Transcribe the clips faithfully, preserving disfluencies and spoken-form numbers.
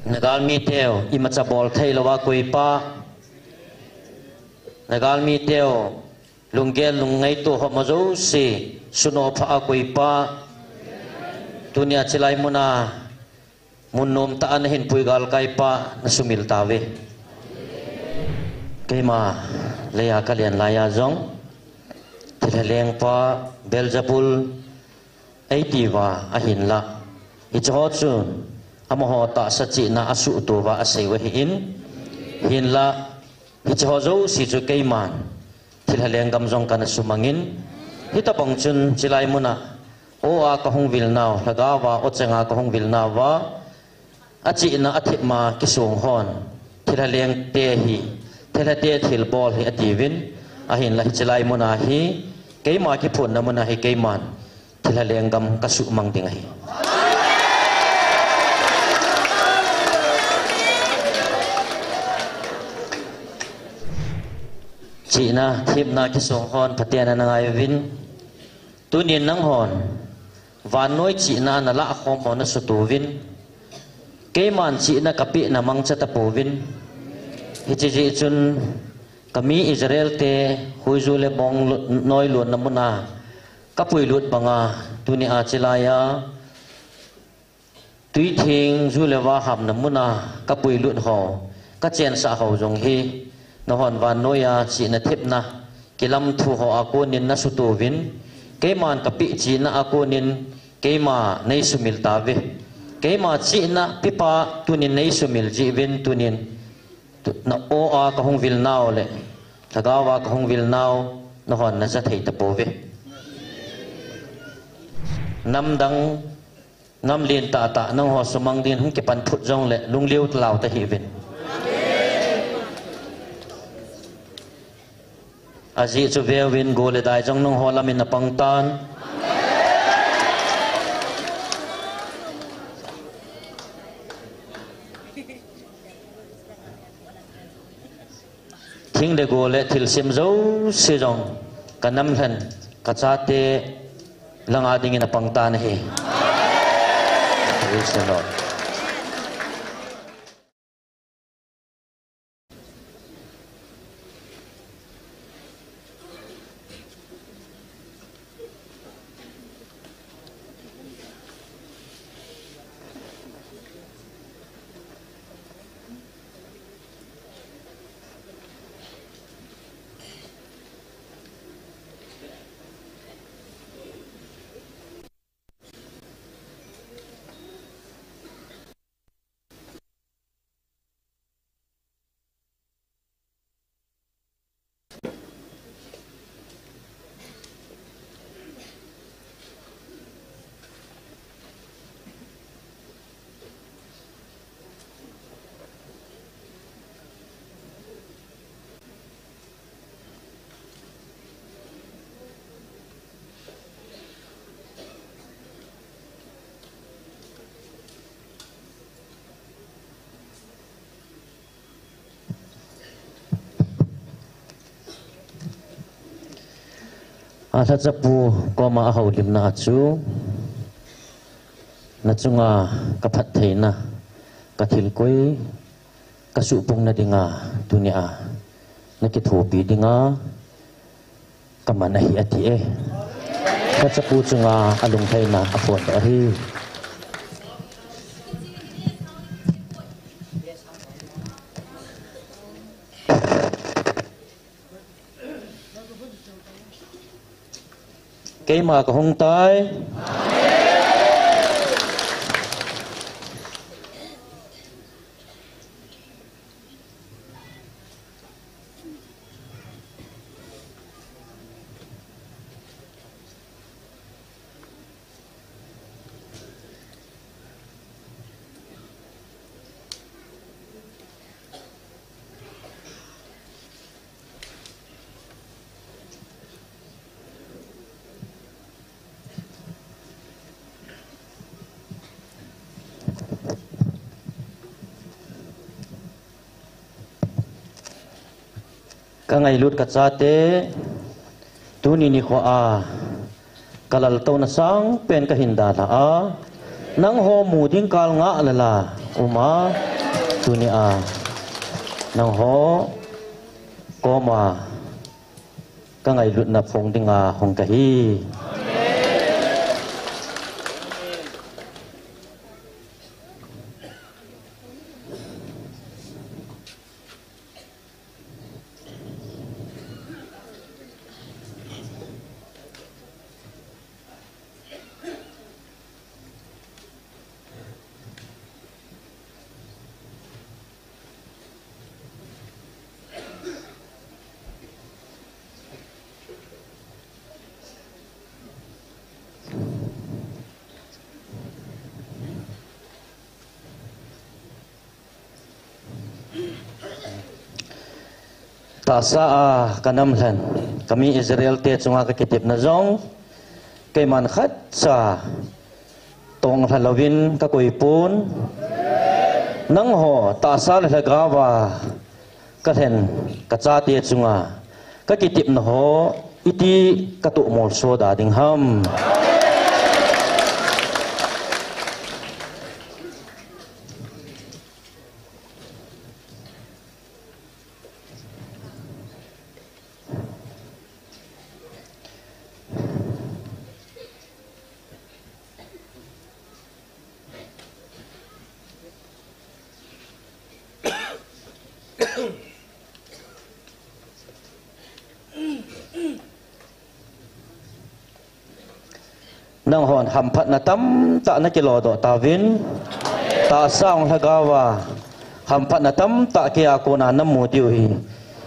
Nagalmi teu, imacha bol thei lou a koipa. Nagalmi teu, lunggel lungngaito ho ma jouse, suno pha a koipa. Tunia chilai muna, mun nom tah a nahin pui galkaipa, nasumil tauve. Keima, leiya kalen laiya jong, thilha lengpa, Beelzebul, eitiuva ahinla. Hiche ho chun, amaho tahsa chihna asuhtoh uva asei u ahin. Hinla, hiche ho jouse chu keiman, thilha lenggam jong kana sumangin. Hitobang chun chilai muna, o a kahung vil nau, lhagao va, o chenga kahung vil nauva, achihna athemna kisong hon, thilha lengte hi, thilhate thilbol hi atiuvin, ahinla hiche lai muna hi, keima kiphonna muna hi keiman, thilha lenggam kasuhmang ding ahi. Chihna, themna kisong hon, phaten ana ngai uvin, tunin nanghon, vannoi chihna nalah khom ho nasutouvin, keiman chihna kapeh na mangcha tapouvin, hiche jeh chun, kami Israel te, huiju le bong lu-, noi lonna muna, kapuilut banga, tunia chilaiya, Tuitheng ju le vahamna muna kapuilut ho, kachensah ho jong hi, nahon vannoiya chihna themna, kilamthu ho a konin nasutouvin, keiman kapeh chihna a konin, keima neisumil tauve. Keima chihna pepa tunin neisumil jeh uvin tunin, tu-, na o a kahung vil nau le, lhagao a kahung vil nau, nahon naja thei tapouve. Namdang, namlen tahtah, nangho sumang din hung kipan phut jongle, lunglhai tah lau tahih uvin. Ajeh chu veuvin, go le dai jong nangho lamin apang tan. Thing le go le thilsem jouse jong kanam lhen, kachate langa dingin apang tan ahi. Praise the Lord. Alhachapu koma ahoulimna chu, nachunga kaphattheina, kathilkoi, kasuhpungna dinga, tunia, nakithopi dinga, kaman ahi ati e. Alhachapu chunga alungtheina aphondoh ahi. Keima kahung tai. Kangailut kachate, tuni nikhoa, kalaltouna sangpen kahin dalha a, nangho mu ding kal ngah lala, Puma, tunia nangho koma ka ngailutna phong dinga hung kahi. Tahsa a ka nam lhen, ka mi Israel te chunga ka kitepna jong, keiman khatcha tonglha louvin ka koipon. Nangho tahsa le lhagaova ka lhen ka chate chunga ka kitepna ho iti ka tohmolso da ding ham? Nanghon hamphatna tamtah na kilodoh tauvin, tahsa hung lhagaova hamphatna tamtah keiya kona na mu diu hi,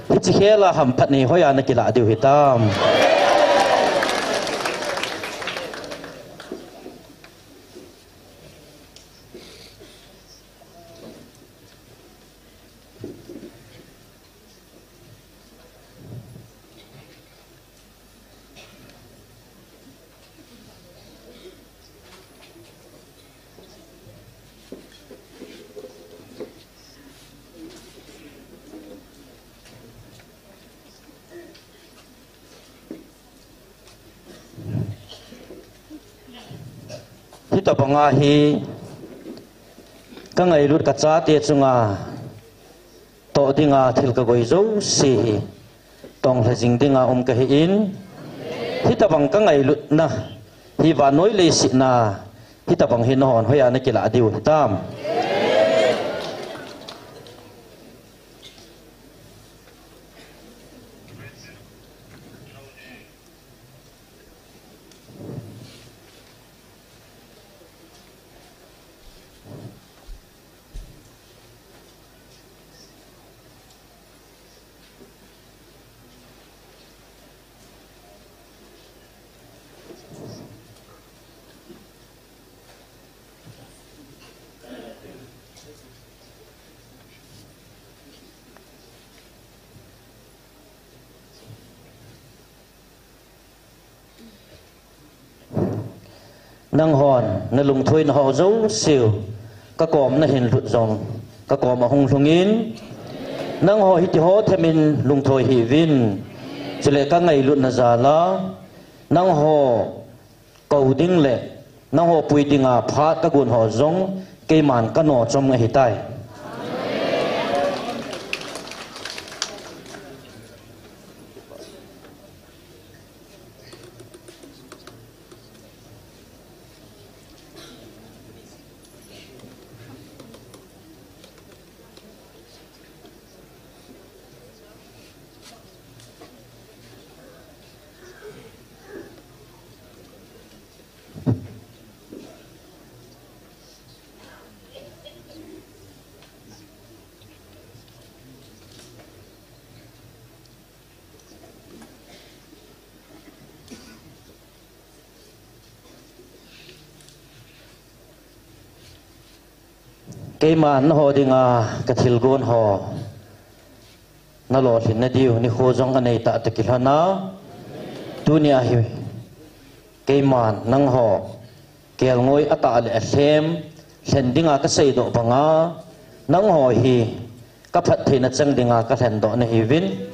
hiche khela hamphatna hi hoiya na kilah diu hitam? Hitobanga hi ka ngailut ka chate chunga toh dinga thil ka goi jouse hi tonglha jing dinga um kahin, hitobang ka ngailutna hi vannoi leiset a hitobang hi nanghon hoiya na kilah diu hitam? Nanghon na lungthoina ho jouseu ka kom nahin lhut jong ka kom ahung lhungin, nangho hitiho themin lungthoi hih uvin, chule ka ngailutna jal a nangho kou ding le nangho pui dinga phat ka gon ho jong keiman ka nochom ahitai. Keiman nangho dinga ka thilgon ho na lolhinna diu nikho jong anei tah toh kilhon a, tunia hi keiman nangho kelngoi atah le alhem lhen dinga ka seidoh banga, nangho hi ka phattheina chang dinga ka lhendoh nahiuvin.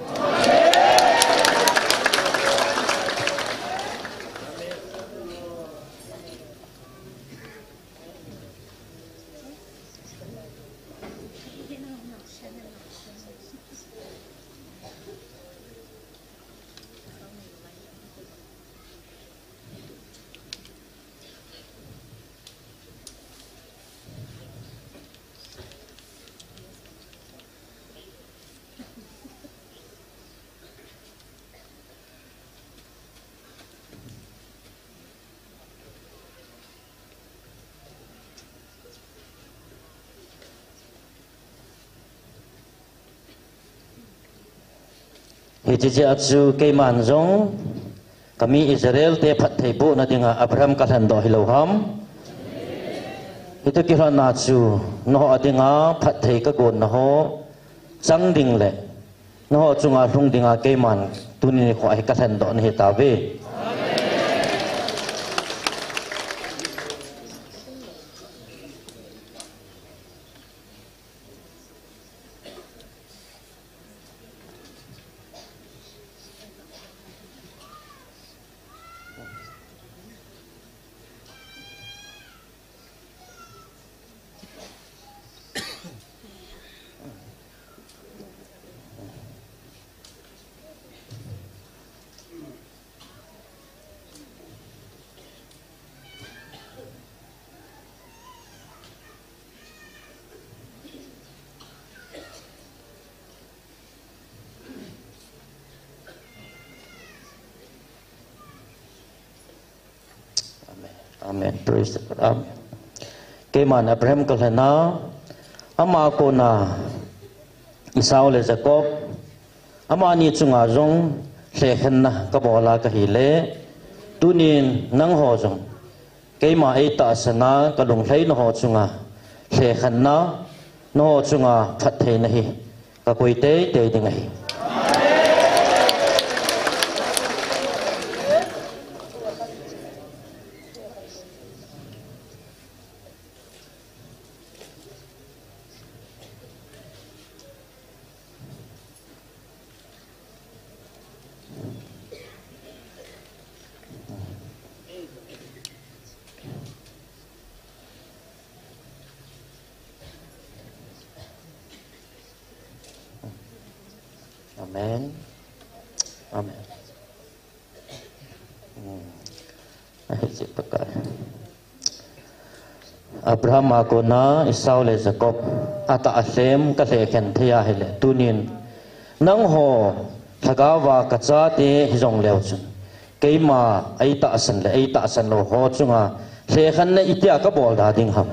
Hiche jeh a chu keiman jong, kami Israel te phattheibohna dinga Abraham kalhendoh hilou ham. Hitia kilhonna chu, nangho dinga phatthei kagonna ho chang ding le, nangho chunga lhung dinga keiman tuni nikho hi kalhendoh nahi tauve. Amen. Amen. Praise the Lord. Amen. Keiman Abraham kalhen a, ama kona Esau le Jacob, amani chunga jong lhekhenna kabol a kahile, tunin nangho jong keima eitahsan a kalunglhaina ho chunga lhekhenna, nangho chunga phattheina hi kakoi teitei ding ahi. Amen. Amen. Hmm. Ahi, hiche Pakai. Abraham a kona Esau le Jacob atah a lhem kalhekhen thei ahile, tunin nangho lhagaova kachate hijong leu chun, keima eitahsan le eitahsan lou ho chunga lhekhenna itia kabol da ding ham?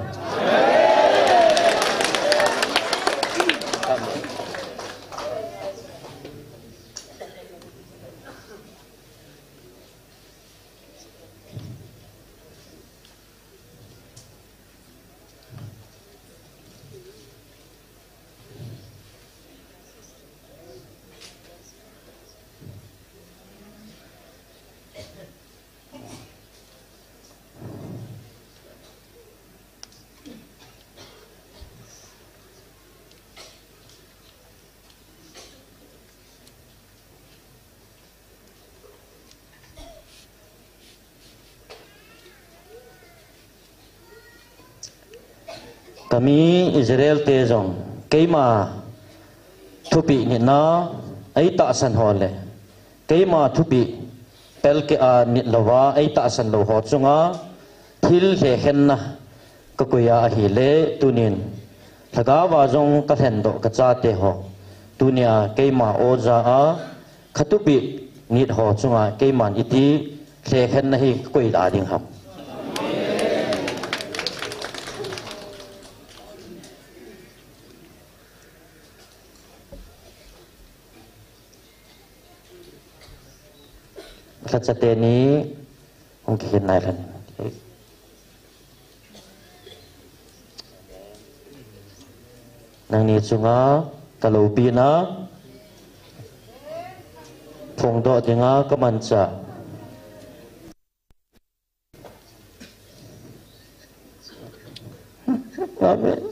Kami Israel te jong keima thupeh nitna eitahsan ho le keima thupeh pelkeh a nit louva eitahsan lou ho chunga thil lhekhenna kakoi a ahile, tunin lhagaova jong kalhendoh kachate ho, tunia keima oja a khathupeh nit ho chunga keiman iti lhekhenna hi kakoi da ding ham? Lhacha teni hung kihin nai lhon. Nangni chunga kaloupina phongdoh dinga kamanchah. Amen.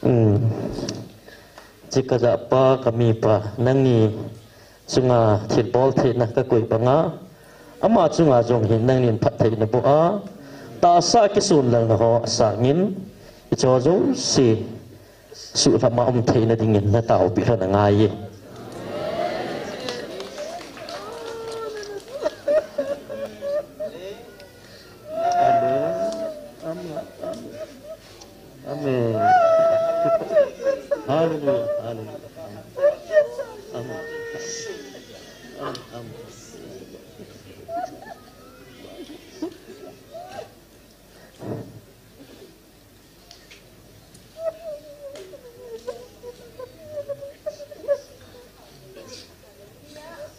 Um, chikajah pa, kamipa, nangni chunga thilbol theina kakoi banga, ama chunga jong hin nangnin phattheina boh a, tahsa kisonlelna ho asangin, icho jouse suhlhama um theina dingin nataopi lhon angaiye. Hallelujah, hallelujah. Amen. Amen. Amen.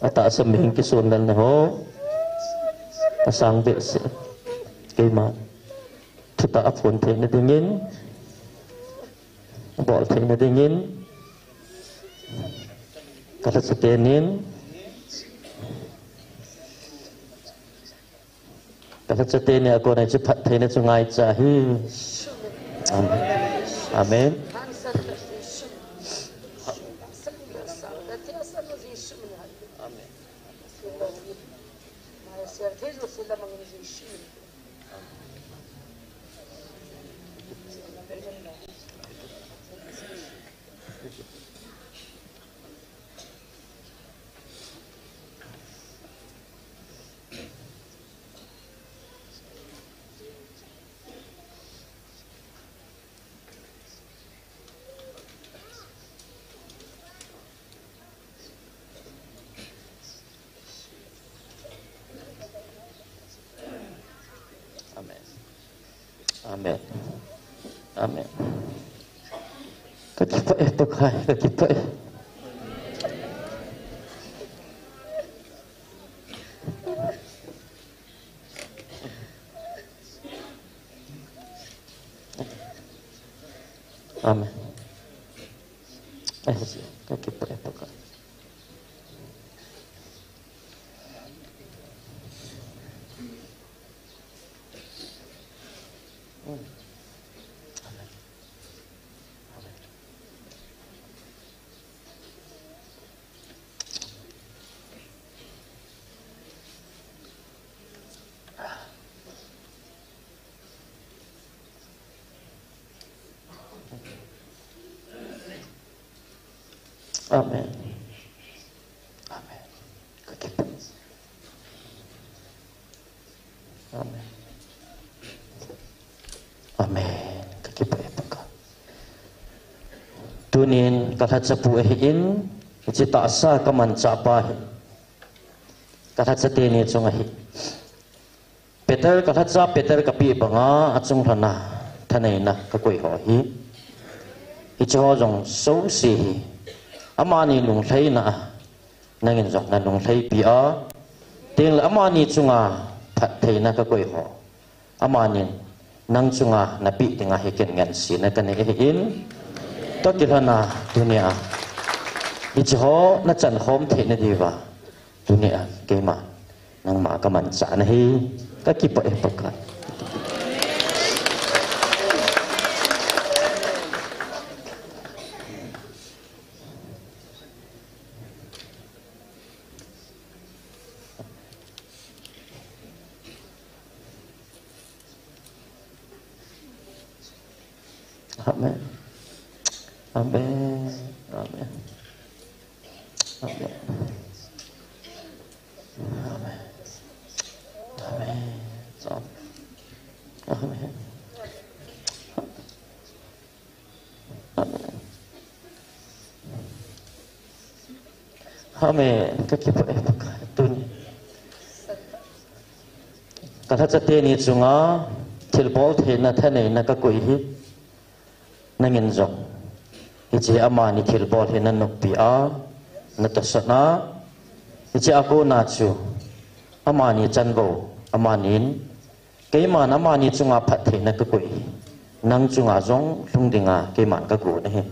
Atahsa mihem kisonlelna ho asang behseh. Keima thutah aphon theina dingin, bol theina dingin, kalhacha tenin, kalhacha teni akona hiche phattheina chu ngaicha ahi. Amen. Amen. Amen. Amen. Amen. Kakipah e, Pakai, kakipah e. Amen. Eh, kakipah e, Pakai. Amen. Amen. Kakipah. Amen. Amen. Kakipah e, Pakai. Tunin kalhachapu ahin, hiche tahsa kamanchah pa hi kalhacha teni chunga hi Peter, kalhacha Peter kapeh banga achung lhona thaneina kakoi ho hi. Hiche ho jong jouse hi amani lunglhaina a nangin jong nalunglhaipi a, tengle amani chunga phattheina kakoi ho, amanin nang chunga napeh dinga hi ken ngansena kanei ahin, toh kilhona tunia hiche ho nachan khom theina diuva tunia keima nangma kamanchah nahi, kakipah e, Pakai. Amen. Amen. Amen. Amen. Amen. Amen. Amen. Amen. Amen. Kakipah e, Pakai, tuni kalhacha teni chunga thilbol theina thaneina kakoi hi. Nangin jong hiche amani thilbol hi nanoppi a, natahsan a, hiche a kona chu amani chanvo, amanin keiman amani chunga phattheina kakoi hi, nang chunga jong lhung dinga keiman kagon ahi.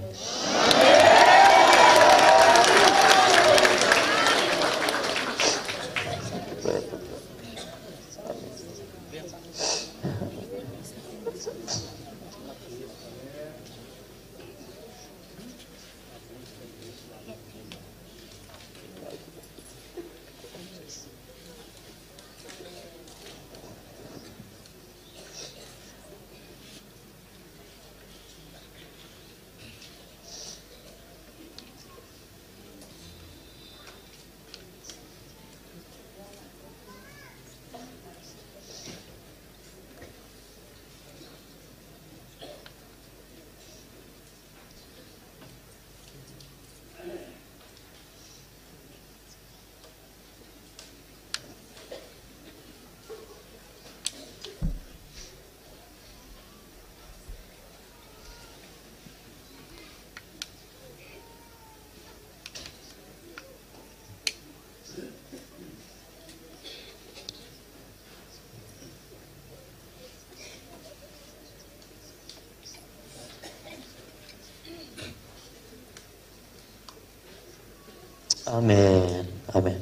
Amen. Amen.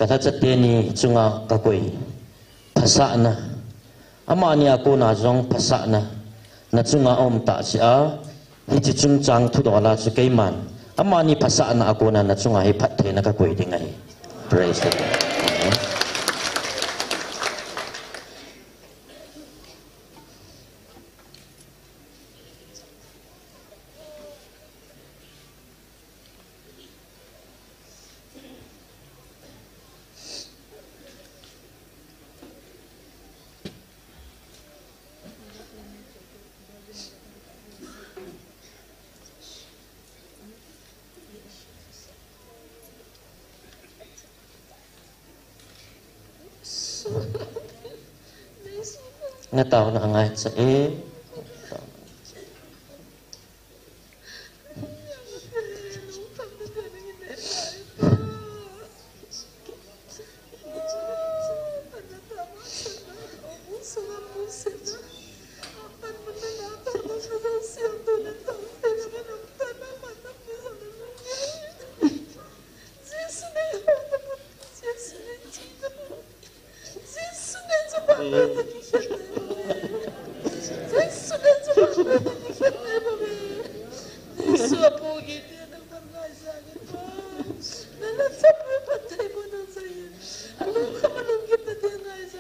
Ka lhacha teni chunga ka koi. Phasahna. Amani a kona jong phasahna. Na chunga um tah chia. Hiche chungchang thudola chu keiman. Amani phasahna a kona na chunga hi phattheina ka koi ding ahi. Praise the Lord. Amen. Nga tao na angai cha e.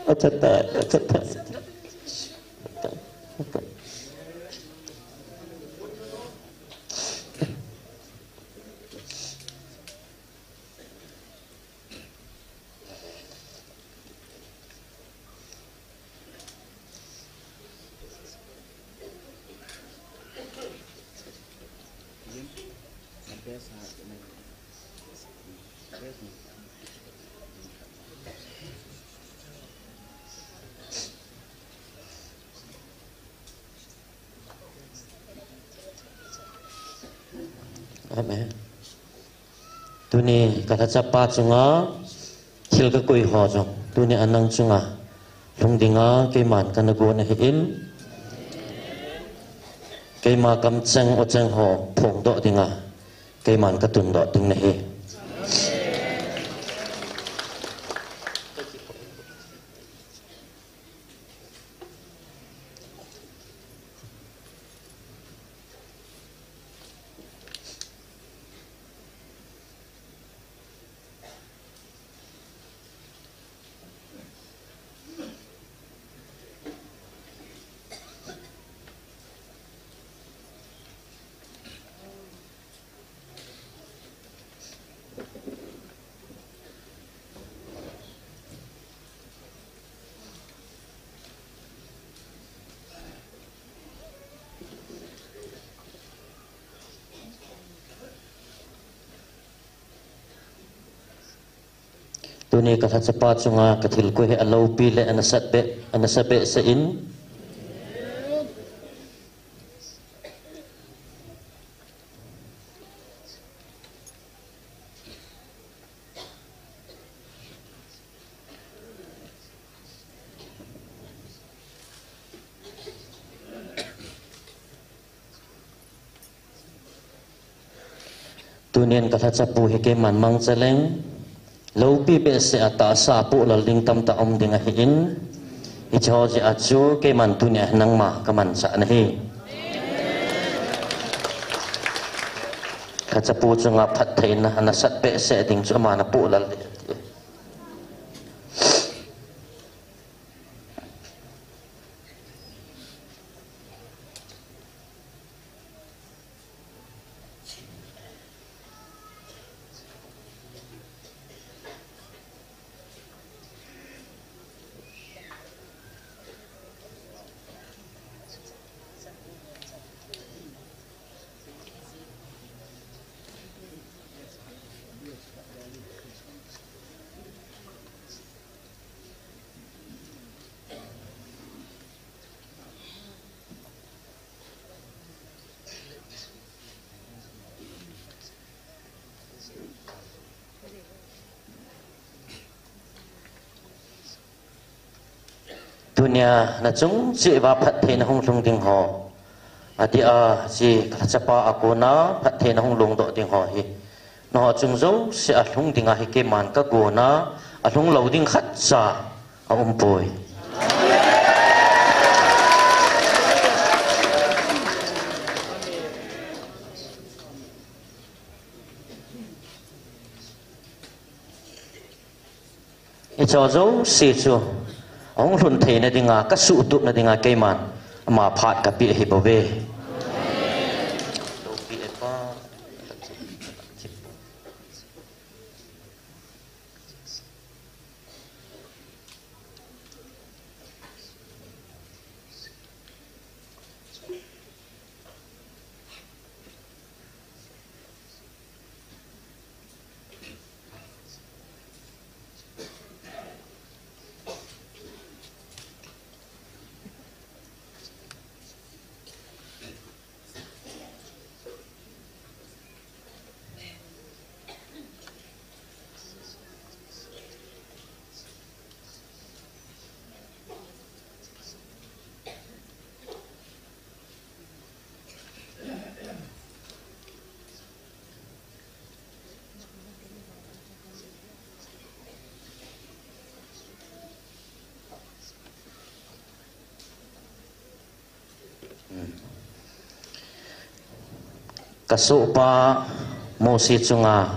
Acha ta, acha ta. Amen. Tuni ka lhachapa chunga thil ka koi ho jong tuni a nang chunga lhung dinga keiman kana gon ahin, keima kamcheng ocheng ho phongdoh dinga keiman ka tundoh ding nahi. Tuni ka lhachapa chunga ka thil koi hi alopi le anasat be, anasat behseh in. Tunin ka lhachapu hi keiman mangcha leng, lopi behseh a tahsa a poh lal ding tamtah um ding ahin, hiche ho jeh a chu keiman tunia nangma ka manchah nahi. Lhachapu chunga phattheina anasat behseh ding chu aman apoh lal ding. Tunia nachung cheh uva phattheina hung lhung ding ho, adeh a hiche ka lhachapa a kona phattheina hung lhung doh ding ho hi Nangho chung jouse a lhung dinga hi keiman ka gonna, a lhung lou ding khatcha a um poi. Hiche jouse chu ahung lhun theina dinga, ka suhtupna dinga keiman ama phat ka pe ahi bouve. Ka sohpa Mosi chunga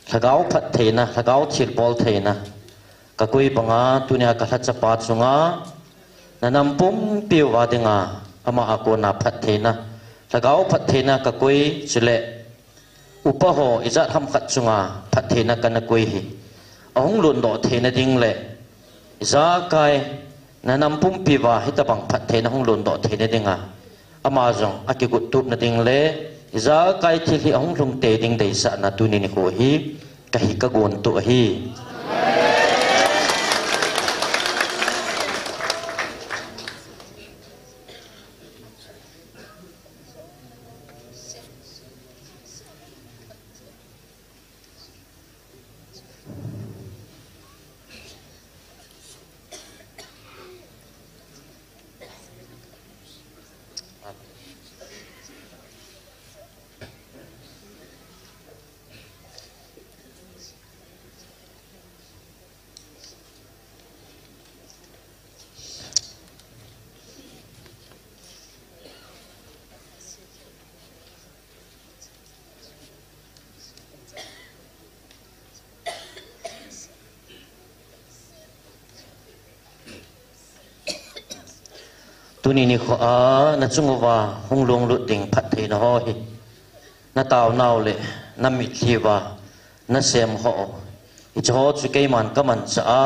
lhagao phattheina, lhagao thilbol theina ka koi banga, tunia ka lhachapa chunga na nam pumpi uva dinga ama a kona phattheina, lhagao phattheina ka koi, chule upa ho ijat ham khat chunga phattheina kana koi hi ahung lhundoh theina ding le ijakai na nam pumpi uva hitabang phattheina hung lhundoh theina dinga ama jong a kiguttupna ding le ijakai thil hi ahung lhung tei ding deisahna tuni nikho hi ka hi ka gon tu ahi. Tuni nikho a na chung uva hung lunglut ding phattheina ho hi na taonau le na mitlhi uva na sem ho, hiche ho chu keiman ka manchah a,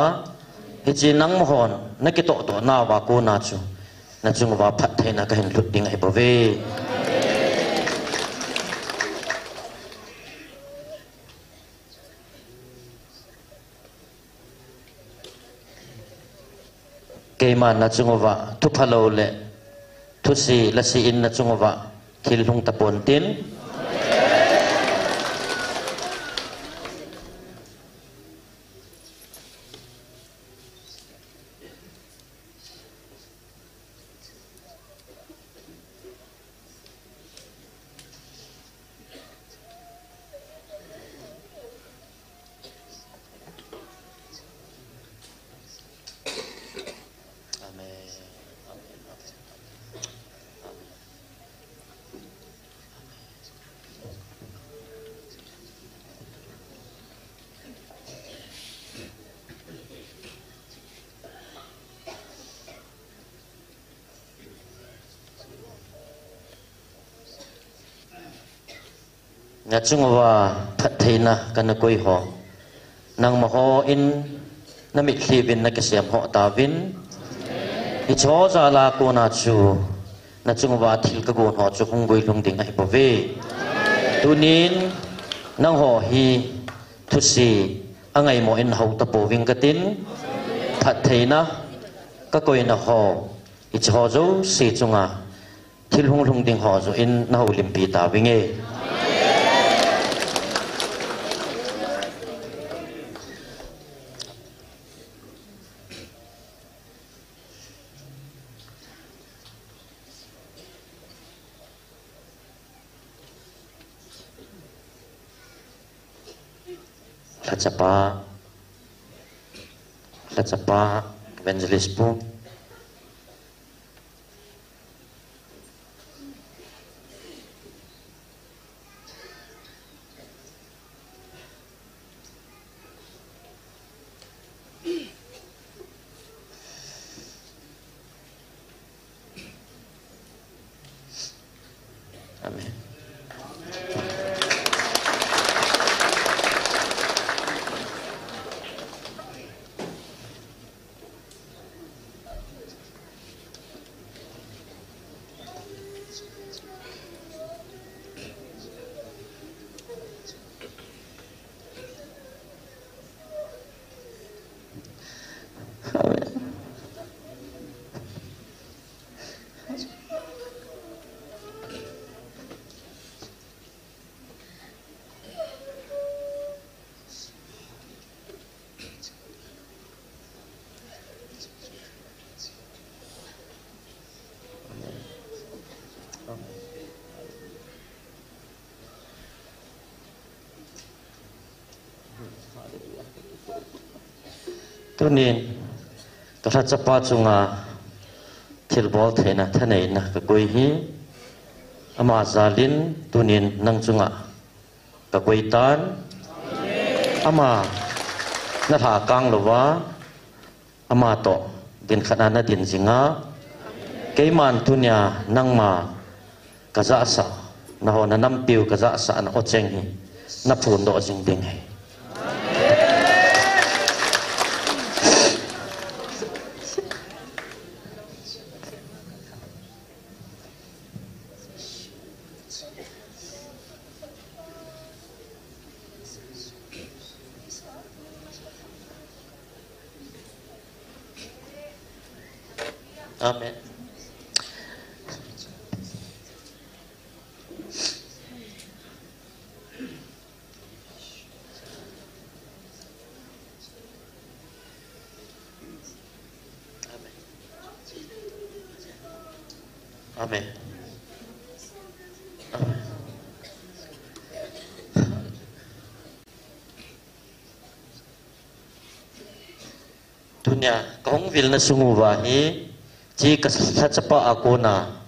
hiche nangma hon na kitoh toh nauva kona chu na chung uva phattheina ka hin lhut ding ahi bouve. Keiman na chung uva thuphalou le thusi lasi in na chung uva thil lhung tapon tin. Na chung uva phattheina kana koi ho, nangma hon na mitlhi uvin na kisem ho tauvin. Hiche ho jal a kona chu na chung uva thil ka gon ho chu hung guilhung ding ahi bouve. Tunin nangho hi thusi angaimo in hou tapouving katin, phattheina ka koina ho, hiche ho jouse chunga thil hung lhung ding ho joh in na houlimpi tauvinge. Ka chapa, ka chapa, Evangelist Pu. Amen. Amen. Tunin, ka lhachapa chunga thilbol theina thaneina ka koi hi, ama jalin tunin nang chunga ka koi tan, ama na lha kang louva, ama toh din khat a na din jinga, keiman tunia nangma ka jahsah, na ho na nampiu ka jahsah na o cheng hi, na phondoh jing ding hi. Amen. Amen. Amen. Amen. Tunia ka hung vilna sung uva hi, hiche ka lhachapa a kona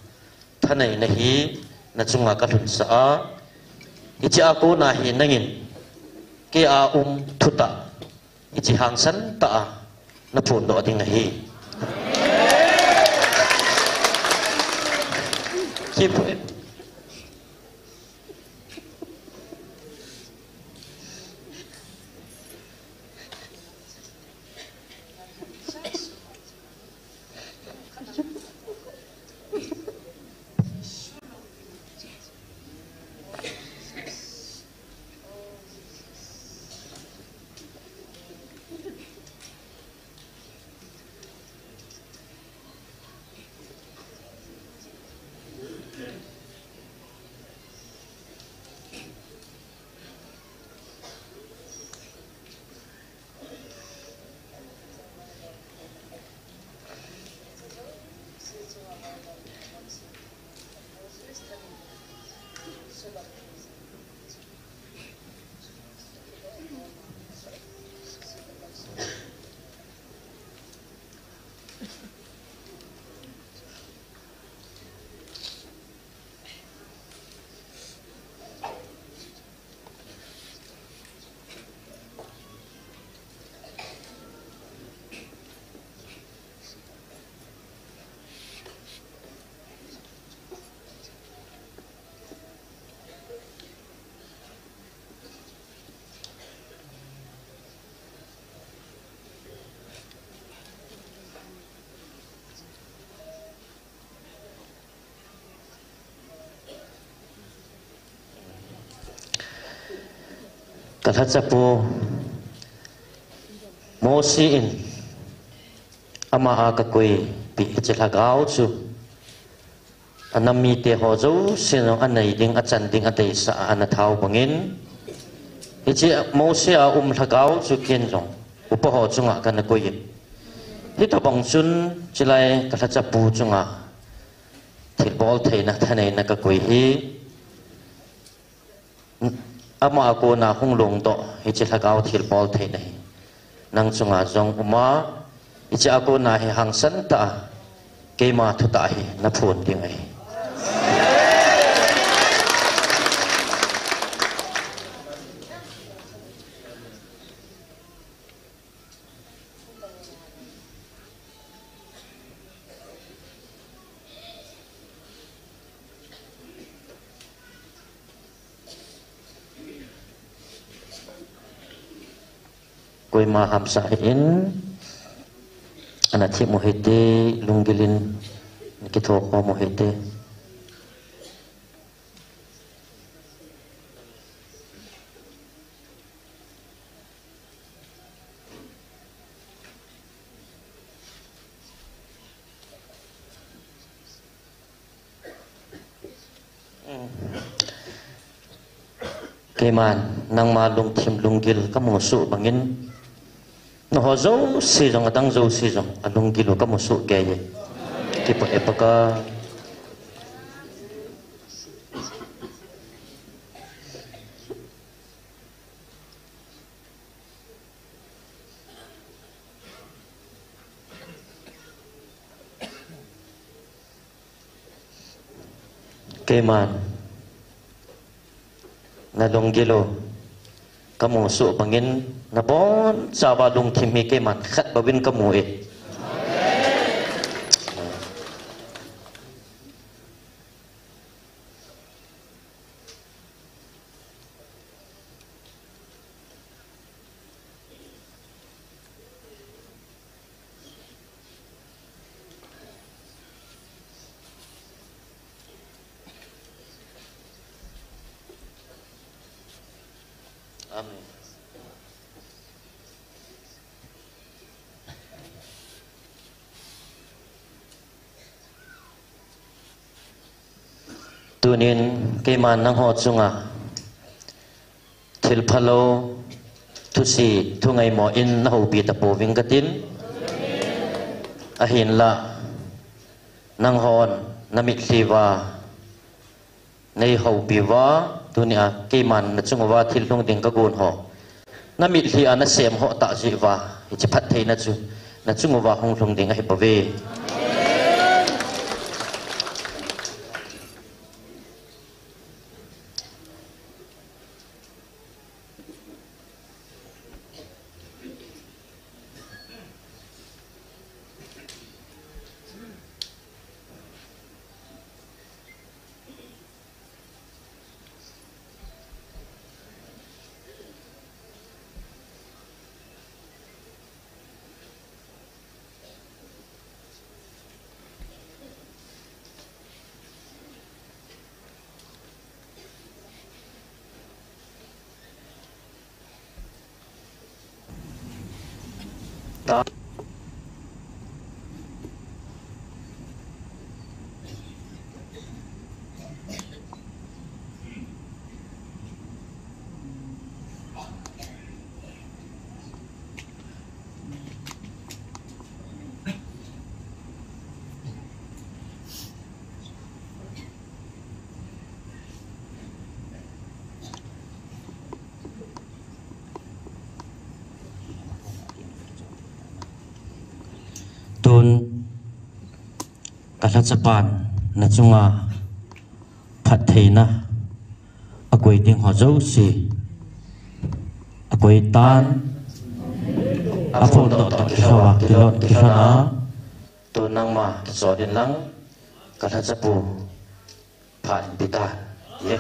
thaneina hi na chunga ka lhunsah a, hiche a kona hi nangin kei a um thutah, hiche hangsan tah a na phondoh ding ahi. Keep Ka lhachapu Mosi in ama a ka koipeh hiche lhagao chu anam mite ho jousen jong anei ding, achan ding, adeisah a ana thao bangin, hiche Mosi a um lhagao chu ken jong upa ho chunga kana koi in, hitobang chun chulai ka lhachapu chunga thilbol theina, thaneina ka koi hi. ama a kona hung lungdoh hiche lhagao thilbol theina hi nang chunga jong uma, hiche a kona hi hangsan tah a keima thutah hi naphon ding ahi. Koima hamsah hih in, ana thim u hite, lunggil in kitho khom u hite. Keiman nangma lungthim lunggil kamu soh bangin, nangho jouse jong, adang jouse jong alunggil u kamu soh kei e. Kipah e Pakai. Keiman nalunggil u kamu soh bangin, nabonchauva lungthim hi keiman khat bouvin kamu e. Amen. Tunin keiman nangho chunga thil phalou, thusi, thungaimo in nahoupi tapouving katin. Ahinlah, nanghon namitlhi uva neihoupi uva, tunia keiman nachung uva thil lhung ding kagon ho, namitlhi a nasem ho tah jeh uva hiche phattheina chu nachung uva hung lhung ding ahibouve. Tun kalhachapan nachunga phattheina akoi ding ho jouse akoi tan, aphondoh toh kilhon a, kilhon a. Tun nangma kichol in lang, kalhachapu phat in pe tan. Ye.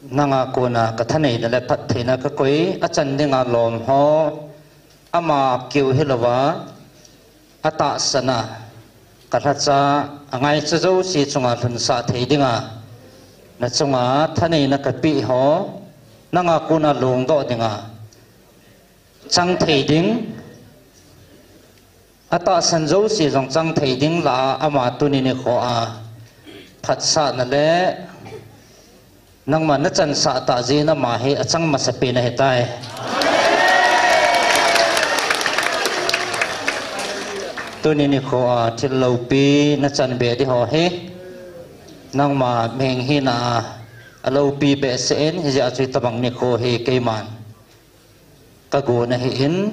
Nanga kona ka thaneina le phattheina ka koi, achan dinga lom ho, ama keu hilouva, atahsan a, ka lhacha, angaicha jouse chunga lhunsah thei dinga, nachunga thaneina ka peh ho, nanga kona lungdoh dinga, chang thei ding, atahsan jouse jong chang thei ding lah a ama tuni nikho a phatsahna le nangma nachansah tah jeh in ama hi achang masapen ahitai. Tuni nikho a thil loupi nachan be ding ho hi nangma meng hina a aloupi behseh in, hijeh a chu hitobang nikho hi keiman kagon ahin,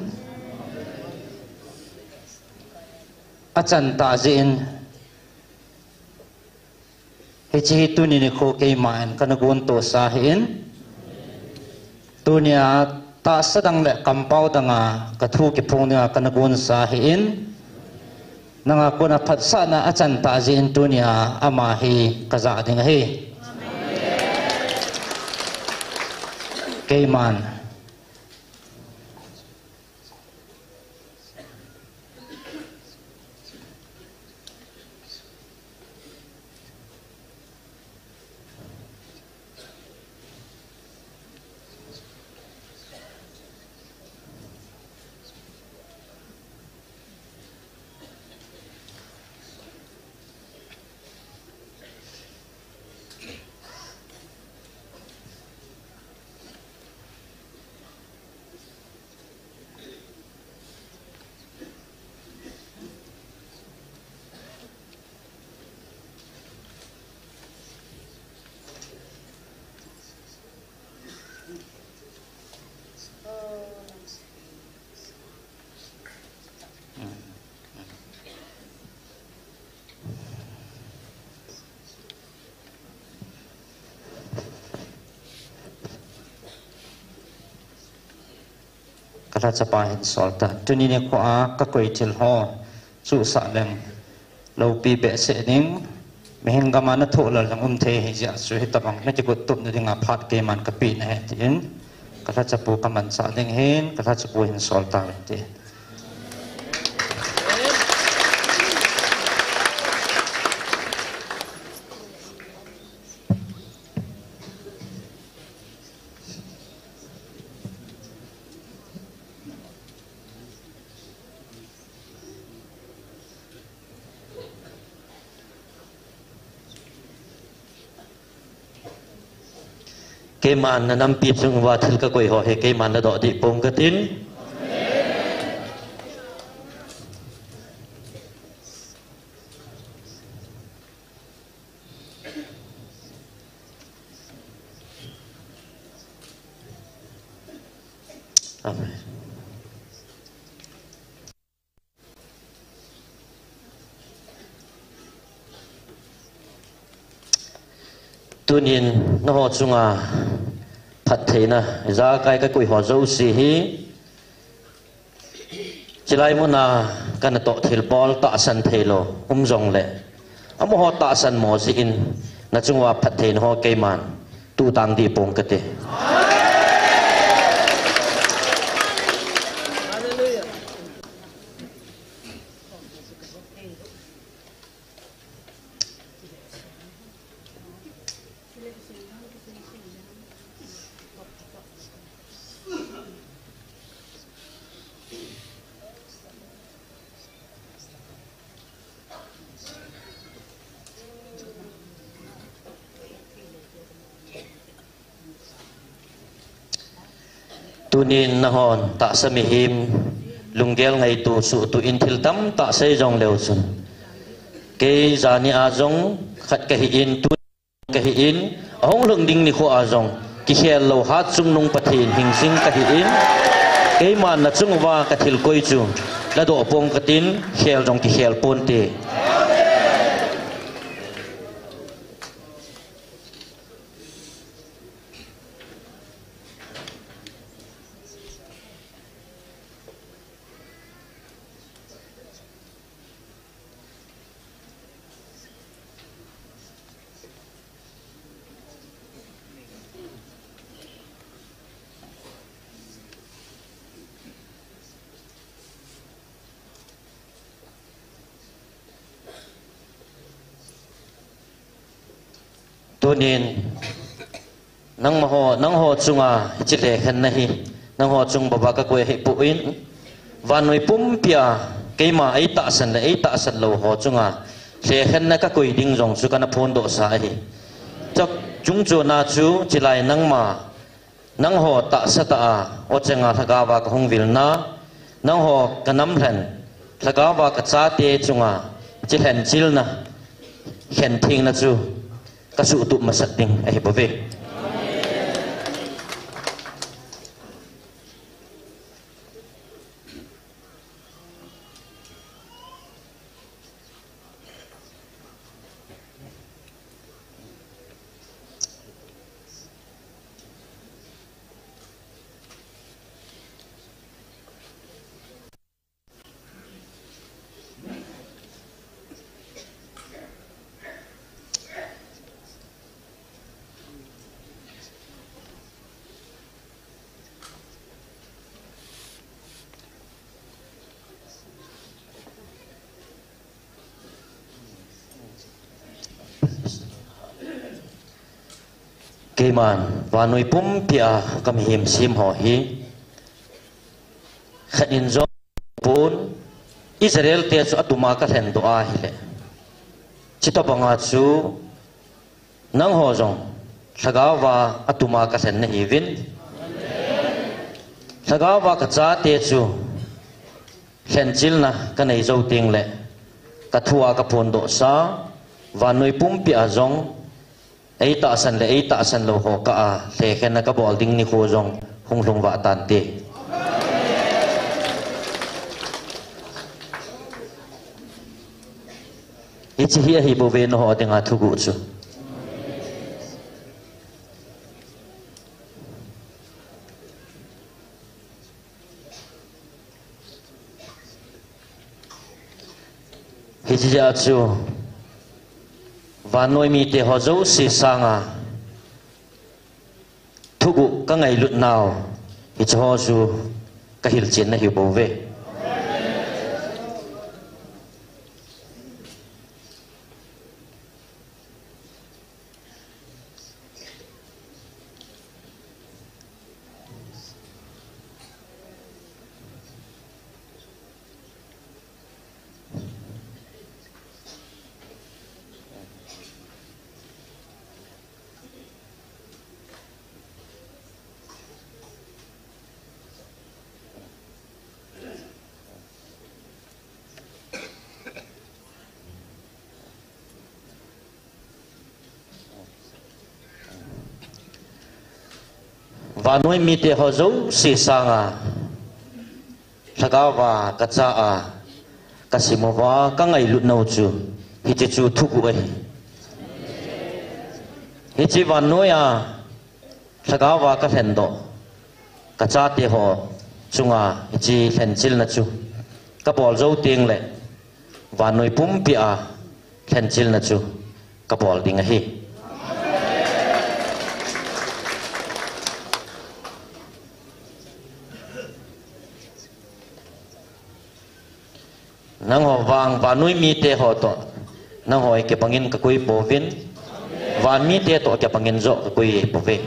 achan tah jeh in, hiche hi tuni nikho keiman kana gontohsa ahin, tunia tahsa dang le kampao danga kathu kiphong dinga kana gonsa ahin, nanga kona phatsahna achan tah jeh in tunia ama hi kajah ding ahi. Keiman Ka lhachapa hin sol tan. Tuni nikho a ka koi thil ho chuhsah leng loupi behseh ding. Mihem gam a na thoh lal leng um thei ahi jeh a chu hitabang na kigot tupna dinga phat keiman ka peh nahi tin ka lhachapu ka manchah ding ahin, ka lhachapu hin sol tan tin. Keiman na nampi chung uva thil ka koi ho hi keiman na doh dih pong ka tin. Amen. Tunin nangho chunga phattheina, ijakai ka koi ho jouse hi, chilai muna kana toh thilbol tahsan theilou um jongle, amaho tahsan mo jeh in, na chunga phattheina ho keiman tuh tang dih pong kate. Tunin nanghon tahsa mihem, lunggel ngaito, suhtuh in thil tamtah sei jongleu chun, kei jani a jong khat kahin, tun kahin, ahung lhung ding nikho a jong kikhel lou hat chungnung Pathen hingjing kahin, keiman na chunguva ka thil koi chu ladoh pong katin, khel jong kikhel ponte. Tunin, nangma ho, nangho chunga hiche lhekhenna hi, nangho chung baba kakoi ahipoi, vannoi pumpia keima eitahsan le eitahsan lou ho chunga lhekhenna kakoi ding jong chu kana phondohsa ahi. Chak chungchona chu chilai nangma, nangho tahsa tah a, o chenga lhagaova kahung vilna, nangho kanam lhen, lhagaova kachate chunga hiche lhenchilna, lhenthengna chu kasuhtup masat ding ahibouve. Keiman vannoi pumpia kamihem semho hi khat in jong pon, Israel te chu atuma kalhendoh ahile, chutobanga chu nangho jong lhagaova atuma kalhen nahiuvin, lhagaova kachate chu lhenchilna kanei jou tengle, kathua kaphondohsa, vannoi pumpia jong eitahsan le eitahsan lou ho kah a lhekhenna kabol ding nikho jong hung lhung vah tante. Hiche hi ahibouve nangho dinga thuguh chu. Hiche jeh a chu vannoi mite ho jouse sanga thuguh kangailut nau, hiche ho chu kahilchen nahibouve. Vannoi mite ho jouse sanga lhagaova kacha a kasim uva kangailut nau chu hiche chu thuguh ahi. Hiche vannoiya lhagaova kalhendoh kachate ho chunga hiche lhenchilna chu kabol jou tengle, vannoi pumpia lhenchilna chu kabol ding ahi. Nangho vang vannoi mite ho toh, nangho kibangin kakoi pouvin, van mite toh kibangin joh kakoi pouve.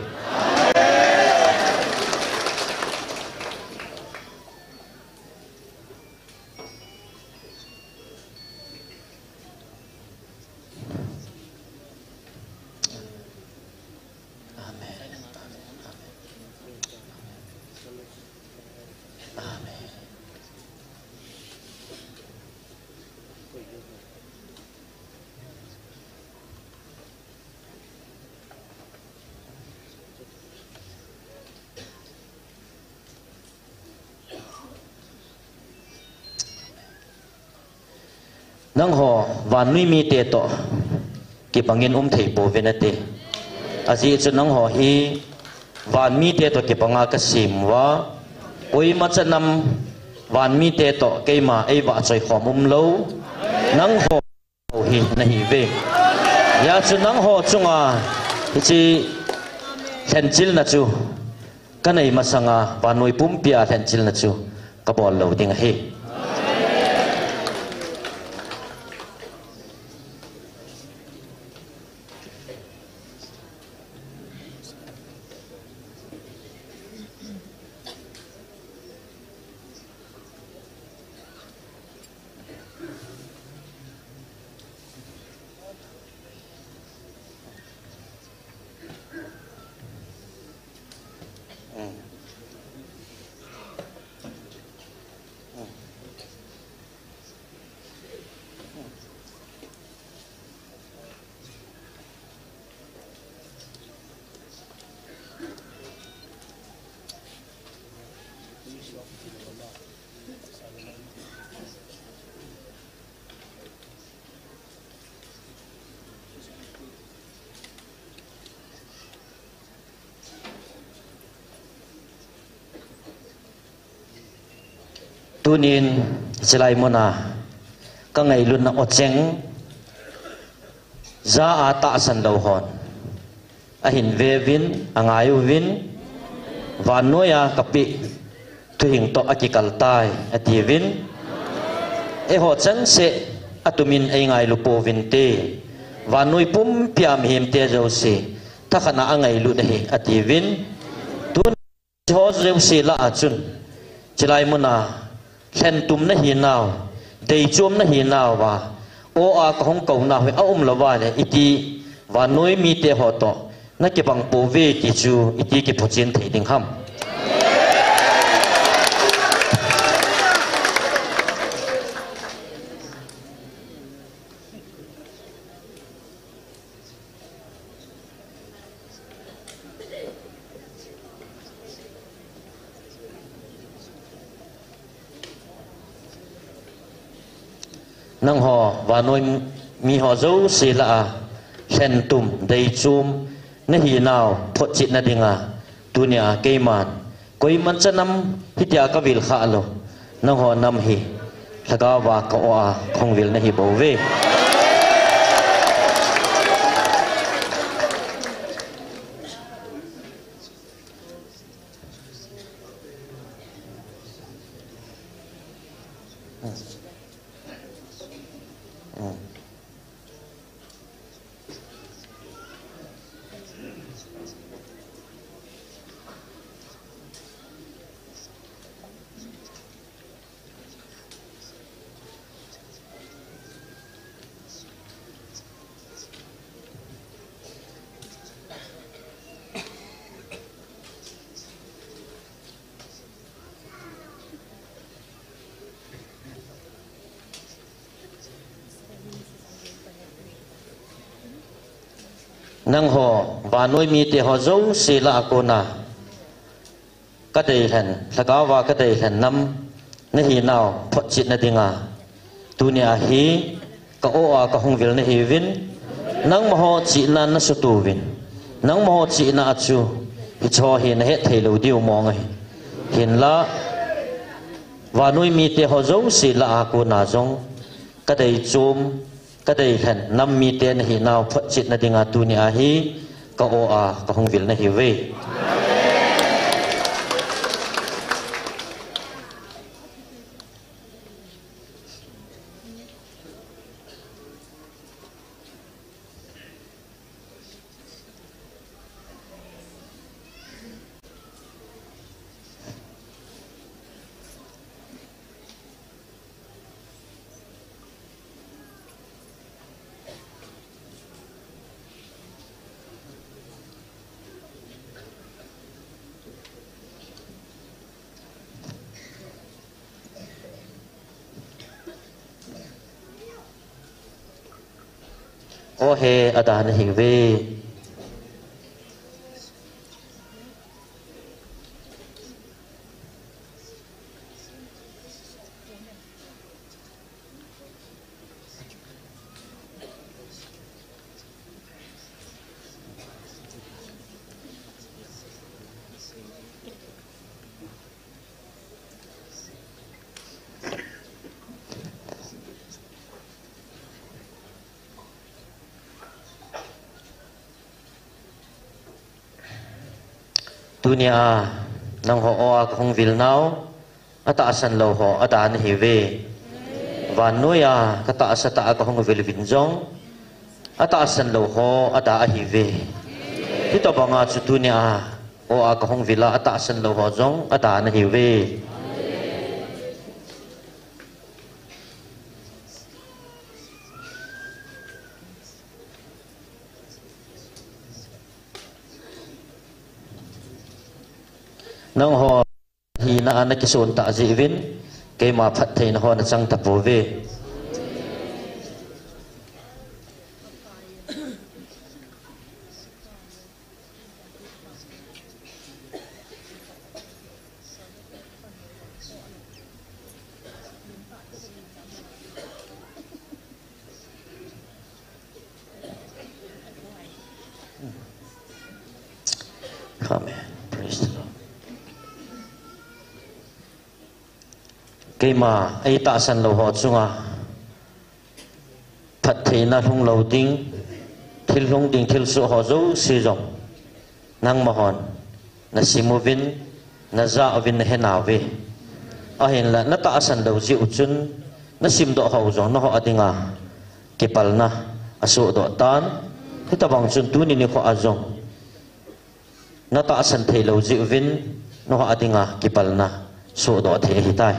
Nangho vannoi mite toh kibangin umthei pouve nate. Ajeh chu nangho hi van mite toh kibanga kasem uva, koima chanam van mite toh keima eivahchoi khom umlou, nangho hi nahiuve. Hijeh chun nangho chunga hiche lhenchilna chu kanei masanga vannoi pumpia lhenchilna chu kabol lou ding ahi. Tunin, chilai muna, ka ngailutna ocheng, ja a tahsan lou hon ahin veuvin, angai uvin, vannoiya kapeh thuhing toh akikal tai, atiuvin. Eiho changseh atumin eingailu pouvinte, vannoi pumpia mihemte jouse thakhatna angailut ahi, atiuvin. Tun Hiche ho jouse lah a chun, chilai muna, lhentum nahinau, deichom nahinau va, aw a kahung kounau hi aumlou va le, iti vannoi mite ho toh nakibang pouve ti chu iti kiphochin thei ding ham? Nangho vannoi miho jouse lah a, lhentum, deichom nahinau photchetna dinga, tunia keiman koiman cha nam hitia kavil khalou, nangho nam hi lhagao va ka aw a kahung vil nahi bouve. Nangho vannoi mite ho jouse lah a kona kadeilhen, lhagao va kadeilhen nam nahinau photchetna dinga, tunia hi ka aw a kahung vil nahiuvin, nangma ho chihna nasutuvin, nangma ho chihna a chu hiche ho hi nahet thei lou diu mong ahi. Hinla, vannoi mite ho jouse lah a kona jong kadeichom, kadeilhen nam mite nahinau photchetna dinga, tunia hi ka aw a kahung vil nahiuve. Aw he, ada nahiuve. Tunia nangho aw a kahung vil nau, atahsan lou ho ada nahiuve. Vannoiya katahsa tah a kahung vil uvin jong, atahsan lou ho ada ahiuve. Hitobanga chu tunia aw a kahung vil a, atahsan lou ho jong ada nahiuve. Nangho hina a nakison tah jeh uvin, keima phattheina ho nachang tapouve. Amen. Praise the Lord. Keima ei tahsan lou ho chunga phattheina lhung lou ding, thil lhung ding thilsoh ho jouse jong nangma hon na sim uvin, na ja uvin na he nauve. Ahinla na tahsan lou jeh u chun na simdoh ho jong na ho a dinga kipalna a sohdoh tan. Hitabang chun tuni nikho a jong na tahsan thei lou jeh uvin na ho a dinga kipalna sohdoh thei ahitai.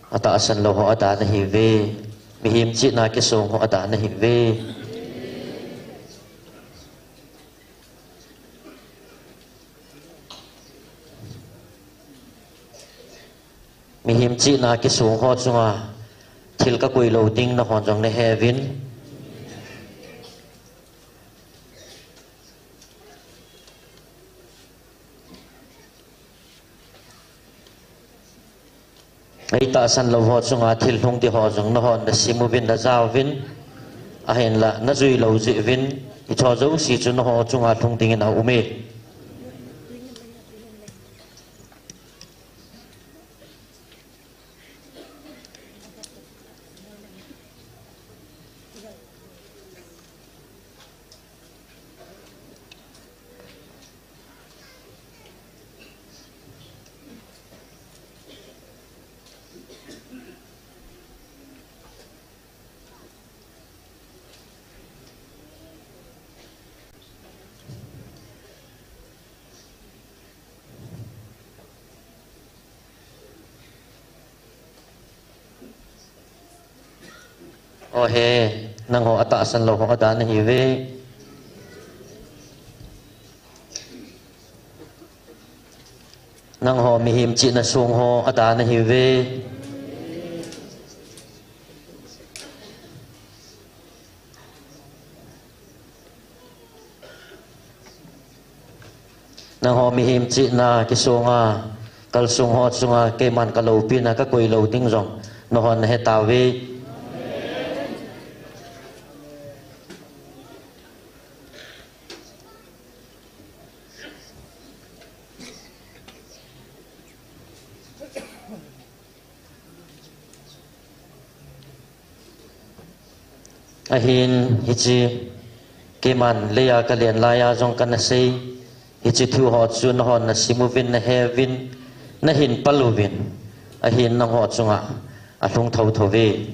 Atahsan lou ho adan ahiuve. Mihem chihna kisong ho adan ahiuve. Mihem chihna kisong ho chunga thil kakoi lou ding nahon jong nahe uvin. Ei tahsan lou ho chunga thil lhung ding ho jong nahon na sim uvin, na ja uvin. Ahinla na jui lou jeh uvin, hicho jouse chu naho chunga lhung dingin aume. Ohe, nangho atahsan lou ho adan ahiuve. Nangho mihem chihna song ho adan ahiuve. Nangho mihem chihna kisonga kalsong ho chunga keiman kaloupina kakoi lou ding jong nahon nahe tauve. Ahin hiche keiman leiya kalen laiya jong kana sei, hiche thu ho chu nahon nasim uvin, nahe uvin, nahin pal uvin, ahin nangho chunga alhung thouthou ve.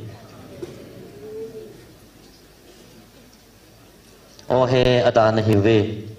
Ohe, adan ahiuve.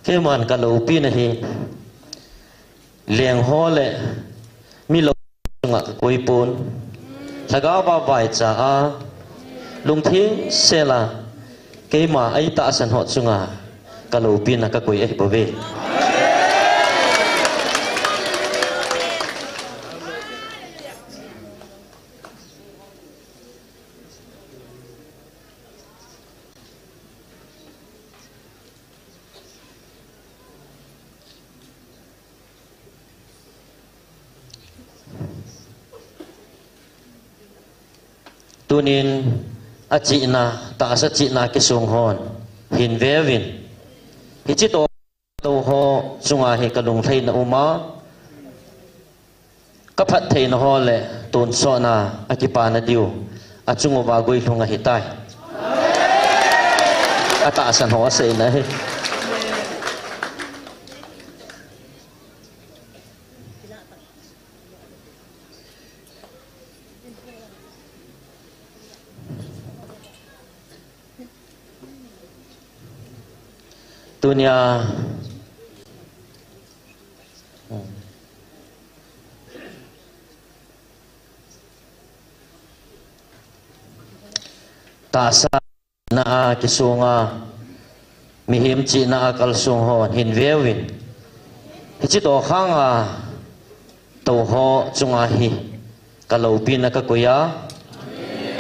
Keiman kaloupina hi lengho le milou chunga kakoi pon. Lhagao a vaicha a, lungthim sela keima ei tahsan ho chunga kaloupina kakoi ahibouve. Tunin achihna, tahsa chihna kisung hon hin veuvin. Hichi toh tou ho chunga hi kalunglhaina uma, kaphattheina ho le tonsotna akipana diu achung uva guilhung ahitai. Atahsan ho aseina hi. Tunia tahsa na a kisunga, mihem chihna a kalsung hon hin veuvin. Hichi toh khanga tou ho chunga hi kaloupina kakoi a,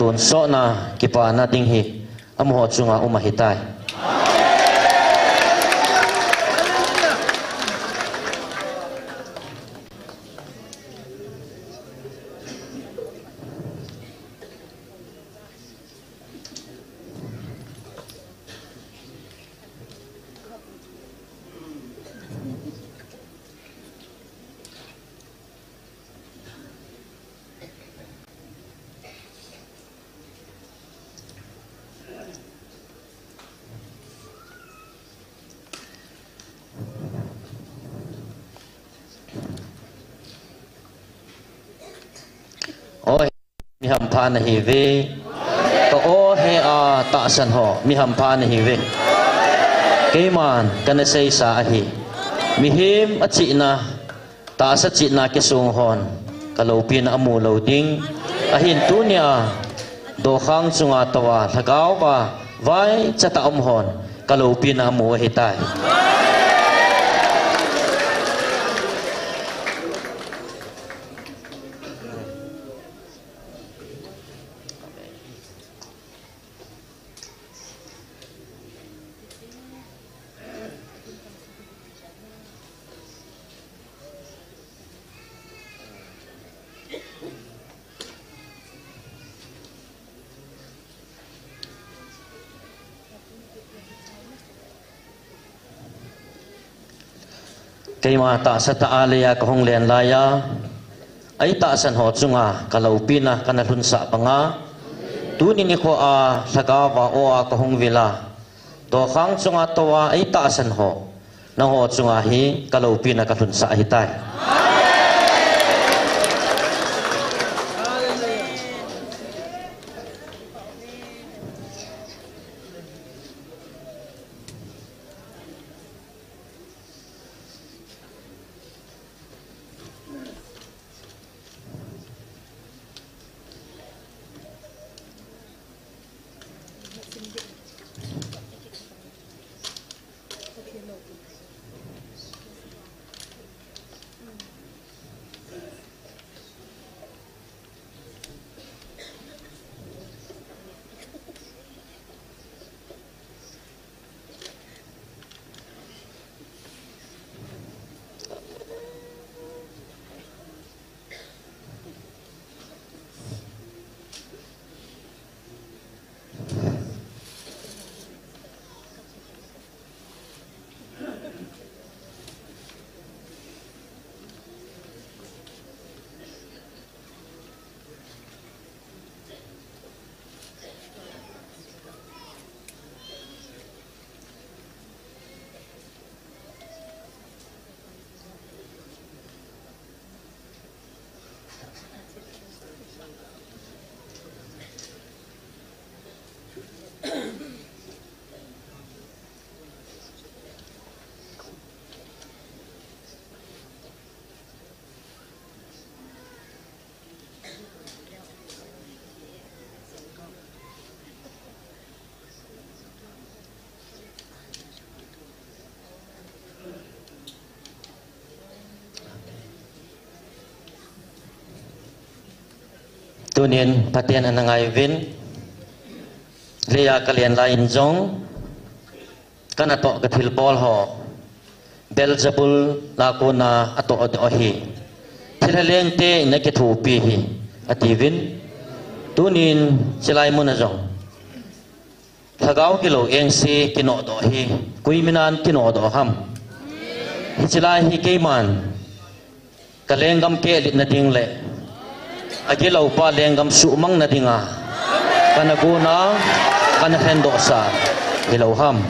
tonsotna kipana ding hi amaho chunga um ahitai. Oi. Mi hampha nahiuve. Ka o he a tahsan ho, mi hampha nahiuve. Keiman kana seisa ahi. Mihem achihna, tahsa chihna kisung hon kaloupina amu lou ding. Ahin tunia dokhang chunga touva lhagao va vaicha tah a um hon kaloupina amu ahitai. Keima tahsa tah a leiya kahung len laiya, ei tahsan ho chunga kaloupina kana lhunsah banga, tuni nikho a lhagao va o a kahung vila, dokhang chunga touva ei tahsan ho, nangho chunga hi kaloupina kalhunsah ahitai. Tunin Pathen ana ngai uvin, leiya kalen lai in jong, kanatoh kathilbol ho, Beelzebul a kona atoh doh ahi. Thilha lengte in akithopi ahi, atiuvin. Tunin chilai muna jong Lhagao gilou engse kinodoh hi, koi min a kinodoh ham? Hiche lai hi keiman ka lenggam kehlitna ding le agiloupa lenggam suhmangna dinga kana gonna, kana lhendohsa hilou ham?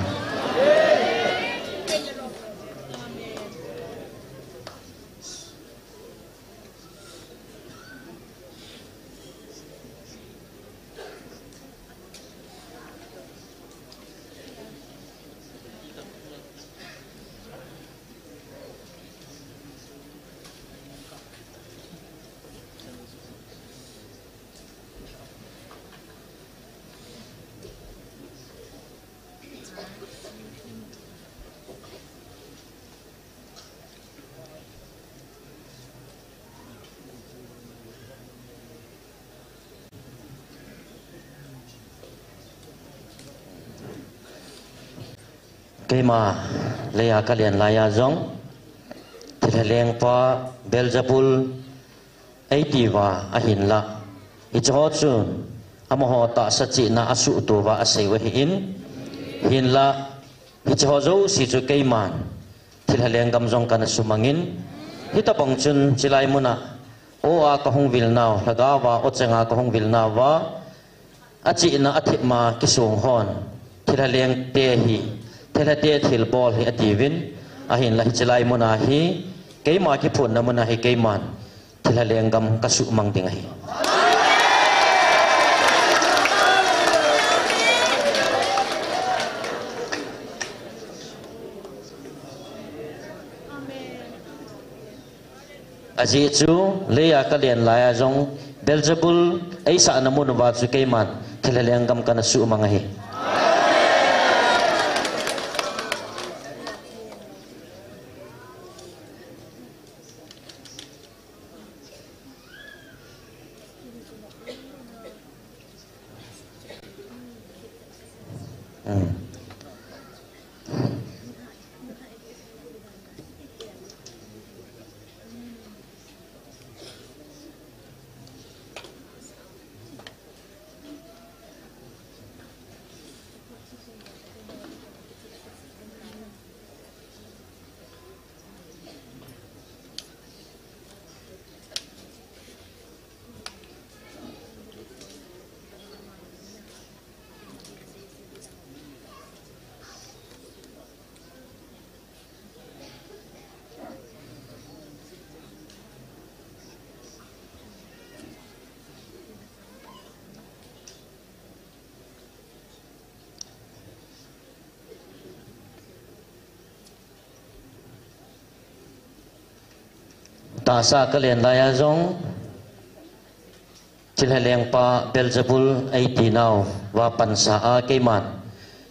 Keima leiya kalen laiya jong thilha lengpa Beelzebul eitiuva ahinla, hicheho chun amaho tahsa chihna asuhtoh uva asei u ahin, hinla hicheho jouse chu keiman thilha lenggam jong kana sumangin, hitobang chun chilai muna o a kahung vilnau, lhagaova o changa kahung vilnauva, achihna athemna kisong hon thilha lengte hi, thilhate thilbol hi atiuvin, ahinla hiche lai muna hi, keima kiphunna muna hi keiman thilha lenggam kasuhmang ding ahi. Ajeh chu leiya kalen laiya jong Beelzebul eisahna mun uva chu keiman thilha lenggam kana suhmang ahi. Tahsa kalen laiya jong thilha lengpa Beelzebul eitinauva pansa a keiman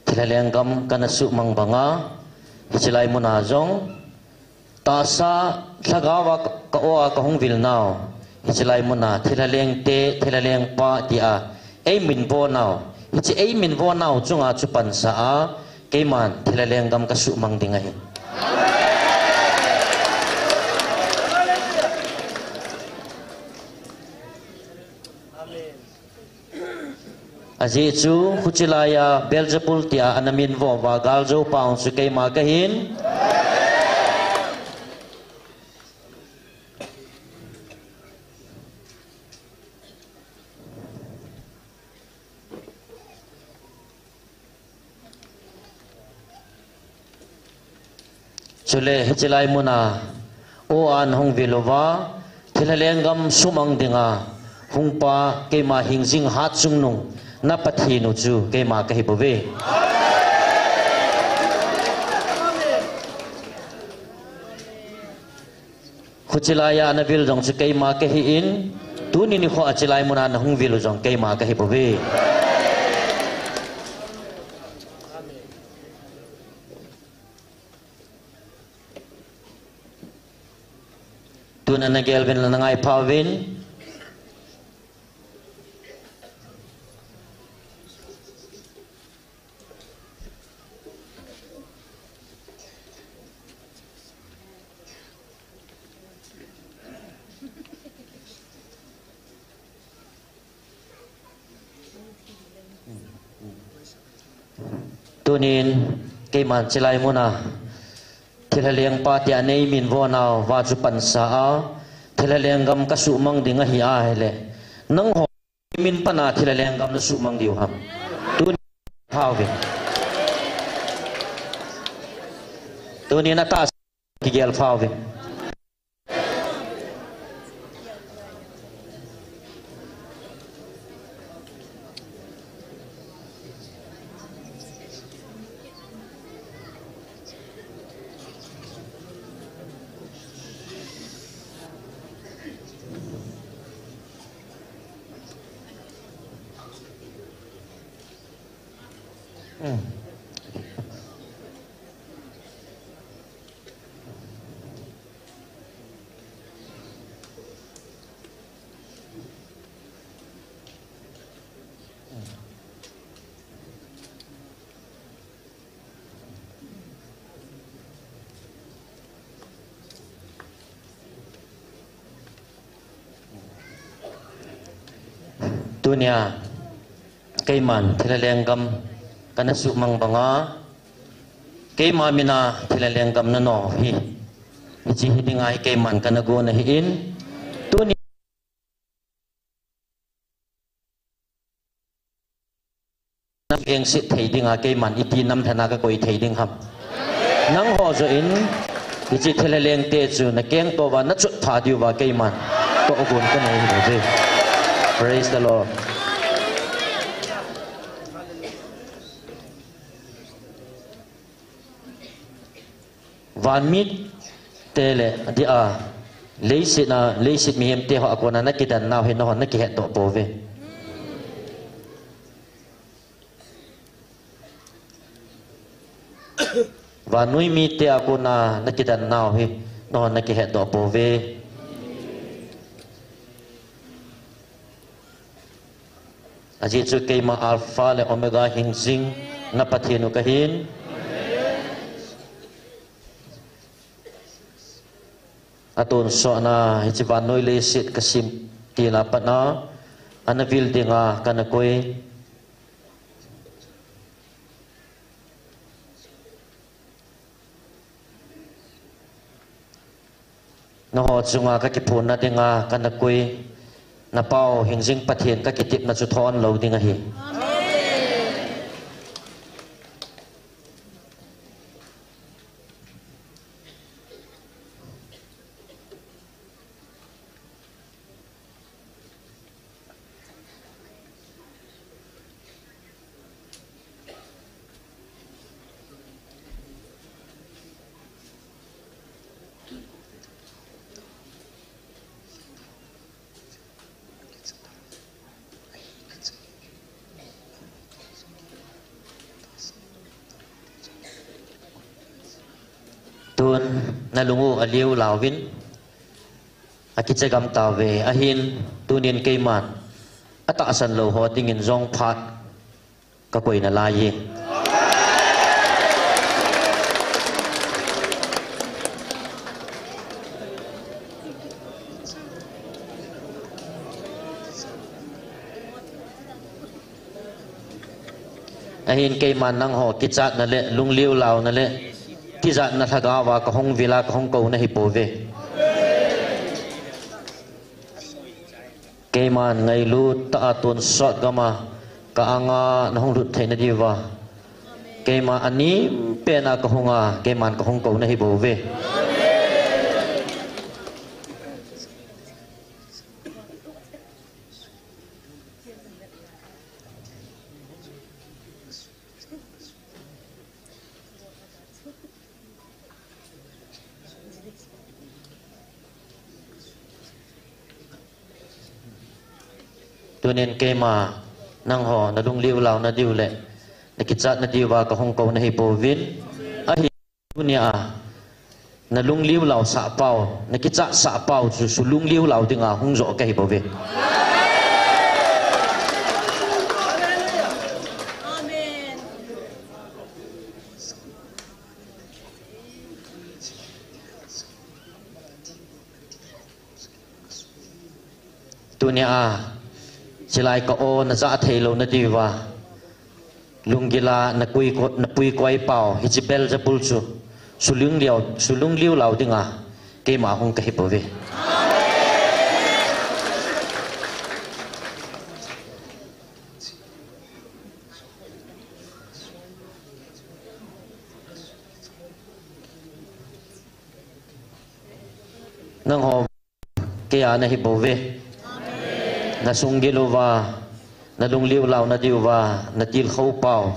thilha lenggam kana suhmang banga, hiche lai muna jong tahsa lhagaova ka o a kahung vilnau, hiche lai muna thilha lengte, thilha lengpa tia eiminvo nau, hiche eiminvo nau chunga chu pansa a keiman thilha lenggam kasuhmang ding ahi. Ajeh chu hiche laiya Beelzebul tia ana minvo uva galjoupa chu keima kahin. Chule hiche lai muna o a nahung vil uva, thilha lenggam sumang dinga hungpa keima hingjing hatchungnung na Pathen u chu keima kahi bouve. Hiche laiya navil jong chu keima kahin, tuni nikho a hiche lai muna nahung vil u jong keima kahi bouve. Tun ana gel uvin lang, nangai pha uvin. Tunin keiman chilai muna thilha lengpa tia nei min vonau va chu pansa a, thilha lenggam ka suhmang ding ahi a hile, nangho min pana thilha lenggam na suhmang diu ham? Tunin phauvin. Tunin atahsa kigel phauvin. Tunia keiman thilha lenggam kana suhmang banga, keima mina thilha lenggam na no hi, hiche hi dinga hi keiman kana gon ahin, tuni engse thei dinga keiman iti nam lhana ka koi thei ding ham? Nangho joh in, hiche thilha lengte chu na keng touva na chotpha diuva keiman tohgon ka nei hi. Praise the Lord. Van mite le, adia, leiset a, leiset mihemte ho a kona na kidan nau hi nahon na kihetdoh pouve. Vannoi mite a kona na kidan nau hi nahon na kihetdoh pouve. Ajeh chu keima Alpha le Omega hingjing na Pathen u kahin. Atonsotna hiche vannoi leiset kasem til a pat a, ana vil dinga kana koi. Nangho chunga ka kiphonna dinga kana koi, na pau hingjing Pathen ka kitepna chu thon lou ding ahi. Tun, na lung u aliu lauvin, akicha gam tauve, ahin, tunin keiman atahsan lou ho dingin jong phat ka koi nalai e. Ahin keiman nangho kichatna le lungliu launa le tijatna lhagao a kahung vil a kahung kou nahi pouve. Keiman ngailut tah a tonsot gam a ka anga nahung lut theina diuva, keima anem pen a kahung a keiman kahung kou nahi bouve. Tunin keima nangho nalungliu launa diu le nakichatna diuva kahung kou nahi pouvin, ahi tunia nalungliu lau sah pau, nakichat sah pau chu, chu lungliu lau dinga hung jo kahi bouve. Tunia, chilai ka o najah thei louna diuva, lunggila na pui ko-, na pui koi pau, hiche Beelzebul chu, sulung liu, sulung liu lau dinga, keima hung kahi bouve. Nangho kei a nahi bouve. Na sunggil uva, na lungliu launa diuva, na tilkhou pau,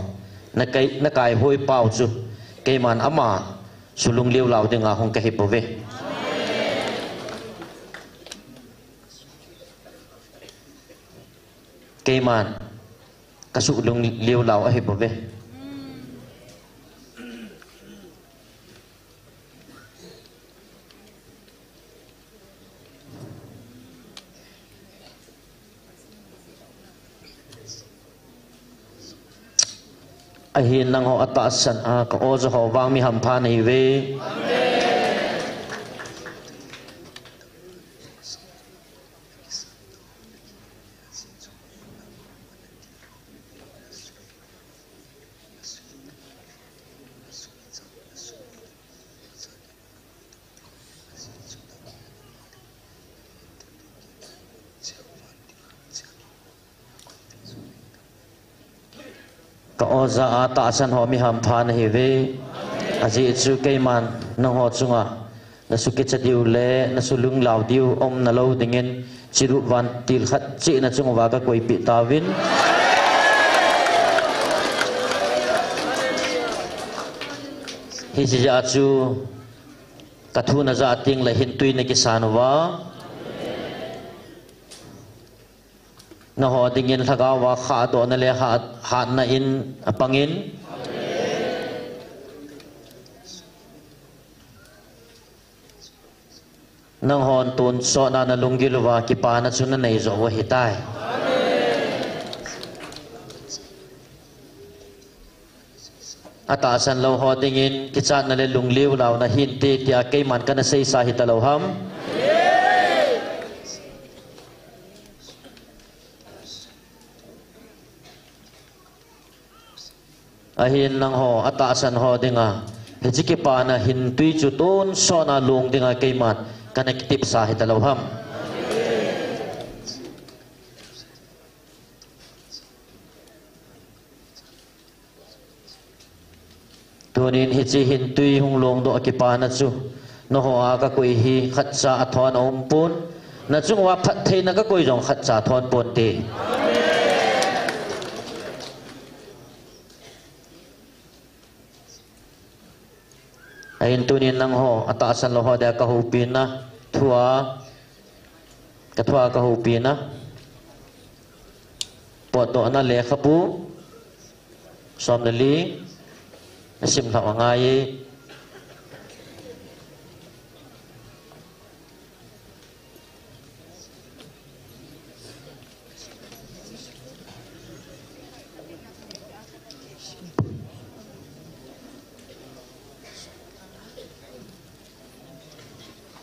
na kai, na kaihoi pau chu, keiman ama sulungliu lau dinga hung kahi bouve. Keiman kasulungliu lau ahi bouve. Ahin nangho atahsan a ka oja ho vang mi hampha nahiuve. Ka oja atahsan ho mi hampha nahiuve. Ajeh chu keiman nangho chunga na sukicha diu le na sulung lau diu umna lou dingin chirup vantil khat cheh na chung uva ka koipeh tauvin. Hiche jeh a chu ka thu na ja teng le hintui na kisan uva. Nangho dingin lhagao a khahdohna le hat, hatna in apangin. Nanghon tonsot na na lunggil uva kipana chu na nei jou u ahitai. Atahsan lou ho dingin kichatna le lungliu launa hinte tia keiman kana seisa hita lou ham. Ahin nangho atahsan ho dinga hiche kipana hintui chu tonsot na long dinga keiman kana kitepsa hita lou ham. Tunin hiche hintui hung longdoh kipana chu, nangho a ka koi hi khatcha athon aumpon, na chung uva phattheina ka koi jong khatcha athon ponte. Ahin tunin nangho atahsan lou ho dia ka houpina thua, ka thua ka houpina. Potdohna lekhabu som le li, na sim lhau angai e.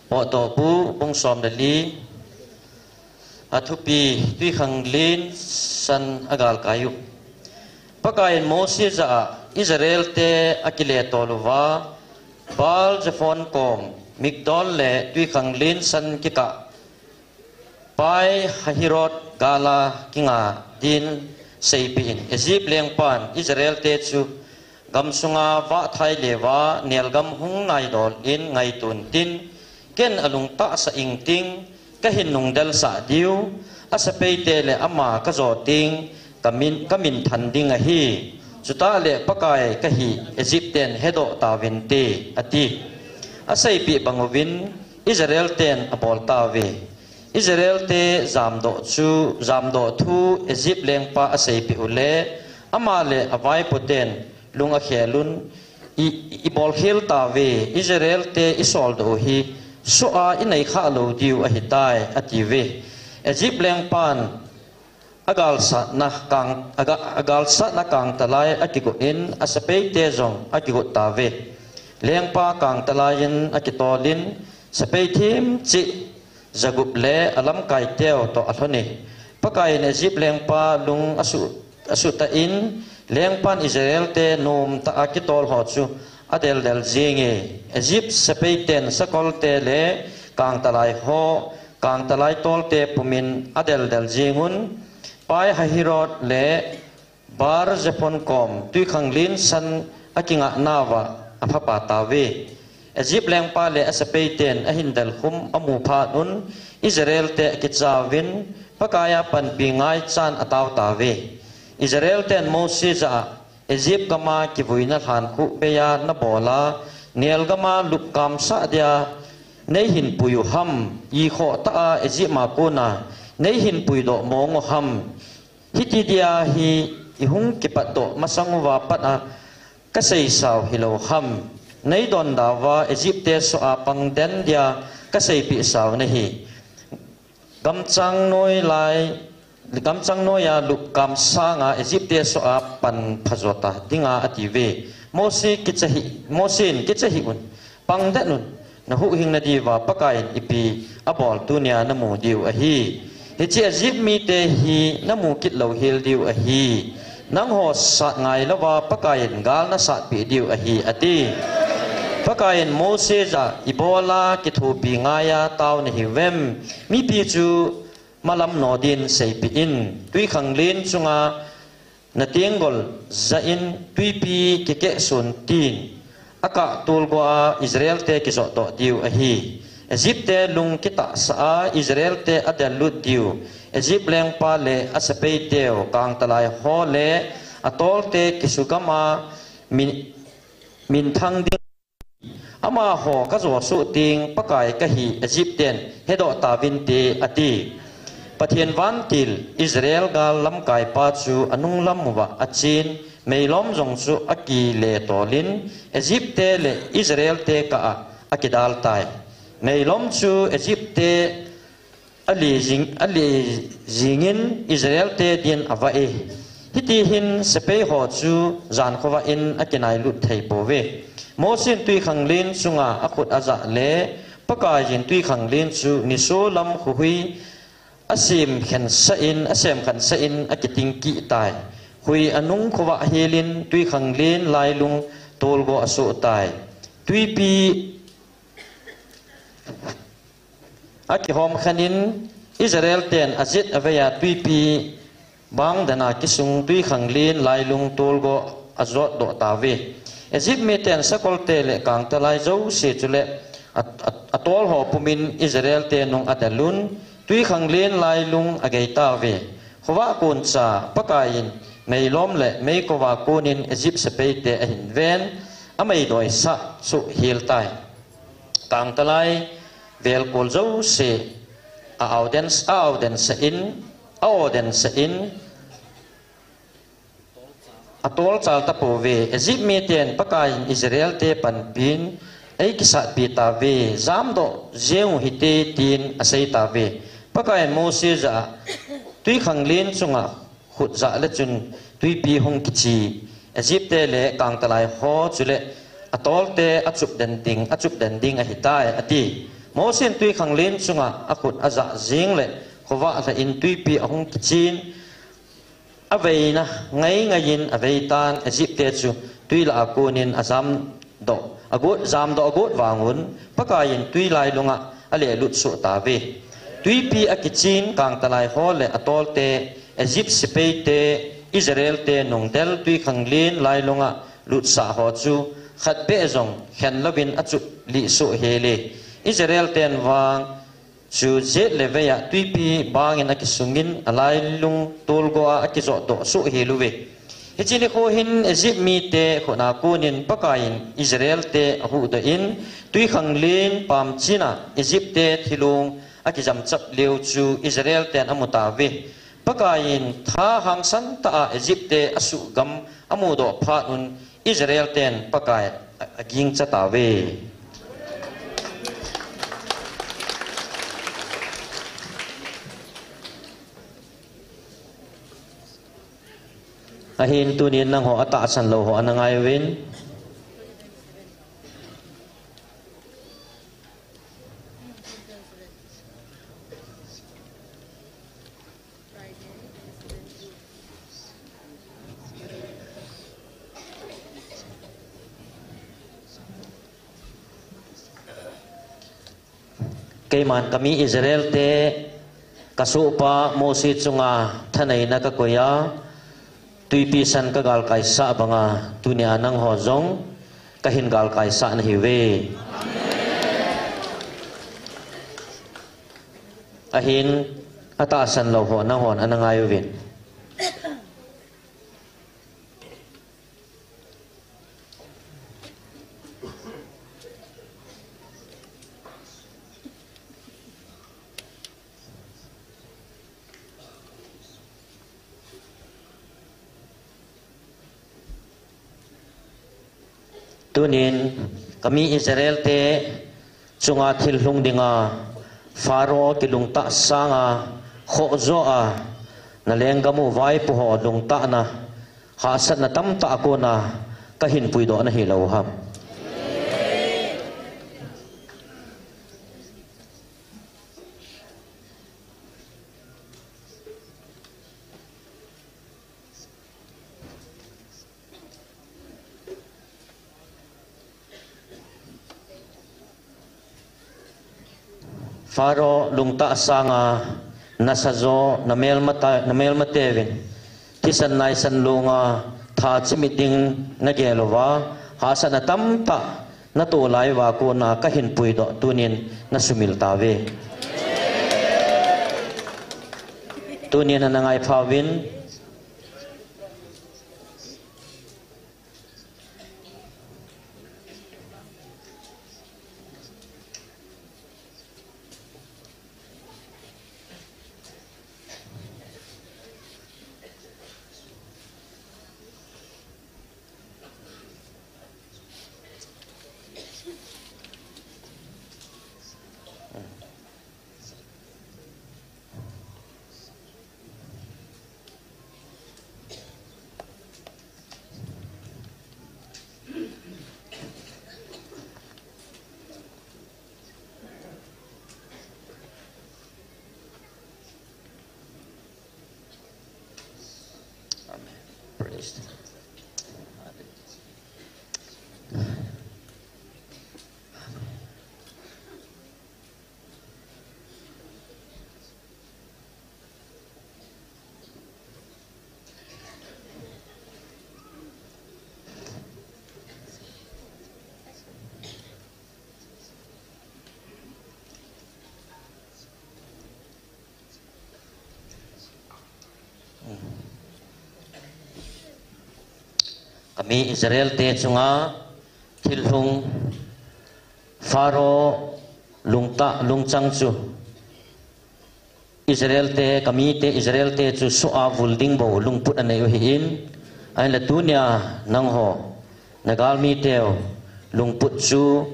Potdohbu bung som le li, athupi, twikhanglen san agalkai u. Pakaiyin Mose jah a Israel te akile tol uva, Baal Zephon kom, Migdol le twikhanglen san kikah Pi-hahiroth gal a kinga din seipeh in, Egypt lengpan Israel te chu gamsunga vahthai leuva nelgam hung naidol in ngaito untin, ken alung tahsa ingting kahin nungdel sah diu, asepai te le ama kajo teng kamin, kamin than ding ahi. Chutah le Pakai kahi Egypt ten hedoh tauvinte, ati. Aseipeh bang uvin Israel ten abol tauve. Israel te jamdoh chu, jamdoh thu Egypt lengpa aseipeh u le, ama le avaipo ten lung akhel un, i, ibolkhel tauve, Israel te isoldoh u hi, soh a inei khah lou diu ahitai, atiuve. Egypt lengpan agalsatna kang, aga, agalsatna kangtalai akigot in, asepai te jong akigot tauve. Lengpa kangtalai in akitol in, sepai themcheh jagup le alamkai teu toh alhon e. Pakaiyin Egypt lengpa lung asu, asutah in, Lengpan Israel te nom tah a kitol ho chu adeldel jinge. Egypt sepai ten sakol te le kangtalai ho, kangtalai tol te pumin adeldel jingun, Pi Hahiroth le Baal Zephon kom tuikhanglen san akinga nauva aphapa tauve. Egypt lengpa le asepai ten ahin delkhum amu phat un Israel te akichauvin Pakaiya panpi ngai chan atao tauve. Israel ten Mose jah a, Egypt gama kivuina lhan khu beiya nabola, Nile gama lupkam sah dia neihin pui u ham, ikhoh tah a Egypt ma kona neihin puidoh mong u ham, hiti dia hi ihung kipatdoh masang uva pat a kaseisau hilou ham, neidon dauva Egypt te soh a pang den dia kaseipeh sau nahi. Gamchang noi lai, gamchang noiya lupkam sanga Egypt te soh a pan phajota dinga atiuve. Mose kicha hih, Mose in kicha hih un, pang den un, nahuhhing nadiuva Pakaiyin ipi abol tunia namu diu ahi. Hiche Egypt mite hi namu kit louhel diu ahi. Nangho sat ngailouva Pakaiyin gal nasatpeh diu ahi, ati. Pakaiyin Mose jah a, ibola kithopi ngaiya tao nahiuvem? Mipi chu malam no din seipeh in, tuikhanglen chunga natenggol jah in tuipi kikeh sun tin, akah tolgo a Israel te kijotdoh diu ahi. Egypt te lung kitahsah a Israel te adellut diu, Egypt lengpa le asepai teu, kangtalai ho le atol te kisugam a min, minthang ding Amaho kajo soh teng Pakai kahi Egypt ten hedoh tauvinte, ati. Pathen vantil Israel gal lamkaipa chu anunglam uva achen, meilom jong chu akile tolin, Egypt te le Israel te kah a akidal tai. Meilom chu Egypt te ale jing, ale jingin Israel te din avah e. Hiti hin sepai ho chu jan khovah in akinailut thei pouve. Mose in tuikhanglen chunga akhut ajah le, Pakaiyin tuikhanglen chu nisolam khohui asem khensah in, asem khensah in akiting kit tai. Hui anung khovah helin tuikhanglen lailung tolgo asoh tai. Tuipi akihom khen in Israel ten ajet avei a tuipi bang dana kisung tuikhanglen lailung tolgo ajotdoh tauve. Egypt miten sakol te le kangtalai jouse chule a, a, atol ho pumin Israel te nung adelun tuikhanglen lailung agei tauve. Khovah koncha Pakaiyin meilom le meikova konin Egypt sepai te ahin ven, amei doisah chu hel tai. Kangtalai velkol jouse a auden, a auden sah in, a auden sah in, atol chal tapouve. Egypt miten Pakaiyin Israel te panpin eikisatpi tauve, jamdoh jeng u hite tin asei tauve. Pakaiyin Mose jah a tuikhanglen chunga khut jah le chun tuipi hung kichi, Egypt te le kangtalai ho chule atol te achup den ding, achup den ding ahitai, ati. Mose in tuikhanglen chunga akhut ajah jeng le khovah lheh in tuipi ahung kichin, aveina ngaingaiyin aveitan, Egypt te chu tui lah a konin ajamdoh agot, jamdoh agot vangun Pakaiyin tui lailunga alelut soh tauve. Tuipi akichin kangtalai ho le atol te, Egypt sepai te, Israel te nungdel tuikhanglen lailunga lutsah ho chu khatbeh jong khen louvin achup lih soh hel e. Israel ten vang chu jet le vei a tuipi bangin akisungin alailung tolgo a akijotdoh soh hel uve. Hiche nikho hin Egypt mite khut a konin Pakaiyin Israel te ahuhdoh in, tuikhanglen pamchin a Egypt te thilong akijamchap leu chu Israel ten amu tauve. Pakaiyin tha hangsan tah a Egypt te asuhgam amudoh phat un Israel ten Pakai a, agingcha tauve. Ahin tunin nangho atahsan lou ho ana ngai uvin. Keiman kami Israel te kasohpa Mose chunga thaneina kakoi a, twipi san kagalkaisah banga, tunia nangho jong kahin galkaisah nahiuve. Ahin, atahsan lou ho nanghon ana ngai uvin. Tunin, kami Israel te chunga thil lhung dinga, Pharaoh kilungtah sanga, khoh joh a, nalenggam u vaipo ho lungtahna, hahsatna tamtah a kona, kahin puidoh nahi lou ham. Pharaoh lungtah sanga nasa jo, namelmate, namelmate uvin thisan naisan longa tha chimit ding nagel uva, hahsatna tamtah natoh lai uva kona kahin puidoh tunin nasumil tauve. Tunin ana ngaipha uvin. Amen. Praise the Lord. Kami Israel te chunga thil lhung Pharaoh lungtah lungchang chu Israel te, kami te, Israel te chu soh a vul ding bou lungput anei u ahin, ahinla tunia nangho, nagalmi teu lungput chu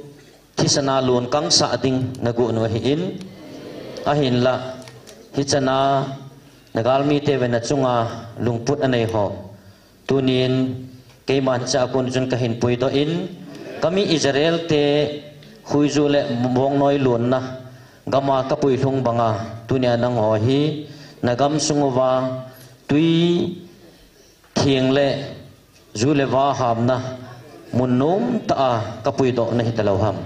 thisan a lon kangsah ding nagon u ahin, ahinla hichana nagalmi teuvin nachunga lungput anei ho. Tunin, keiman hiche a kon chun kahin puidoh in, kami Israel te huiju le bongnoi lonna gama kapui lhung banga, tunia nangho hi nagam sung uva tui theng le ju le va hamna mun nomtah a kapuidoh nahi talou ham.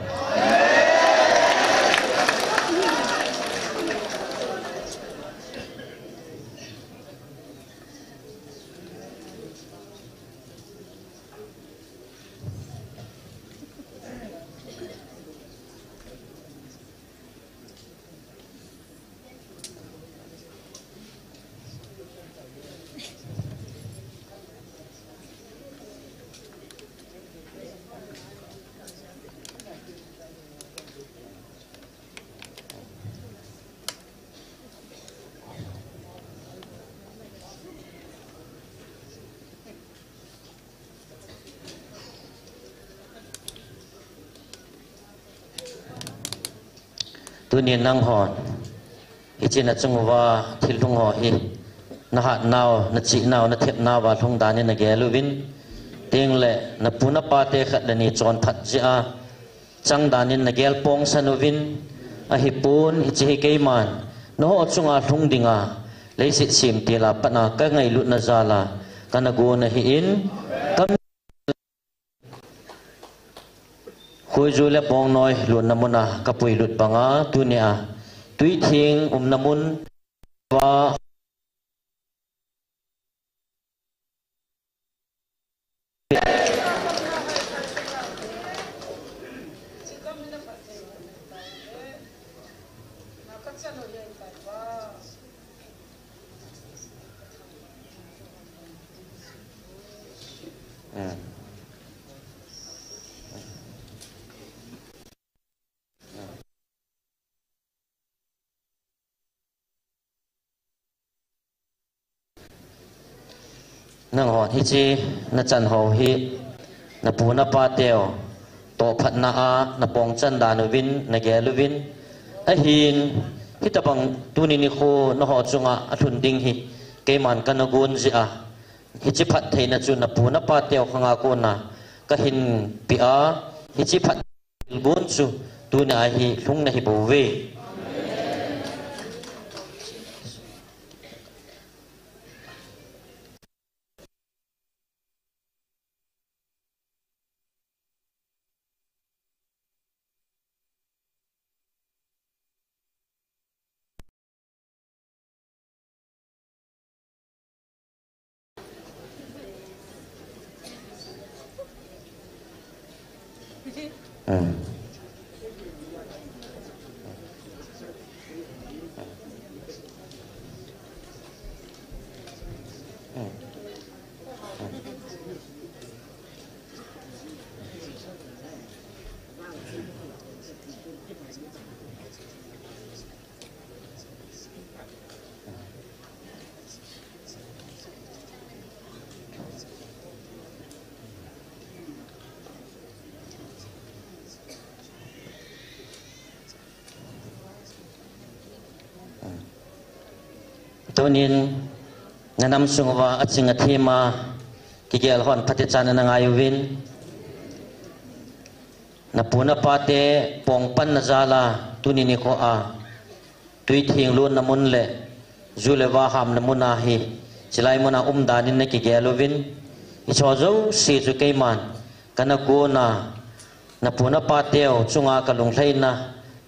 Tunin nanghon hiche nachung uva thil lhung ho hi nahatnau, nachihnau, nathepnau va lhung dan in nagel uvin, tengle napu napa te khat le ni chonphat jeh a chang dan in nagel pongsan uvin, ahipon hiche hi keiman nangho chunga lhung dinga leiset semtil a pat a kangailutna jal a kana gon ahin, ka Huiju le Bongnoi lutna muna kapui lut banga tunia Tuithing umna mun va Nanghon hiche nachan ho hi napu napa teu tohphatna a napong chan dan uvin nagel uvin, ahin hitabang tuni nikho naho chunga alhun ding hi keiman kana gon jeh a, hiche phattheina chu napu napa teu khanga kona kahin pe a, hiche phat gon chu tunia hi lhung nahi bouve. Tunin nanam sunguva aching athema kigel hon phatechan ana ngai uvin. Napu napa te pongpanna jal a tuni nikho a Tuithing lutna mun le ju le va hamna muna hi chilai muna umdan in nakigel uvin. Hicheho jouse chu keiman kana kona napu napa teu chunga kalunglhaina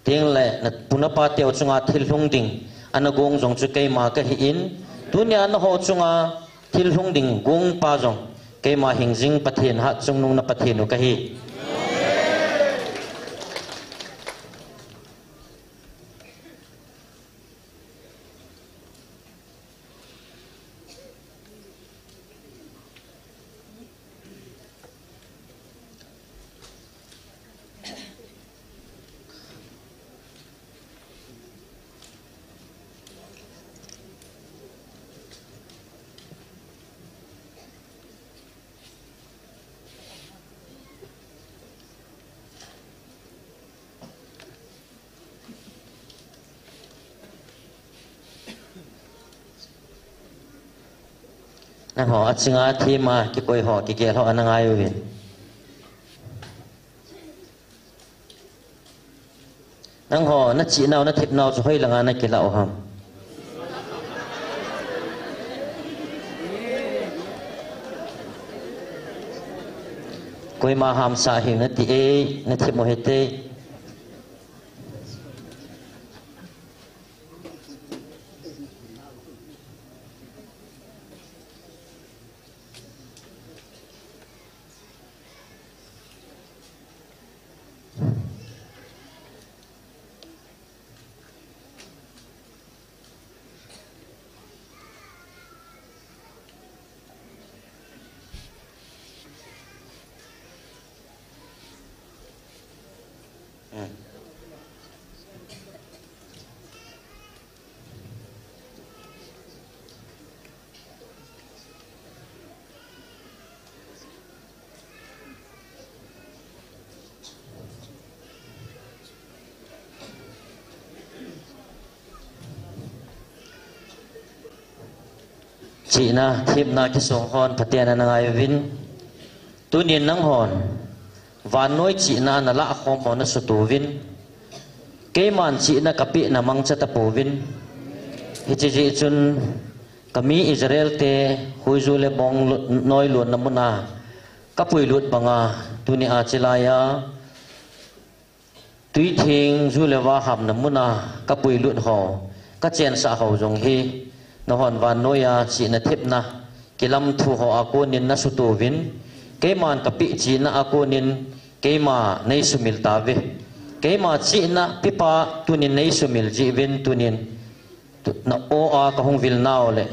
ding le napu napa teu chunga thil lhung ding ana gong jong chu keima kahi in, tunia naho chunga thil lhung ding gongpa jong keima hingjing Pathen, Hatchungnung na Pathen u kahi. Nangho achinga thema kikoi ho, kigel ho ana ngai uvin. Nangho nachihnau nathepnau chu hoilanga nakilah u ham? Koima hamsa hih un nati e, nathep u hite. Chihna, themna kisong hon phaten ana ngai uvin. Tunin nanghon vannoi chihna nalah khom ho nasutouvin. Keiman chihna kapeh na mangcha tapouvin. Hiche jeh chun kami Israel te huiju le bong noi lonna muna kapui lut banga tunia chilaiya Tuitheng ju le va hamna muna kapui lut ho, kachensah ho jong hi, nahon vannoiya chihna thepna kilamthu ho a konin nasutouvin, keiman kapeh chihna a konin keima neisumil tauve. Keima chihna pepa tunin neisumil jeh uvin tunin, tu-, na-o a kahung vil nau le,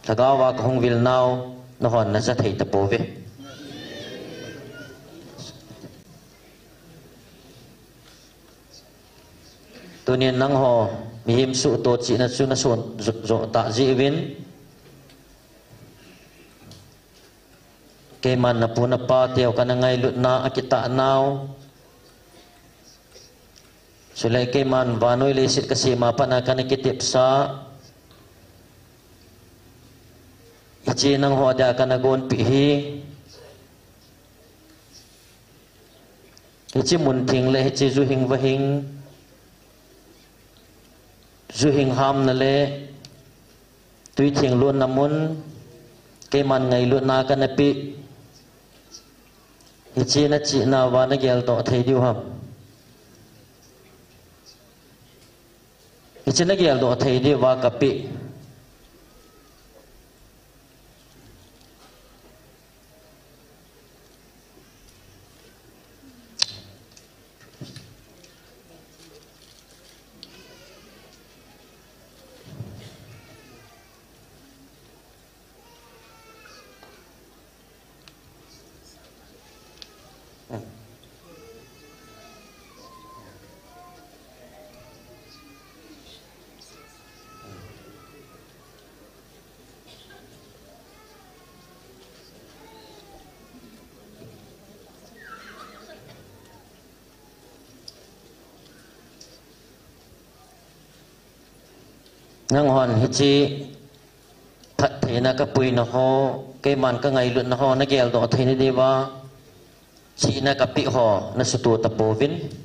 lhagao a kahung vil nau, nahon naja thei tapouve. Tunin nangho, mihem suhtoh chihna chu nason jo, jo tah jeh uvin. Keiman napu napa teu kana ngailutna akitah nau. Chule keiman vannoi leiset kasem a pat a kana kitepsa. Hiche nangho dia kana gonpeh hi. Hiche muntheng le hiche juhing vahing, juhing hamna le tuitheng lonna mun, keiman ngailutna kana peh. Hiche nachihna uva nageldoh thei diu ham? Hiche nageldoh thei diuva kapeh. Nanghon hiche phattheina kapuina ho, keiman kangailutna ho nageldoh theina diuva chihna kapeh ho nasutoh tapouvin.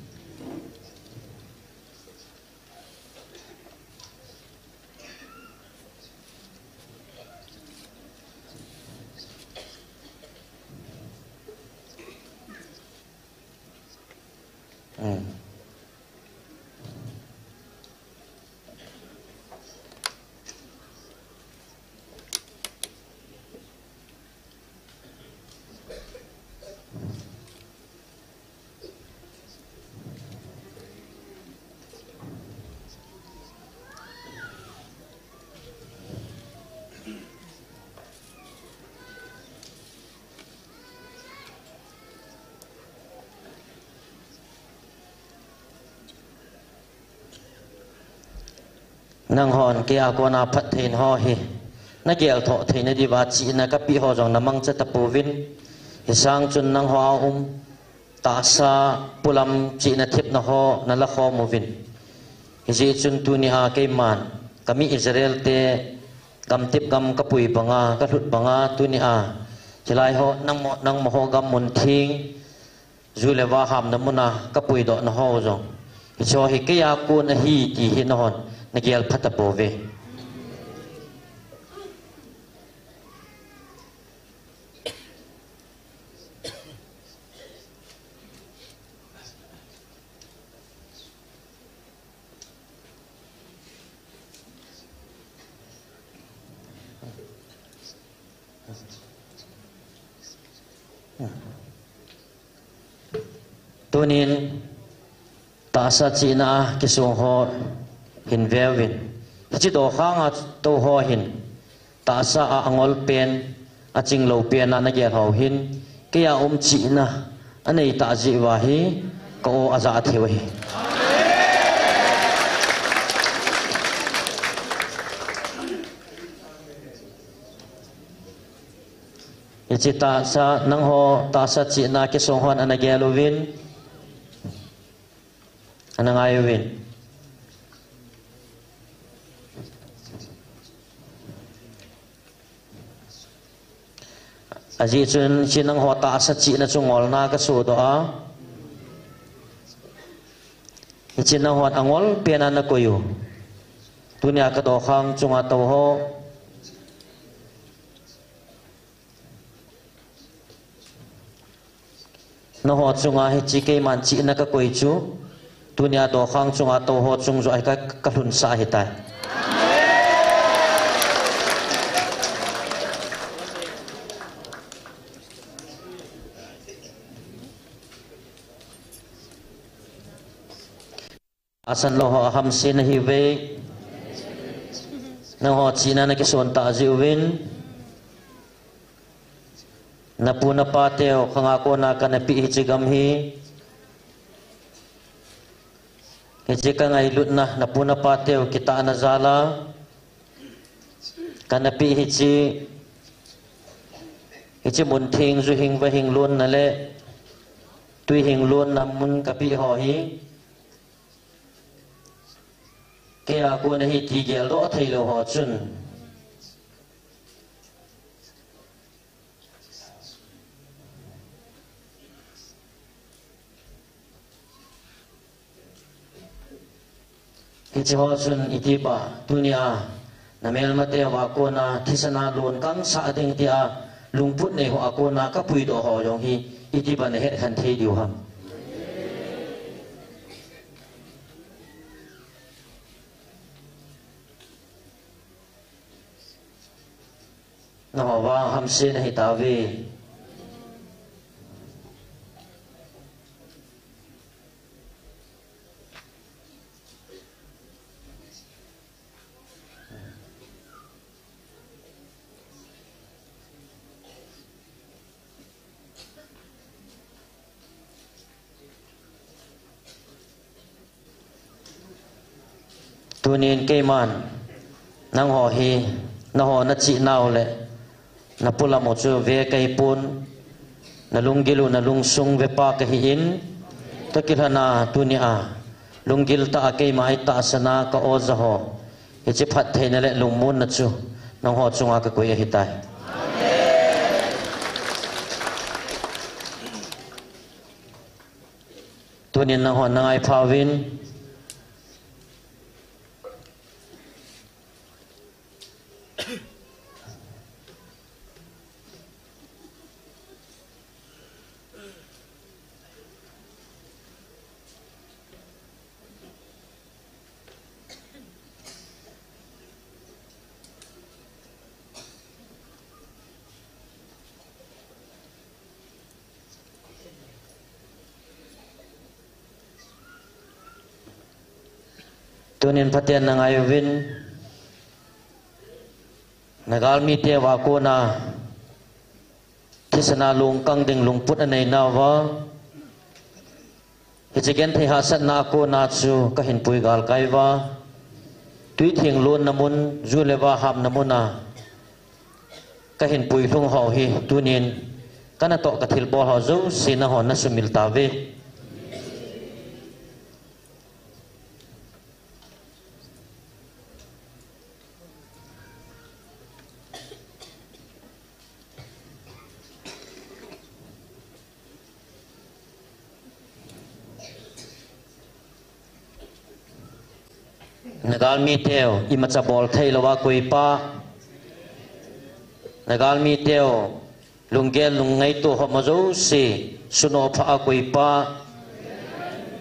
Nanghon keia kona phattheina ho hi nageldoh theina diuva chihna kapeh ho jong namangcha tapouvin, hisang chun nangho a um tahsa polam chihna thepna ho nalakhom uvin. Hijeh chun tunia keiman kami Israel te gamtep gam kapui banga, kalhut banga tunia hilai ho nangma, nangma ho gam muntheng, ju le va hamna muna kapuidohna ho jong, hicheho hi keia kon ahi ti hi nanghon nagel pha tapouve. Tunin tahsa chihna a kisong ho hin veuvin. Hiche dokhanga tou ho hin tahsa a angol pen, aching lou pen a nagel ho hin, keia um chihna anei tah jeh uva hi ka-o ajah theiu ahi. Hiche tahsa, nangho tahsa chihna kisong hon ana gel uvin, ana ngai uvin. Ajeh chun hiche nangho tahsa chihna chu ngolna kasodoh a, hiche nanghon angol pen a nakoi u, tunia kadokhang chunga tou ho, nangho chunga hiche keiman chihna kakoi chu, Tunia dokhang chunga tou ho chung joh a hi ka, ka lhunsah ahitai. Asan lou ho ahamse nahiuve. Nangho chihna nakison tah jeh uvin. Napu napa teu khanga kona kana peh hiche gam hi. Hiche ka ngailutna, napu napa teu kitahna jal a. Kana peh hiche, hiche mun theng ju hing va hing lonna le, tui hing lonna mun ka peh ho hi. Kei a kona hi ti geldoh thei lou ho chun. Hiche ho chun iti ba, tunia, na melmate uva kona, thisan a lon kang sah ding tia, lungput nei ho a kona, ka puidoh ho jong hi, iti ba na het khen thei diu ham. Nangho vang hamse nahi tauve. Tunin keiman, nangho hi, nangho nachihnau le, na polam u chu ve kahi pon, na lunggil u, na lungsung vepa kahi in, ka kilhana tunia, lunggil tah a keima itahsan a ka oja ho, hiche phattheina le lungmonna chu, nangho chunga ka koi ahitai. Tunin nangho na ngai phauvin. Tunin phaten na ngai uvin, na galmite uva kona, thisan a lon kang ding lungput anei nauva, hiche genthei hahsatna a kona chu ka hin pui galkai uva, tui theng lonna mun, ju le va hamna mun a, ka hin pui lhung ho hi, tunin, ka natoh ka thilbol ho jouse nangho na sumil tauve. Na galmiteu, imacha bol thei louva koipa. Na galmiteu, lunggel lungngaito ho ma jouse, sunoh pha a koipa.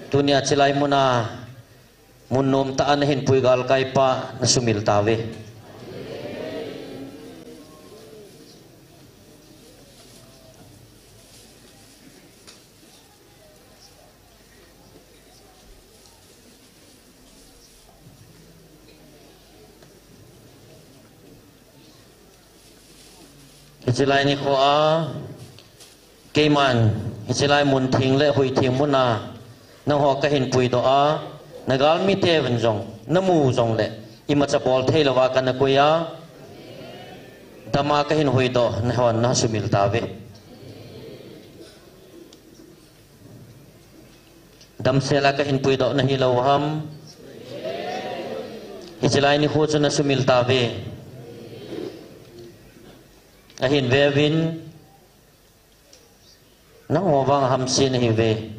Tunia chilai muna, mun nomtah a na hin pui galkaipa, na sumil tauve. Hiche lai nikho a, keiman, hiche lai mun theng le hoi theng muna, nangho ka hin puidoh a, na galmiteuvin jong, na mu jongle, imacha bol thei louva kana koi a, dama ka hin hoidoh, nahon na sumil tauve. Damsel a ka hin puidoh na hilou ham. Hiche lai nikho chu na sumil tauve. Ahin veuvin. Nangho vang hamse nahiuve.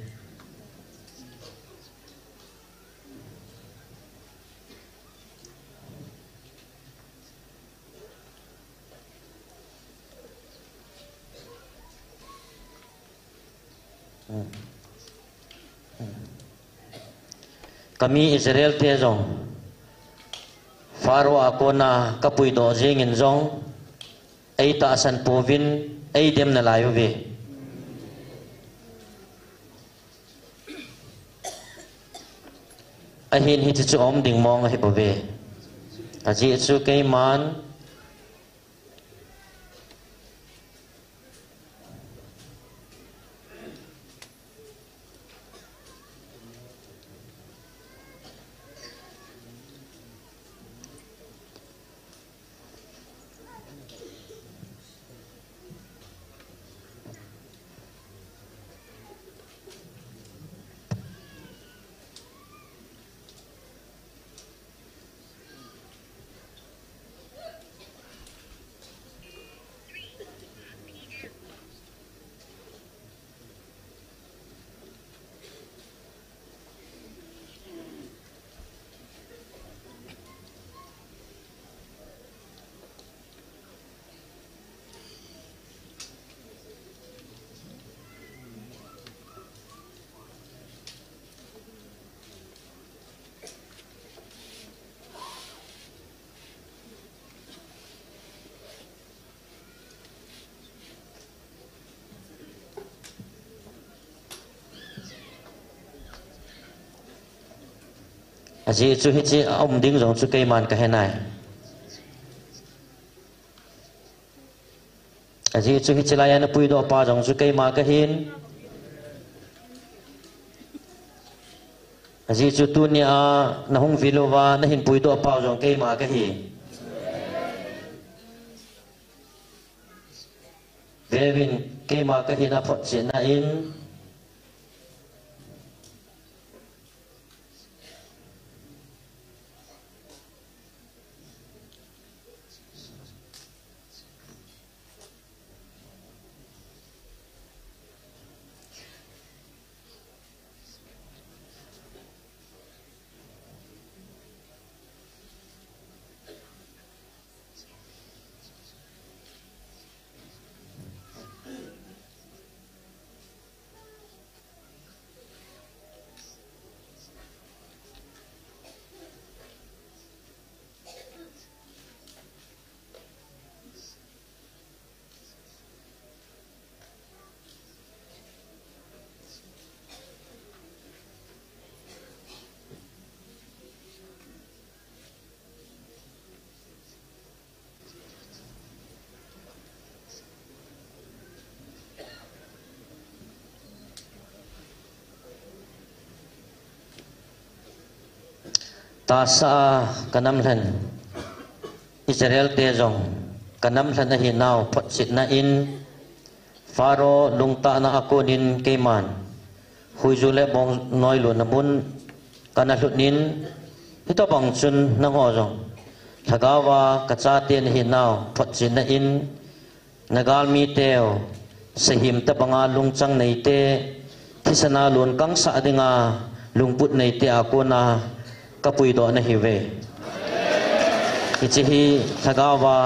Kami Israel te jong Pharaoh a kona kapuidoh jingin jong eitahsan pouvin eidem nalai uve. Ahin hiche chu aum ding mong ahi bouve. Ajeh chu keiman Ajeh chu hiche aum ding jong chu keiman kahe nai. Ajeh chu hiche laiya napuidoh pa jong chu keima kahin. Ajeh chu tunia nahung vil uva nahin puidoh pa jong keima kahi. Veuvin, keima kahin aphotchetna in. Tahsa a kanam lhen Israel te jong kanam lhen ahinau photchetna in Pharaoh lungtahna a konin keiman huiju le bong noi lutna mun kana lhut in, hitobang chun nangho jong lhagao a kachate nahinau photchetna in, nagalmi teu, sahim tobanga lungchang neite, thisana lungkang sah dinga lungput neite a kona kapuidoh nahiuve. Hiche hi lhagao a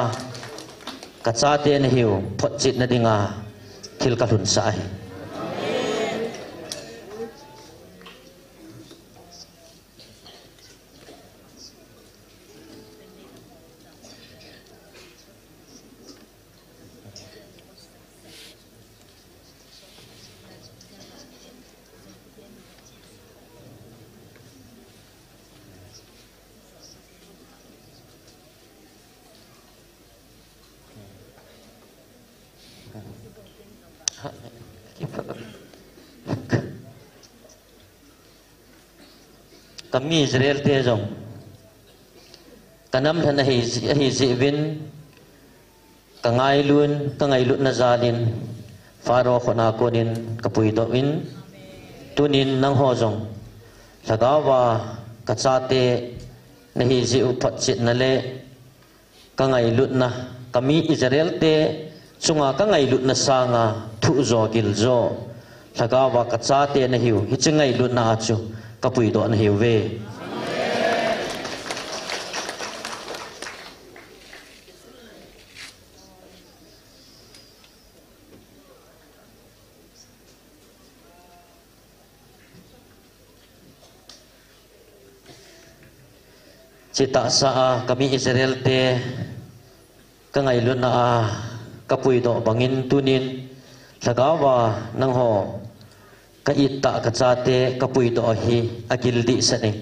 kachate nahiu photchetna dinga thil kalhunsah ahi. Kami Israel te jong kanam lhen ahi, ahi jeh uvin, kangailun, kangailutna jalin Pharaoh khutna konin kapuidoh in, tunin nangho jong lhagao a kachate nahi jeh u photchetna le kangailutna, kami Israel te chunga kangailutna sanga thuh jo gil jo lhagao a kachate nahiu, hiche ngailutna a chu kapuidoh nahiuve. Chutahsa a kami Israel te ka ngailutna a ka puidoh bangin tunin lhagao a nangho ka it tah ka chate ka puidoh hi agil dehset e.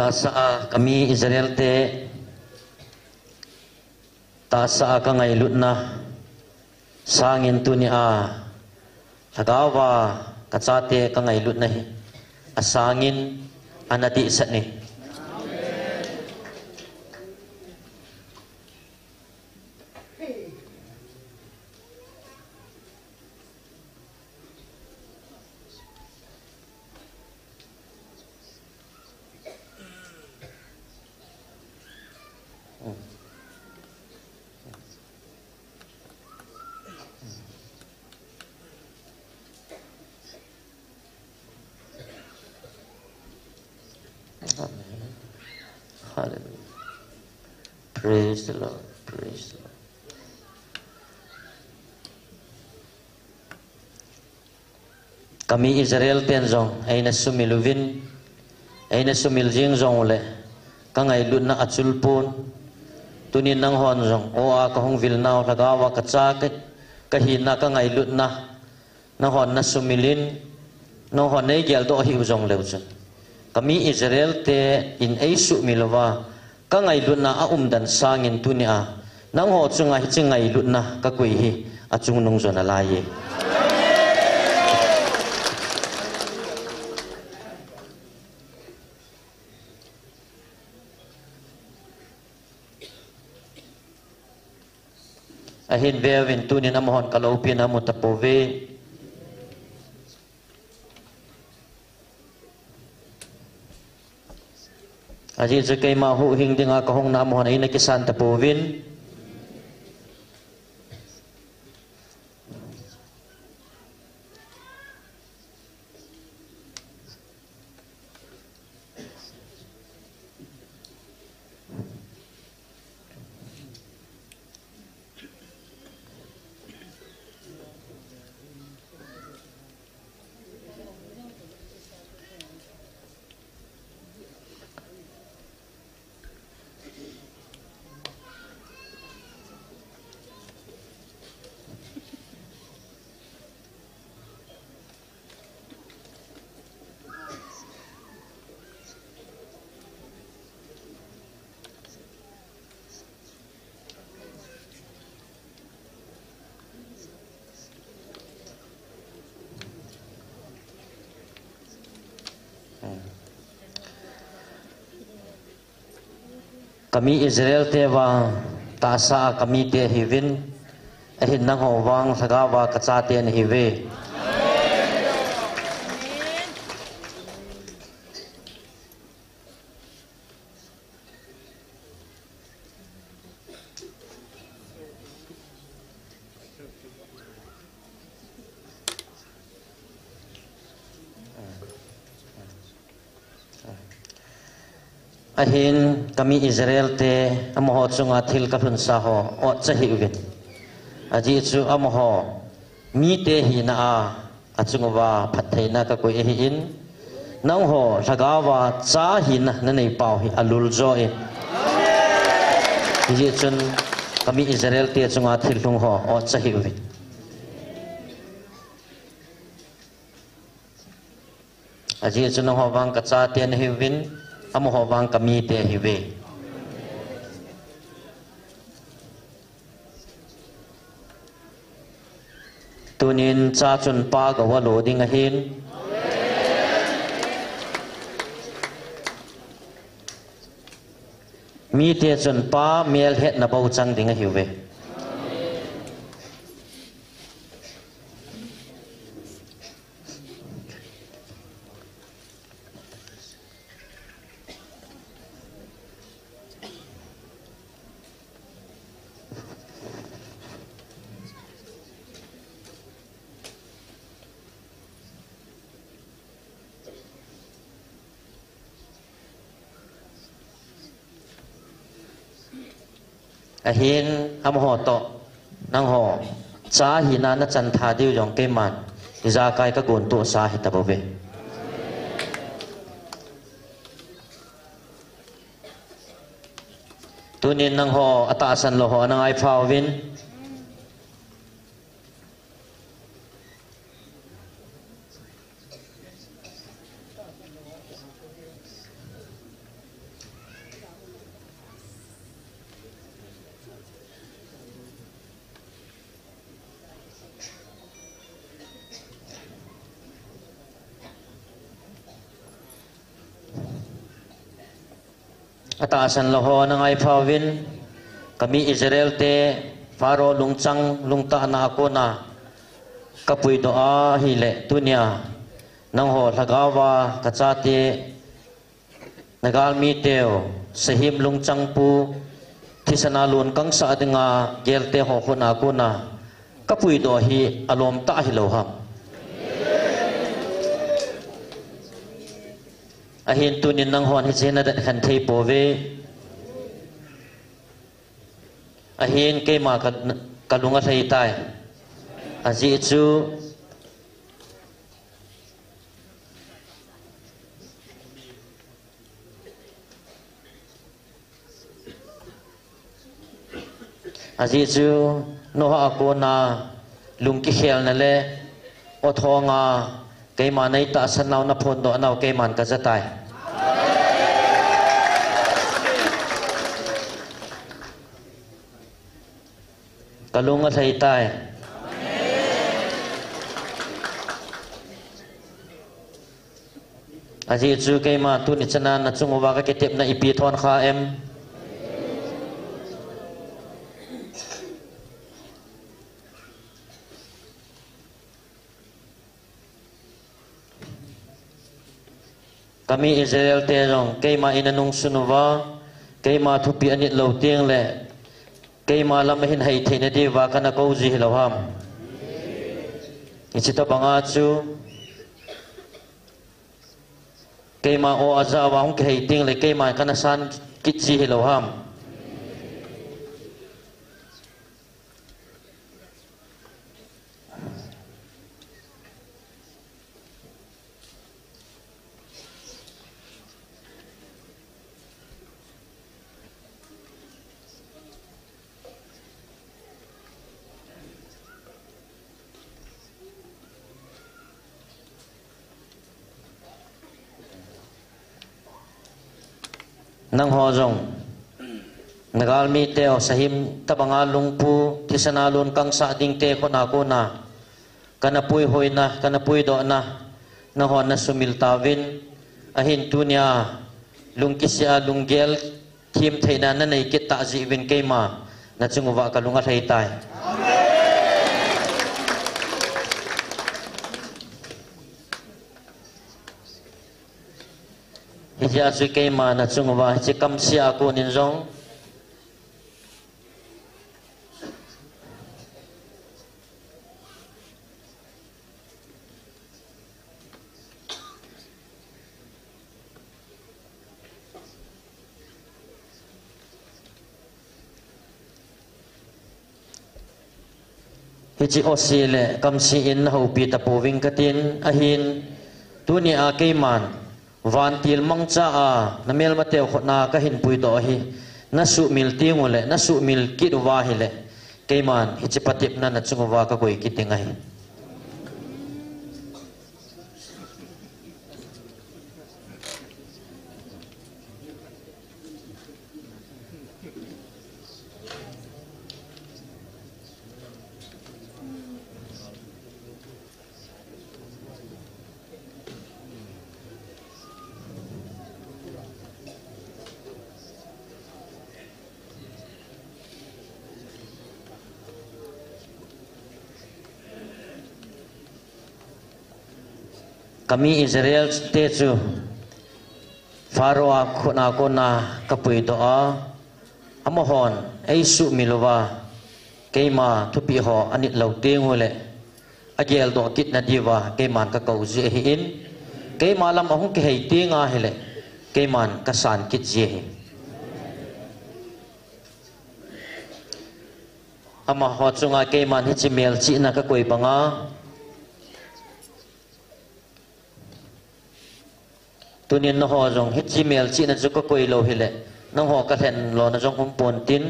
Tahsa a kami Israel te, tahsa a ka ngailutna sangin tunia lhagao a ka chate ka ngailutna hi asangin ana dehset e. Amen. Hallelujah. Praise the Lord. Praise the Lord. Kami Israel ten jong eina sumil uvin, eina sumil jing jongle ka ngailutna achul pon. Tunin nanghon jong o a ka hung vil nau lhagao a ka cha ka, ka hina ka ngailutna nanghon na sumil in, nanghon nei geldoh hih u jongleu chun kami Israel te in ei sumil uva ka ngailutna a umdan sangin tunia nangho chunga hiche ngailutna ka koi hi achungnung jo nalai e. Ahin veuvin tunin amahon ka loupina amu tapouve. Ajeh chu keima huhhing dinga ka hungna amahon eina kisan tapouvin. Kami Israel te vang tahsa a kamite hiuvin, ahin nangho vang lhagao a kachate nahiuve. Ahin kami Israel te amaho chunga thil kalhunsa ho otcha hih uvin. Ajeh chu amaho mite hina a achung uva phattheina kakoi ahin, nangho lhagao a cha hina nanei pau hi alul jo e. Hijeh chun kami Israel te chunga thil lhung ho otcha hih uvin. Ajeh chu nangho vang kachate nahiuvin, amaho vang kamite ahiuve. Tunin cha chun pa gou alo ding ahin. Mite chun pa melhetna bou chang ding ahiuve. Ahin amaho toh nangho cha hina nachan tha diu jong keiman ijakai kagon tohsa ahi tabouve. Tunin nangho atahsan lou ho ana ngai pha uvin. Atahsan lou ho ana ngai pha uvin, kami Israel te Pharaoh lungchang lungtahna a kona kapuidoh ahile tunia nangho lhagaova kachate nagalmi teu, sahim lungchangpu, thisan a lungkang sah dinga gelte ho khut a kona kapuidoh hi alom tah hilou ham? Ahin tunin nanghon hiche hi nadan khen thei pouve. Ahin keima ka, kalung alhai tai. Ajeh chu Ajeh chu Noah a kona lungkikhelna le othonga keima neitahsan nau naphondoh nau keiman kaja tai. Kalung alhai tai. Ajeh chu keima tuni chana nachung uva kakitepna ipi thon kha em? Kami Israel te jong keima ina nungsun uva, keima thupi anit lou tengle keima lam ahin hei theina diuva kana kou ji hilou ham? Hiche tobanga chu keima o aja uva hung kihei tengle keima kana san kit ji hilou ham? Nangho jong nagalmi teu, sahim tobanga lungpu, thisan a lungkang sah dingte khut a kona kana puihoina, kana puidohna nanghon nasumil tauvin. Ahin tunia lungkisih a lunggel thim theina nanei kit tah jeh uvin keima nachung uva kalung alhai tai. Hijeh a chu keima nachung uva hiche kamseh a konin jong hiche oseh le kamseh in nahoupi tapouving katin, ahin tunia keiman vantil mangcha a namelmateu khut a kahin puidoh hi nasuhmil tengule nasuhmil kit uva ahile keiman hiche patepna nachung uva kakoi kit ding ahi. Kami Israel te chu Pharaoh a khut a kona kapuidoh a, amahon eisuhmil uva, keima thupi ho anit lou tengule ageldoh kitna diuva keiman kakou ji ahin, keima lam ahung kihei teng ahile keiman kasan kit ji ahi. amaho chunga keiman hiche melchihna kakoi banga, tunin nangho jong hiche melchihna chu kakoi lou hile, nangho kalhen lona jong umpon tin.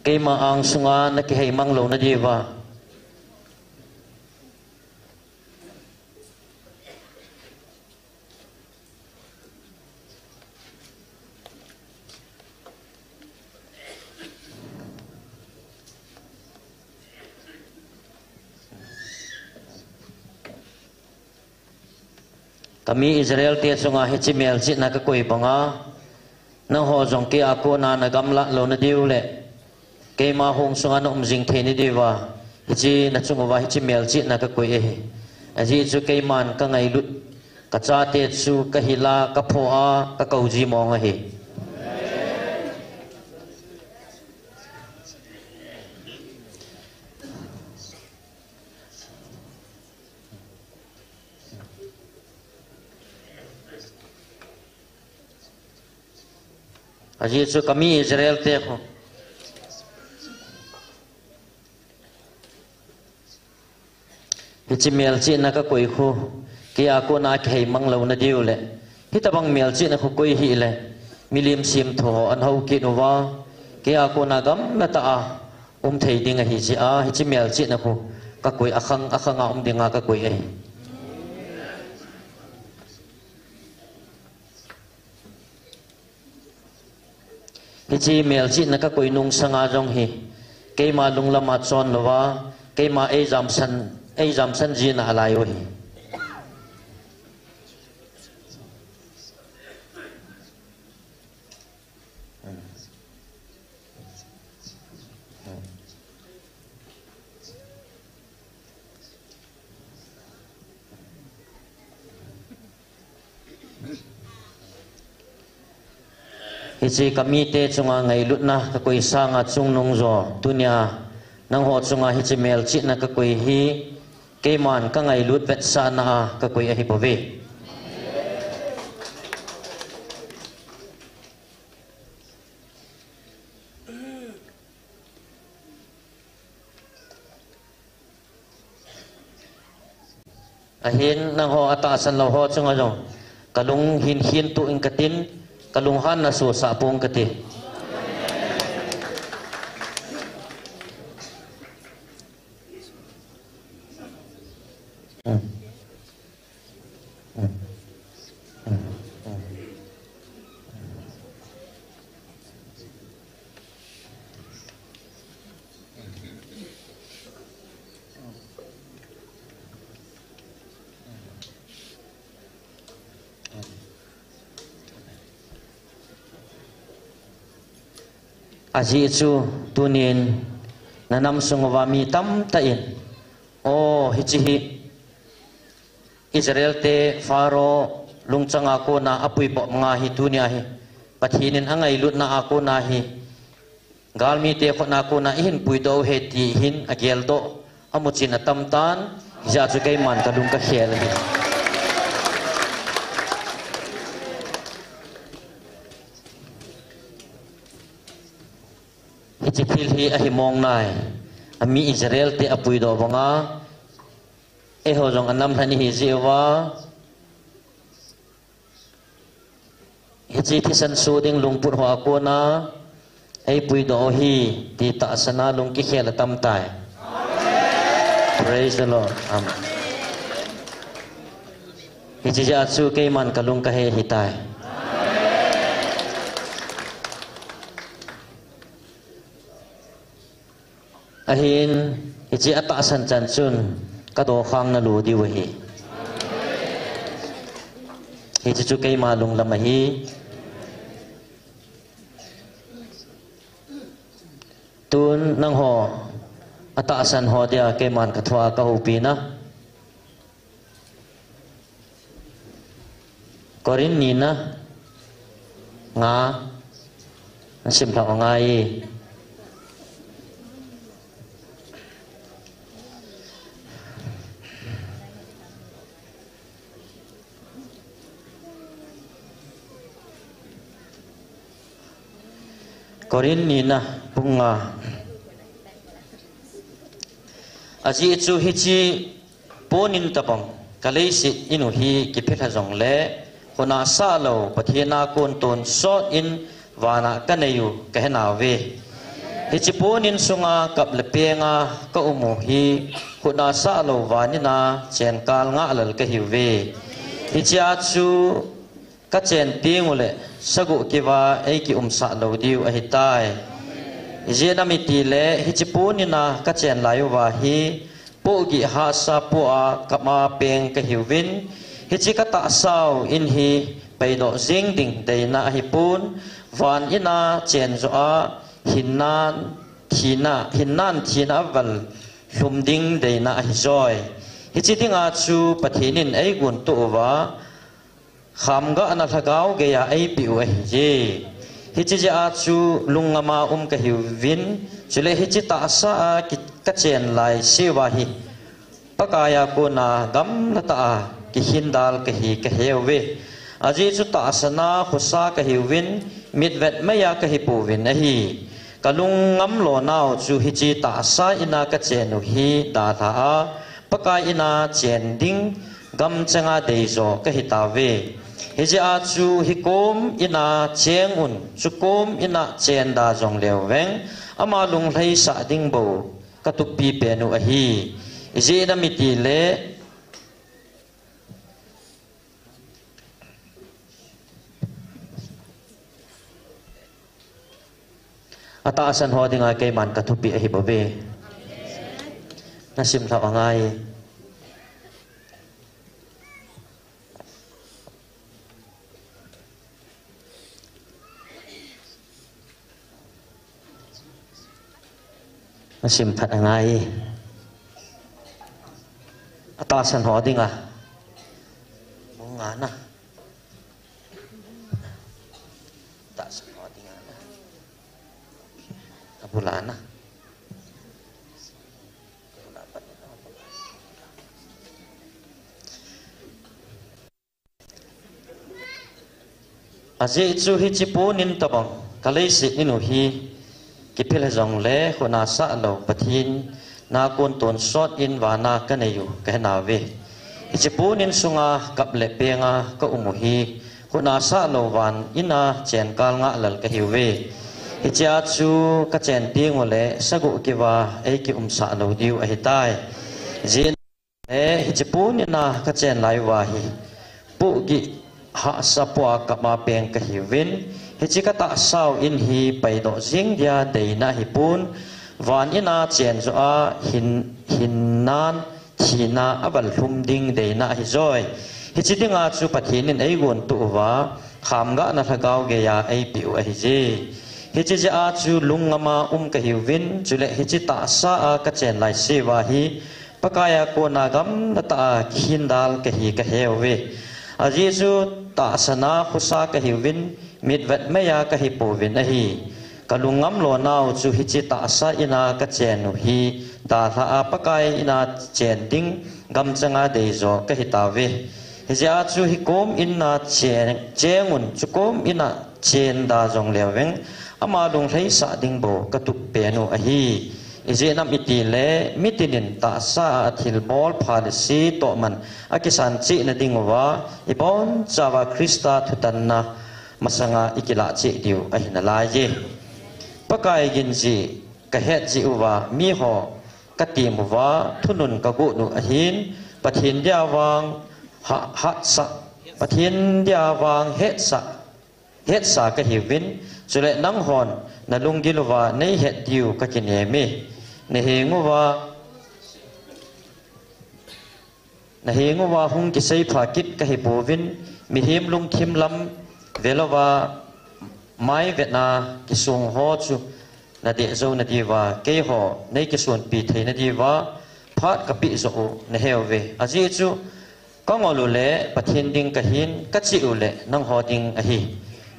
Keima angsunga nakihei mang louna diuva. Kami Israel te chunga hiche melchihna kakoi banga, nangho jong keia kona nagamlat louna diu le, keima hung sunga naum jing theina diuva, hiche nachung uva hiche melchihna kakoi ahi. Ajeh chu keiman kangailut, kachate chu kahila, kaphoh a, kakou ji mong ahi. Ajeh chu kami Israel te khu, hiche melchihna kakoi khu, keia kona kihei mang louna diu le, hitobang melchihna khu koi hile, milim semtho ho ana hou kit uva, keia kona gamla tah a um thei ding ahi jeh a, hiche melchihna khu kakoi, akhang akhanga um dinga kakoi ahi. Hiche melchihna kakoi nung sanga jong hi, keima lunglam a chon louva, keima eijamsan, eijamsan jina alai u ahi. Hiche kamite chunga ngailutna kakoi sanga chungnung jo, tunia nangho chunga hiche melchihna kakoi hi, keiman kangailut vetsahna a kakoi ahibouve. Ahin nangho atahsan lou ho chunga jong kalung hin hin tuh inge katin, kalunghanna sosah ponge kati. Ajeh chu tunin nanam sung uva mi tamtah in, o, hiche hi Israel te Pharaoh lungchang a kona apuidoh banga hi tunia hi Pathen in angailutna a kona hi, galmite khut a kona eihin puidoh u ahi ti hin ageldoh, amuchen atam tan, hijeh chun keiman kalung kakhel ahi. Hiche thil hi ahi mong nai, ami Israel te apuidoh banga, eiho jong anam lhan ihi jeh uva, hiche thisan so ding lungput ho a kona eipuidoh u ahi ti tahsan a lung kikhel atam tai. Praise the Lord. Amen. Hiche jeh a chu keiman kalung kahei ahitai. Ahin, hiche atahsan chan chun kadokhang nalo diu ahi. Hiche chu keima lunglam ahi. Tun nangho atahsan ho dia keiman kathua kahoupi na. Korin nina nga, nasim lhah u angai. Korin nina bung nga. Ajeh chu hiche ponin tabang ka leiset in u hi kiphel ha jongle, khut a sah lou Pathen a kon tonsot in vana ka nei u ka he nauve. Hiche ponin sunga kap le penga ka um u hi khut a sah lou van in a chen kal ngah lal ka hiuve. Hichea chu ka chen teng uleh sagoh keuva ei kiumsah lou diu ahitai. Ijeh inem itile hiche ponin a ka chen lai uva hi pohgih hahsa pua kap a peng ka hiuvin, hiche ka tahsa u in hi paidoh jeng ding deina ahipon, van in a chen joh a hinnan thina, hinnan thina aval lhum ding deina ahijoi. Hiche dinga chu Pathen in eigontoh uva, khamgahna lhagao geiya eipeh u ahiye. Hiche jeh a chu lungngam a um ka hiuvin, chule hiche tahsa a ki, ka chen lai seuva hi Pakai a kona gamlatah a kikhin dal kahi ka heuve. Ajeh chu tahsan a khosa ka hiuvin, mitvet mei a ka hipouvin ahi. Ka lungngam lonau chu hiche tahsa in a ka chen u hi dalha a Pakai in a chen ding gamcheng a deijo ka hitauve. Hijeh a chu hikom in a cheng un, chukom in a chen da jongleu veng, ama lunglhaisah ding bou ka tuppi pen u ahi. Ijeh inem itile, atahsan ho dinga keiman ka thupeh ahibouve. Nasim lhah angai. Nasim phat angai. Atahsan ho dinga. Bung nga na. Atahsan ho dinga na. Abul a na. Ajeh chu hiche ponin tabang ka leiset in u hi kiphel ha jongle khut a sah lou Pathen a kon tonsot in vana ka nei u ka he nauve. Hiche ponin sunga kap le penga ka um u hi khut a sah lou van in a chen kal ngah lal ka hiuve. Hichea chu ka chen teng uleh sagoh keuva ei kiumsah lou diu ahitai. Ijeh inem itile hiche ponin a ka chen lai uva hi pohgih hahsa pua kap a peng ka hiuvin, hiche ka tahsa u in hi paidoh jeng dia deina ahipon, van in a chen joh a hin, hinnan thina aval lhum ding deina ahijoi. Hiche dinga chu Pathen in eigontoh uva, khamgahna lhagao geiya eipeh u ahiye. Hiche jeh a chu lungngam a um ka hiuvin, chule hiche tahsa a ka chen lai seuva hi Pakai a kona gamlatah a kikhin dal kahi ka heuve. Ajeh chu tahsan a khosa ka hiuvin, mitvet mei a ka hipouvin ahi. Ka lungngam lonau chu hiche tahsa in a ka chen u hi dalha a Pakai in a chen ding gamcheng a deijo ka hitauve. Hijeh a chu hikom in a chen, cheng un, chukom in a chen da jongleu veng, ama lunglhaisah ding bou ka tup pen u ahi. Ijeh inem itile, mitin in tahsa a thilbol pha le se toh man akisan cheh na ding uva, ibonchauva Christa thutanna masanga ikilah cheh diu ahi nalaiye. Pakai gin jeh ka het jeh uva, miho ka tem uva, thunun ka got u ahin, Pathen dia vang ha, hatsah, Pathen dia vang hetsah, hetsa ka hiuvin, chule nanghon na lunggil uva nei het diu ka kinem e. Na heng uva, na heng uva hung kiseipha kit ka hipouvin, mihem lungthim lam velouva mai vetna kisong ho chu na deh jou na diuva, keiho nei kisonpi thei na diuva, phat ka peh joh u na heuve. Ajeh chu, ka ngol uleh Pathen ding kahin, ka cheh uleh nangho ding ahi.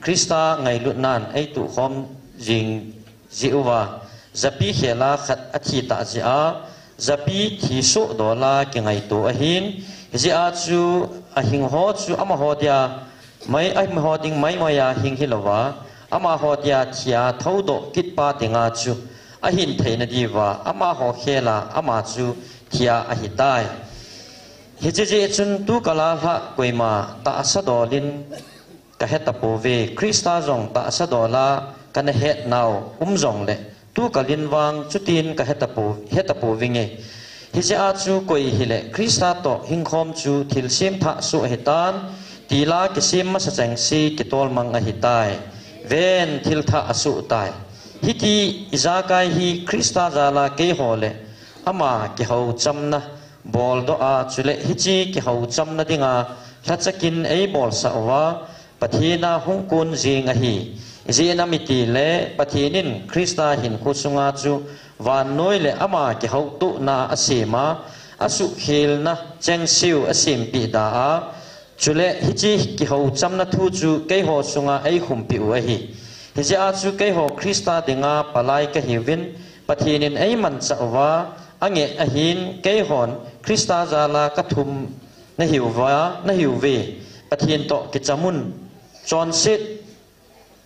Christa ngailutnan ei tuh khom jing jeh uva, japi khel a khat athi tah jeh a, japi thi soh dol a kingaito ahin, hijeh a chu ahing ho chu amaho dia, mai, amaho ding maimai a hing hilouva, amaho dia thia thoudoh kitpa dinga chu ahin theina diuva, amaho khela ama chu thia ahitai. Hiche jeh chun tu kala lhah koima tahsa dolin kahetapouve, Christa jong tahsa dola kana hetnau um jongle, tu kalin vang chutin kahetapou, hetapouvinge. Hijeh a chu koi hile Christa toh hingkhom chu thilsem thah soh ahitan, tila kisem masa chengse kitolmang ahitai. Ven, thil thah asoh tai. Hiti ijakai hi Christa jala keiho le ama kihouchamna boldoh a, chule hiche kihouchamna dinga lhachakin eibolsah uva, Pathen a hung kon jing ahi. Ijeh inem itile Pathen in Christa hinkho sunga chu vannoi le ama kihoutohna asema, asuhkhelna chengseu asempeh da a, chule hiche kihouchamna thu chu keiho sunga eikhumpeh u ahi. Hijeh a chu keiho Christa dinga palai kahiuvin, Pathen in eimanchah uva angeh ahin, keihon Christa jala kathum nahiuva, nahiuve. Pathen toh kichamun, chonset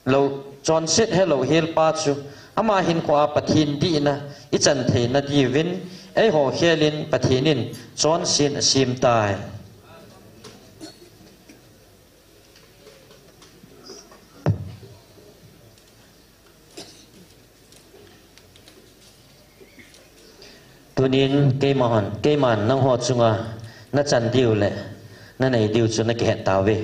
lou, chonset helou helpa chu ama hinkhoa Pathen dihna ichan theina diuvin, eiho khelin Pathen in chonset asem tai. Tunin keiman, keiman nangho chunga nachan diu le nanei diu chu nakihet tauve.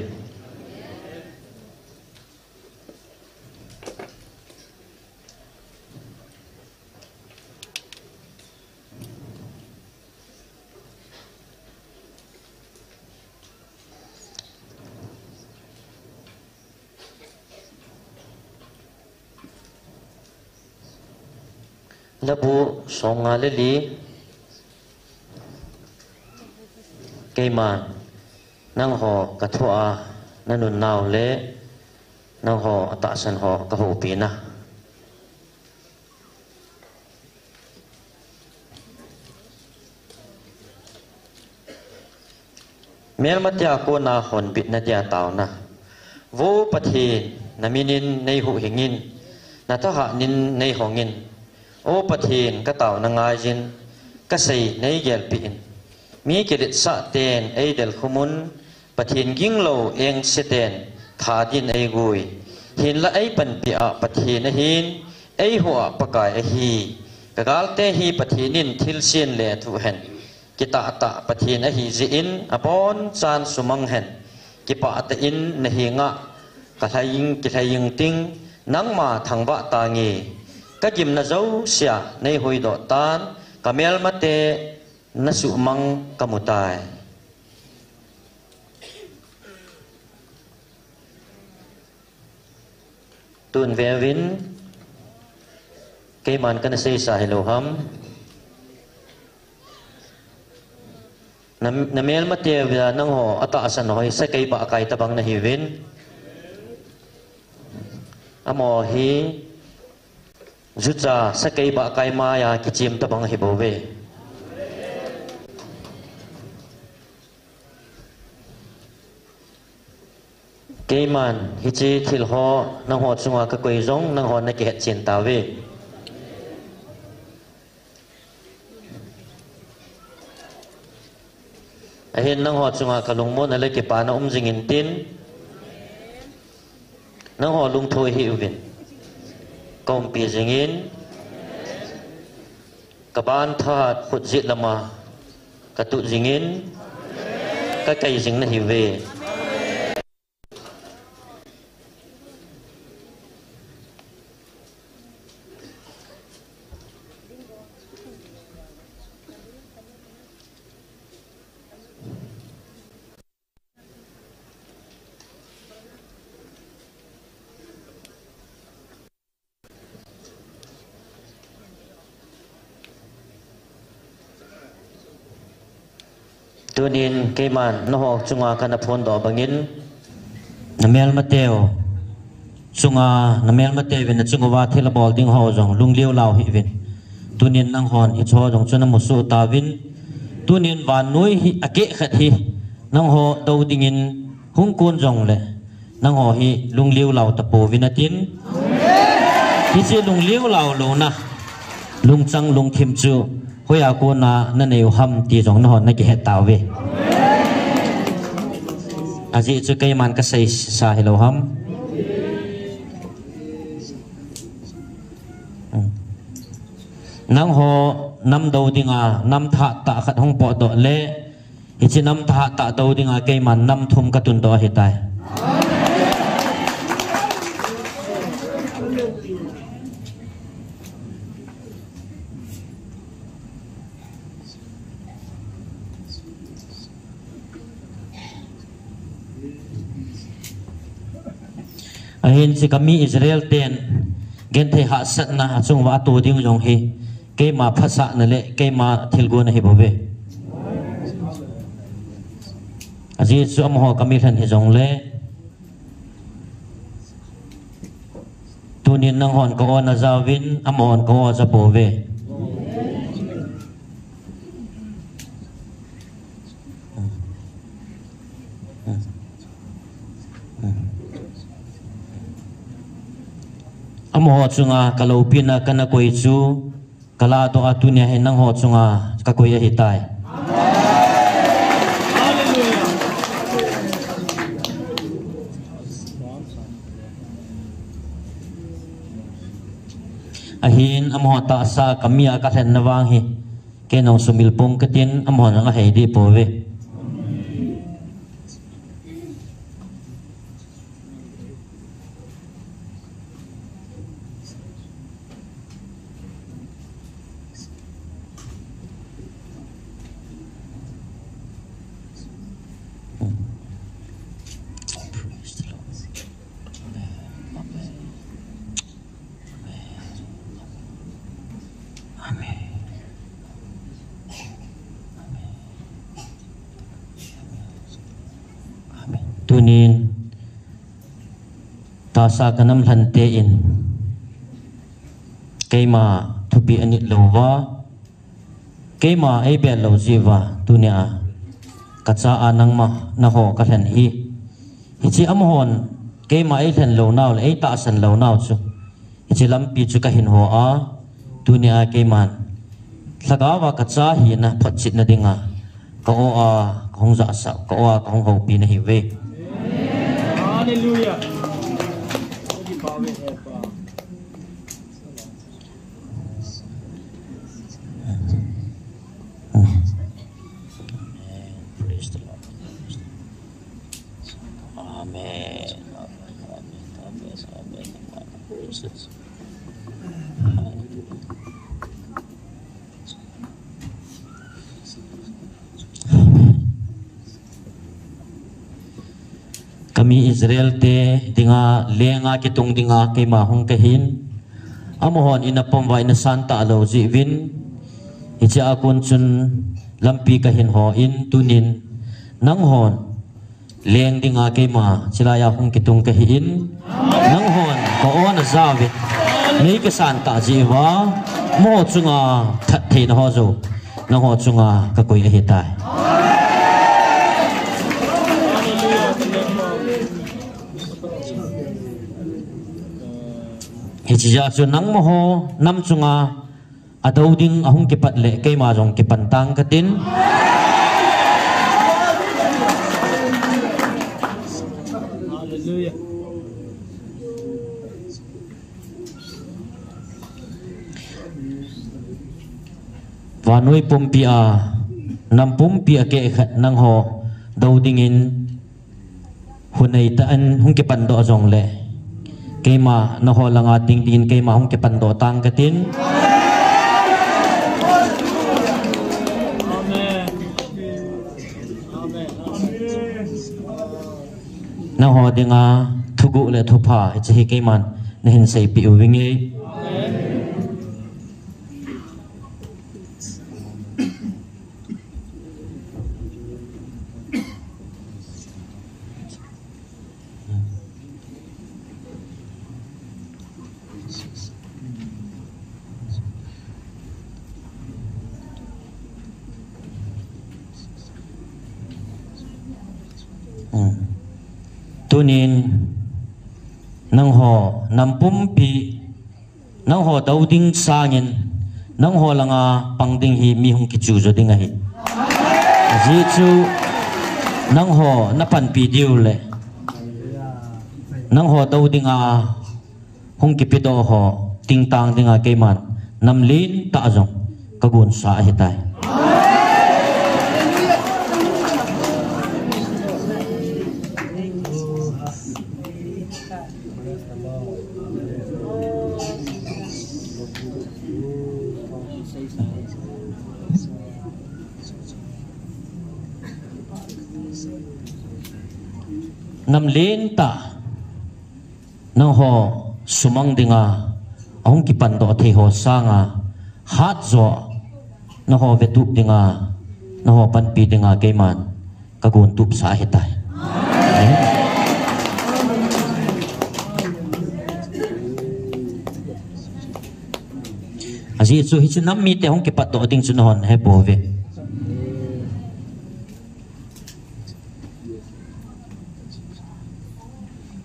Labu somnga le li. Keiman nangho kathua nanunnau le nangho atahsan ho kahoupina. Melmatea kona honbitna dia taona. Vo Pathen, naminin neihuhhingin, nathahatnin neihongin. O Pathen, kataona ngaiyin, kasei neigelpeh in. Mi kiletsah ten eidel khumun, Pathen ginglou engse ten thadin eigui. Hinla eipanpia Pathen ahin, eihuha Pakai ahi. Kagalte hi Pathen in thilsen lethuh hen. Kitahtah Pathen ahi jeh in abonchan sumang hen. Kipah tah in nahenga kalhai ing, kilhai ing ting, nangma thangvah tange. Kagimna jousea neihuhdoh tan, kamelmate nasuhmang kamutai. Tun veuvin, keiman kana seisa hilou ham. Na, namelmate uva nangho atahsan ho hi sakei bahkai tabang nahiuvin. Amaho hi jucha sakei bahkai maiya kichem tabang ahibouve. Keiman hiche thil ho nangho chunga kakoi jong nangho nakihetchen tauve. Ahin nangho chunga kalungmonna le kipana um jingin tin, nangho lungthoi hih uvin. Kaumpi jingin, kaban thahat khut jet lama katuh jingin, kakai jing nahiuve. Tunin keiman nangho chunga kana phondoh bangin, namelmateu chunga, namelmateu vin nachung uva thil abol ding ho jong lungliu lau hih uvin. Tunin nanghon hicho jong chu namusoh tauvin. Tunin vannoi hi akeh khat hi nangho dou dingin hung kon jongle, Nangho hi lungliu lau tapouvin atin. Hiche lungliu lau louna, lungchang lungthim chu hoiya kona nanei u ham ti jong nahon nakihet tauve. Ajeh chu keiman kaseisa hilou ham. Nangho nam dou dinga nam thahat tah khat hung potdoh le, hiche nam thahat tah dou dinga keiman nam thum katundoh ahitai. Ahin hiche kami Israel ten genthei hahsatna achunguva ato ding jong hi keima phasahna le keima thilgon ahibouve. Ajeh chu amaho kami lhen hijongle, tunin nanghon ka-o najauvin, amahon ka-o ajapouve. Amaho chunga kaloupina kana koi chu, kaladoh a tunia hi nangho chunga kakoi ahitai. Ahin amaho tahsa kamia kalhenna vang hi, kei jong sumil pong katin, amahon jong ahei deh pouve. Tunin tahsa kanam lhante in keima thupeh anit louva, keima eibel lou jeh uva tunia kacha a nangma naho kalhen hi. Hiche amahon keima eilhen lounau le eitahsan lounau chu, hiche lampi chu kahin ho a, tunia keiman lhagaova kacha hina photchetna dinga ka-o a kahung jahsah, ka-o a kahung houpi nahiuve. Hallelujah. Praise the Lord. Amen. Amen. Amen. Amen. Amen. Praise the Lord. Kami Israel te dinga lenga kitung dinga keima hung kahin. Amahon ina pom uva ina san talou jeh uvin, hiche a kon chun lampi kahin hon, tunin nanghon leng dinga keima chilaiya hung kitung kahin, nanghon ka-o najauvin, nei kasan tah jeh uva, amaho chunga that theina ho jouse nangho chunga kakoi ahitai. Hiche jeh a chu nangma ho nam chunga adou ding ahung kipat le keima jong kipan tang katin. Hallelujah. Vannoi pumpi a, nam pumpi a keh khat nangho dou dingin hun neitah in hung kipan doh jongle, keima naho langa ding dingin keima hung kipan doh tang katin. Amen. Amen. Nangho dinga thuguh le thupha hiche hi keiman nahin seipeh uvinge. Hmm. Tunin nangho nam pumpi, nangho dou ding sangin, nangho langa pang ding hi mi hung kichu jo ding ahi. Ajeh chu nangho na panpi diu le nangho dou dinga hung kipedoh ho tingtang dinga keiman nam lentah jong ka gonsa ahitai. Nam lentah nangho sumang dinga ahung kipandoh thei ho sanga hatjo nangho vetup dinga, nangho panpi dinga keiman ka gontupsa ahitai. Ajeh chu hiche nam mite hung kipatdoh ding chu nahon hepouve.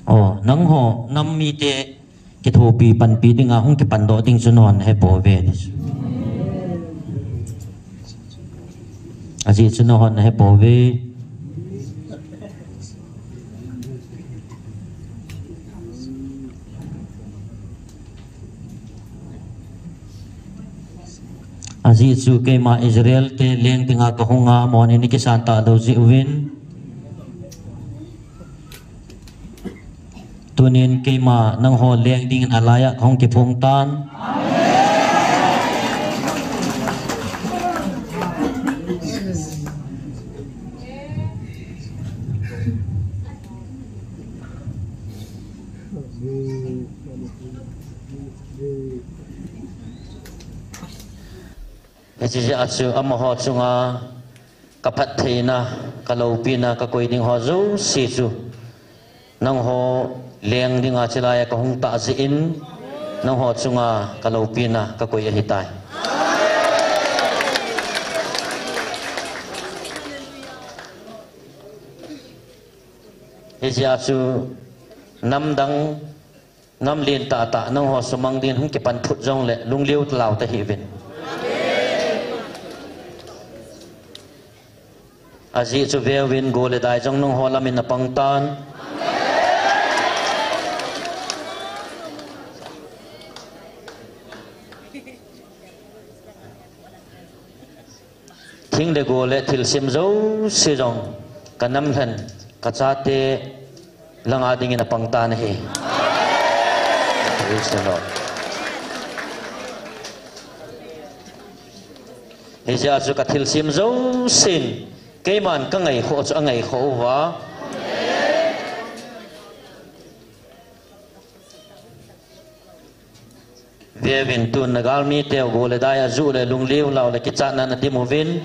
O, nangho nam mite kithopi panpi dinga hung kipandoh ding chu nahon hepouve. Ajeh chu nahon hepouve. Ajeh chu keima Israel te leng dinga kahunga, amahon eini kisan talou jeh uvin. Tunin keima nangho leng dingin alaiya kahung kiphong tan. Hiche jeh a chu amaho chunga ka phattheina, ka loupina, ka koi ding ho jouse chu nangho leng dinga chulaiya kahung tah jeh in, nangho chunga ka loupina ka koi ahitai. Hijeh a chu namdang, nam lentah tah nangho sumang din hung kipan phut jongle lunglhai tah lau tahih uvin. Ajeh chu veuvin, go le dai jong nangho lamin apang tan. Thing le go le thilsem jouse jong ka nam lhen, ka chate langa dingin apang tan ahi. Praise the Lord. Hijeh a chu ka thilsem jousen keiman ka ngaikhoh chu angaikhoh uva. Veuvin, tun na galmi teu go le dai a ju le lunglhai lau le kichatnan adim uvin.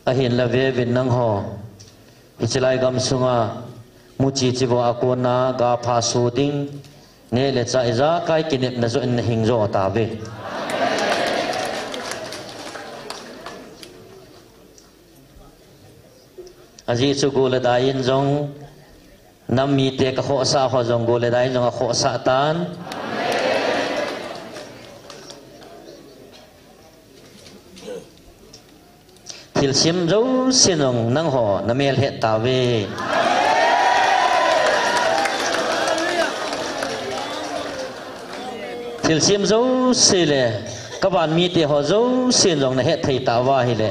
Ahinla veuvin nangho, hiche lai gamsunga muchi chivo a kona ga pha so ding, neh le chah ijakai kinepna joh in na hing jo tauve. Ajeh chu go le dai in jong, nam mite ka khohsah ho jong go le dai in jong akhohsah tan. Thilsem jousen jong nangho na mel het tauve. Thilsem jouse le ka van mite ho jousen jong na hetthei tauva ahile,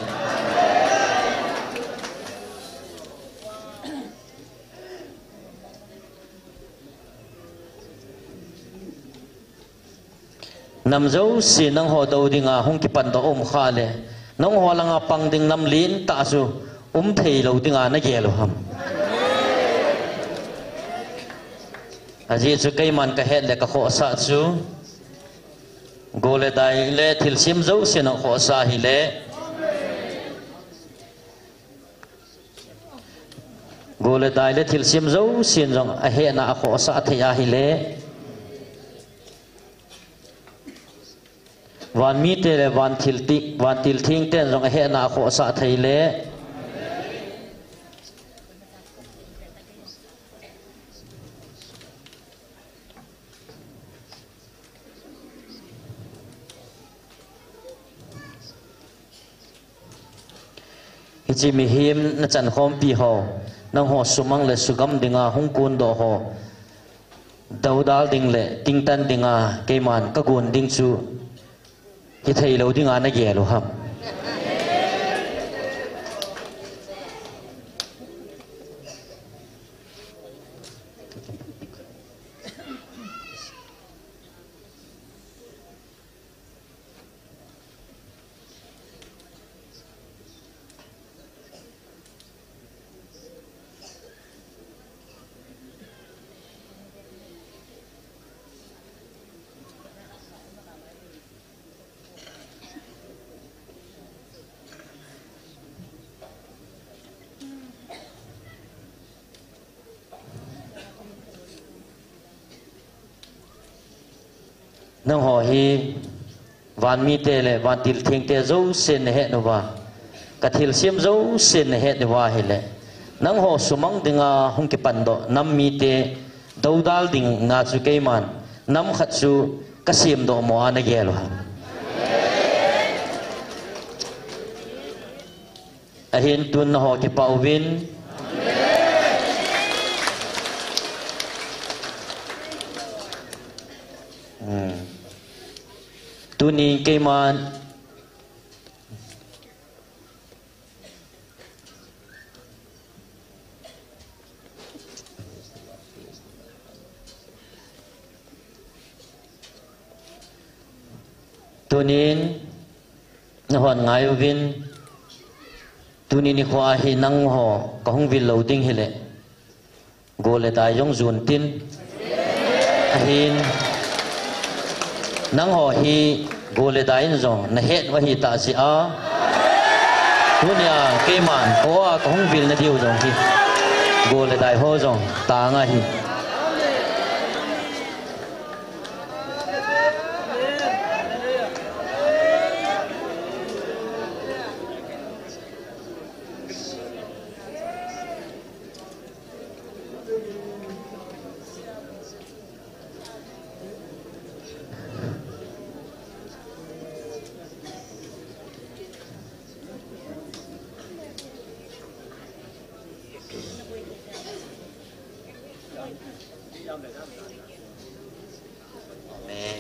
nam jouse nangho dou dinga hung kipan doh um khah le, nangho langa pang ding nam lentah chu um thei lou dinga na gel u ham? Ajeh chu keiman ka het le ka khohsah chu, go le dai le thilsem jousen jong khohsah ahile, go le dai le thilsem jousen jong ahetna a khohsah thei ahile, Van mite le van thil ti, van thil thengten jong ahetna a khohsah thei le. Hiche mihem na chankhompi ho, nangho sumang le sugam dinga hung kondoh ho, doudal ding le tingtan dinga keiman ka gon ding chu hithei lou dinga na gel u ham? Nangho hi van mite le van thil thengte jousen na het uva, ka thilsem jousen na het uva ahile, nangho sumang dinga hung kipandoh nam mite doudal dinga chu keiman nam khat chu ka semdoh mo a na gel u ham? Ahin tun nangho kipah uvin. Hmm. Tunin keiman Tunin, nahon ngai uvin, tuni nikho a hi nangho kahung vil lou ding hile, go le dai jong jon tin, ahin, nangho hi go le dai in jong na het u ahi tah jeh a, tunia keiman kho a kahung vil na diu jong hi, go le dai ho jong tang ahi. Amen.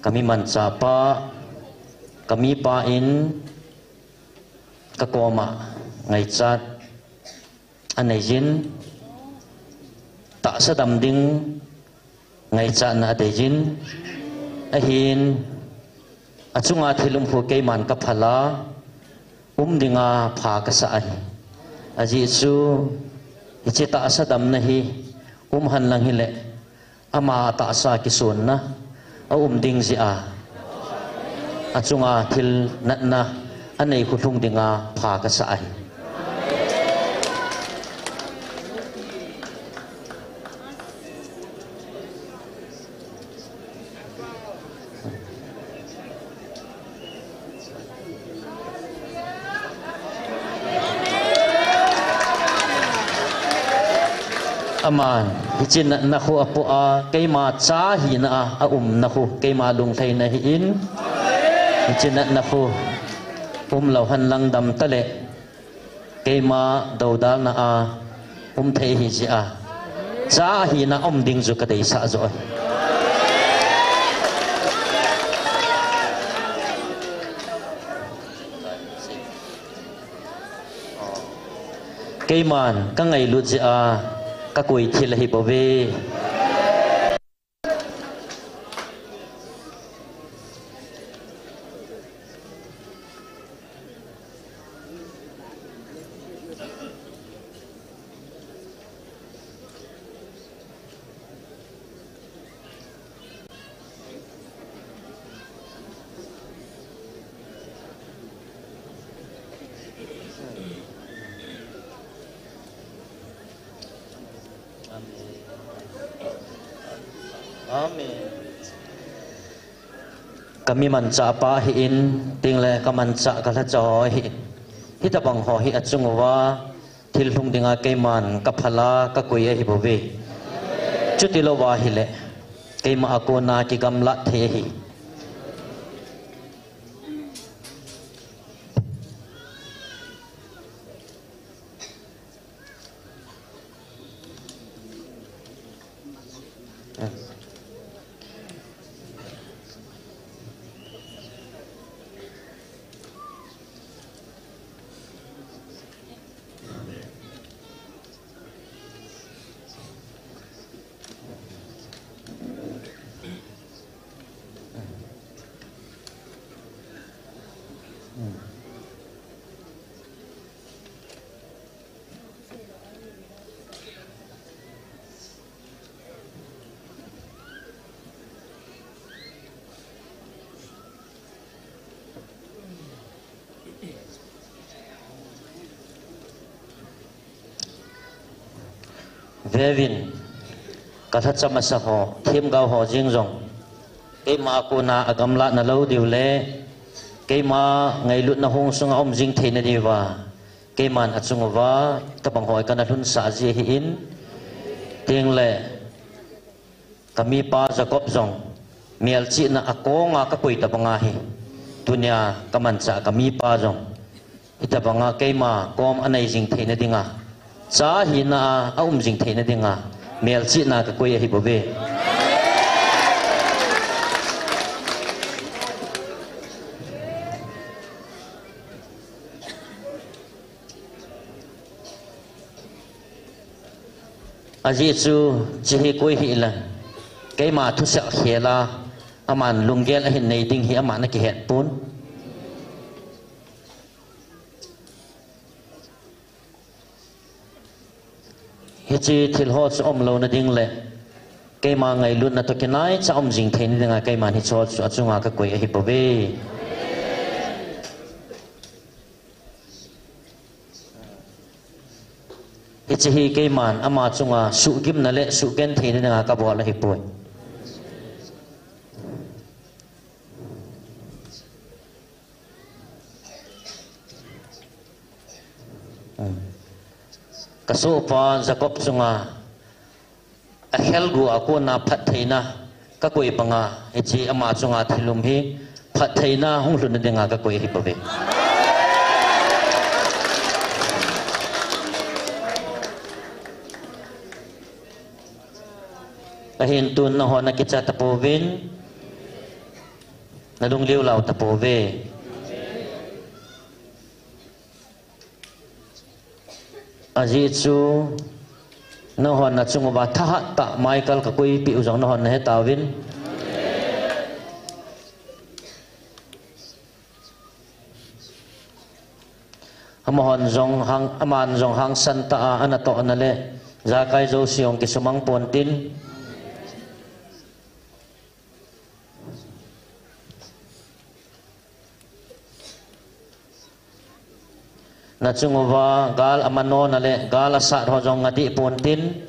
Ka mi manchapa, ka mipa in ka koma ngaichat anei jin, tahsa dam ding ngaichatna adei jin, ahin, achunga thil um khu keiman ka phal a, um dinga pha ka sa ahi. Ajeh chu, hiche tahsa damna hi, um hen lang hile, ama tahsa kisonna aum ding jeh a, achunga thil natna anei khu lhung dinga pha ka sa ahi. Aman, hiche natna khu apoh a, keima cha hina a, aumna khu, keima lunglhaina ahin, hiche natna khu umlou hen lang dam tale, keima doudalna a um thei ahi jeh a, cha hina um ding chu ka deisah joh ahi. Keiman ka ngailut jeh a ka koi thil ahi bouve. Amen. Ka mi manchah pa hi in, ting le ka manchah ka lhacha ho hi in. Hitabang ho hi a chung uva, thil lhung dinga keiman ka phala ka koi ahi bou ve. Chuti louva hi le, keima a kona kigamlat thei ahi. Veuvin, ka lhacha masa ho, themgao ho jeng jong, keima a kona a gamlatna lou diu le, keima ngailutna hung sunga um jing theina diuva, keiman a chung uva, tabang ho kana lhunsah ji ahi in, ting le, ka mipa Jacob jong, melchihna a konga ka koi tabang ahi. Tunia ka manchah ka mipa jong, hitabanga keima kom a nei jing theina dinga, cha hina a, a um jing theina dinga, melchihna ka koi ahi bou ve. Ajeh chu, hiche hi koi hile, keima thusei khel a, aman lunggel ahin nei ding hi aman akihet pon. Hiche thil ho chu um louna ding le, keima ngailutna toh kinaicha um jing theina dinga, keiman hiche ho chu a chunga ka koi ahi bou ve. Hiche hi keiman ama chunga suhgimna le suhgentheina dinga ka bol ahi poi. Ka sohpa Jacob chunga a khelgu a kona phattheina ka koi banga, hiche ama chunga thil um hi phattheina hung lhunna dinga ka koi ahi bou ve. Ahin tun nangho nakicha tapouvin, nalung liu lau tapouve. Ajeh chu, nangho nachung uva thahat tah Michael ka koipeh u jong nangho nahe tauvin. Amahon jong hang, aman jong hangsan tah a, anatohna le ijakai jouse jong kisumang pontin. Nachung uva gal amanona le gal asat ho jong nga deh pontin.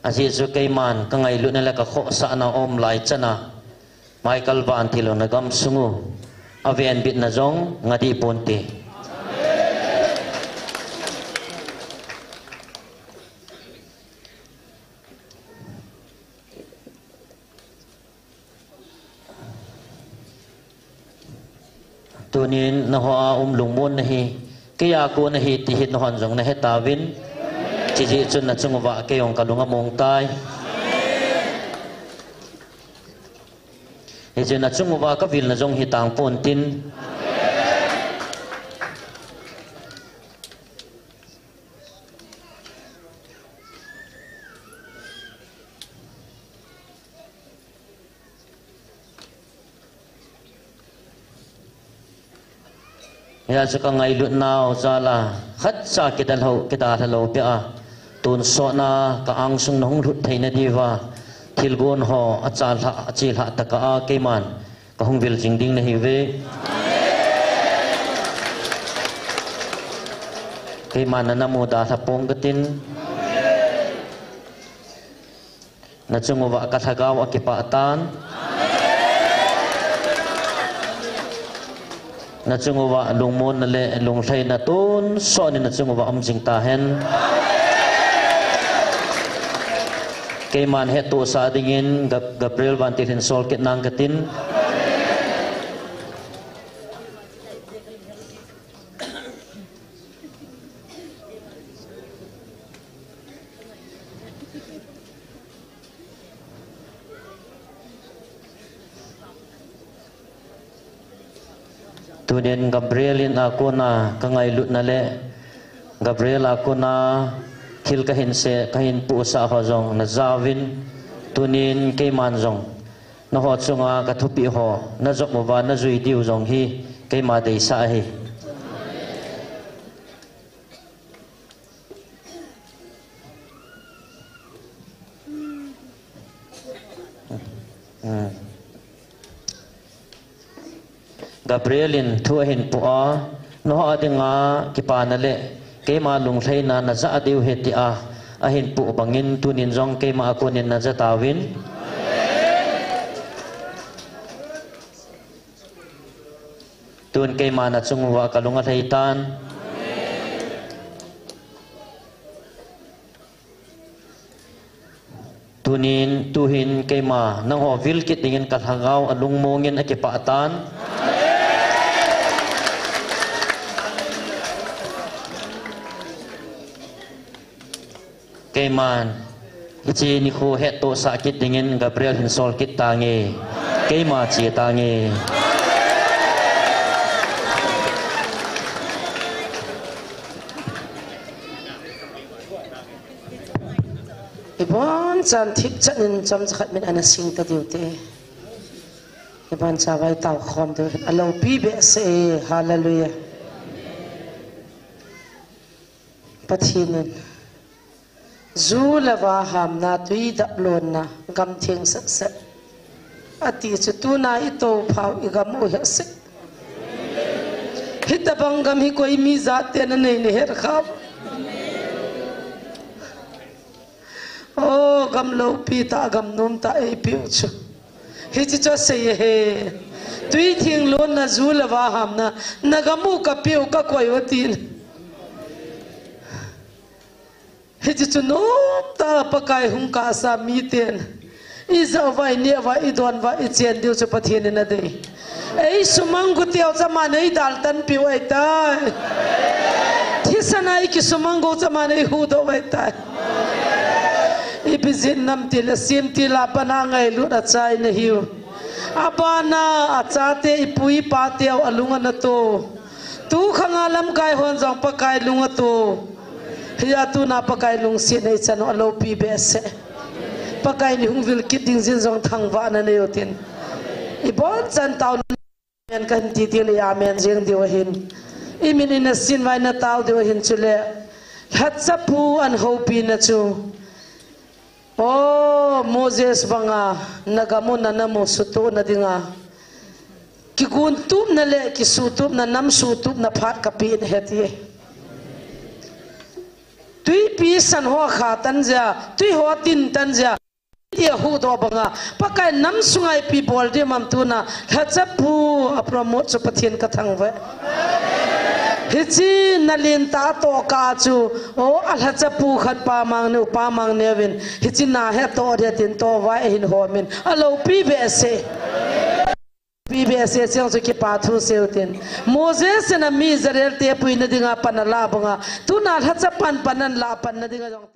Ajeh chu keiman ka ngailutna le ka khohsahna um lai chana Michael Vantil u na gamsung u avenbitna jong nga deh ponte. Tunin nangho a um lungmonna hi, kei a kon ahi ti hi nanghon jong nahe tauvin. Chujeh chun nachung uva kei jong ka lung among tai. Hichun nachung uva ka vilna jong hi tang pontin. Hijeh chun ka ngailutnau jal a, khatcha kidalhau, kidalha lou peh a, tonsot na ka angsung na hung lhut theina diuva, thilgon ho achalhah, achelhah tah a keiman ka hung vil jing ding nahiuve. Keiman na namu dalha pong katin. Na chung uva ka lhagao akipah tan. Na chung uva lungmonna le lunglhaina tonsot in na chung uva um jing tahen. Keiman hettohsah dingin Gab-, Gabriel Vantil hin sol kit nang katin. Tunin Gabriel in a kona ka ngailutna le Gabriel a kona thil ka hin sei, ka hin puhsah ho jong na jaovin, tunin keiman jong nangho chunga ka thupeh ho na jop uva na jui diu jong hi keima deisah ahi. Gabriel in thu ahin puh a, nangho dinga kipana le keima lunglhaina na ja diu ahi tia ahin puh bangin tunin jong keima a konin na ja tauvin. Tun keima na chung uva ka lung alhai tan. Tunin, tuhin keima nangho vil kit dingin ka lhagao alungmongin akipah tan. Keiman hiche nikho hettohsah kit dingin Gabriel hin sol kit tange. Keima che tange. Ibon chan thipchan in chomcha khat min ana sing ta diu te. Ibon cha vai tao khom diu. Aloupi behseh e, hallelujah. Pathen in ju le vahamna, tui daplonna, gam theng sehseh ati chu tuna i tophau i gam u hehseh. Hitabang gam hi koi mi jat ten anei na het kham. O, gam loupi tah, gam nom tah eipeu chu. Hiche chu asei ahi. Tui theng lonna, ju le vahamna, na gam u kapeu, kakoi u atin. Hiche chu nomtah a Pakai hung kahsa miten i jao uva, i neh uva, i don uva, i chen diu chu Pathen in adei. Ei sumang gu teu chu aman eidaltan piu ahitai. Thisan a i kisumang gu chu aman eihuhdoh u ahitai. I Bijin namtil, a semtil a pat a ngailut achai nahiu. Abana achate, i pu i pa teu alung ana to. Tukhang a lamkai hon jong Pakai lung ato. Hia tuna Pakai lungsetna i chan u aloupi behseh. Pakai in i hung vil kit ding jin jong thangvahna nei u tin. Ibon chan tao amen kahin ti teng le amen jeng diu ahin. I min in na sin vai na tao diu ahin chule. Lhachapu an houpina chu. O, Moses banga, na gam u na nam u sutohna dinga kigon tupna le kisuhtupna, nam suhtupna phat kapeh nahi ati. Tuipi san ho kha tan jeh a, tui ho tin tan jeh a, tia huhdoh banga, Pakai nam sunga ipi bol ding ham tuna, lhachapu a promote chu Pathen kathangvah e. Hiche na lentah tohkah chu, o, a lhachapu khat Pa Mangneu, Pa Mangneuvin, hiche na hettoh ding tin tovai ahin homin, aloupi behseh. Pi behseh, cheng chu kipa thu seiu tin. Moses in a mi Israel te puina dinga pan alah banga, tuna lhachapan pan alah panna dinga jong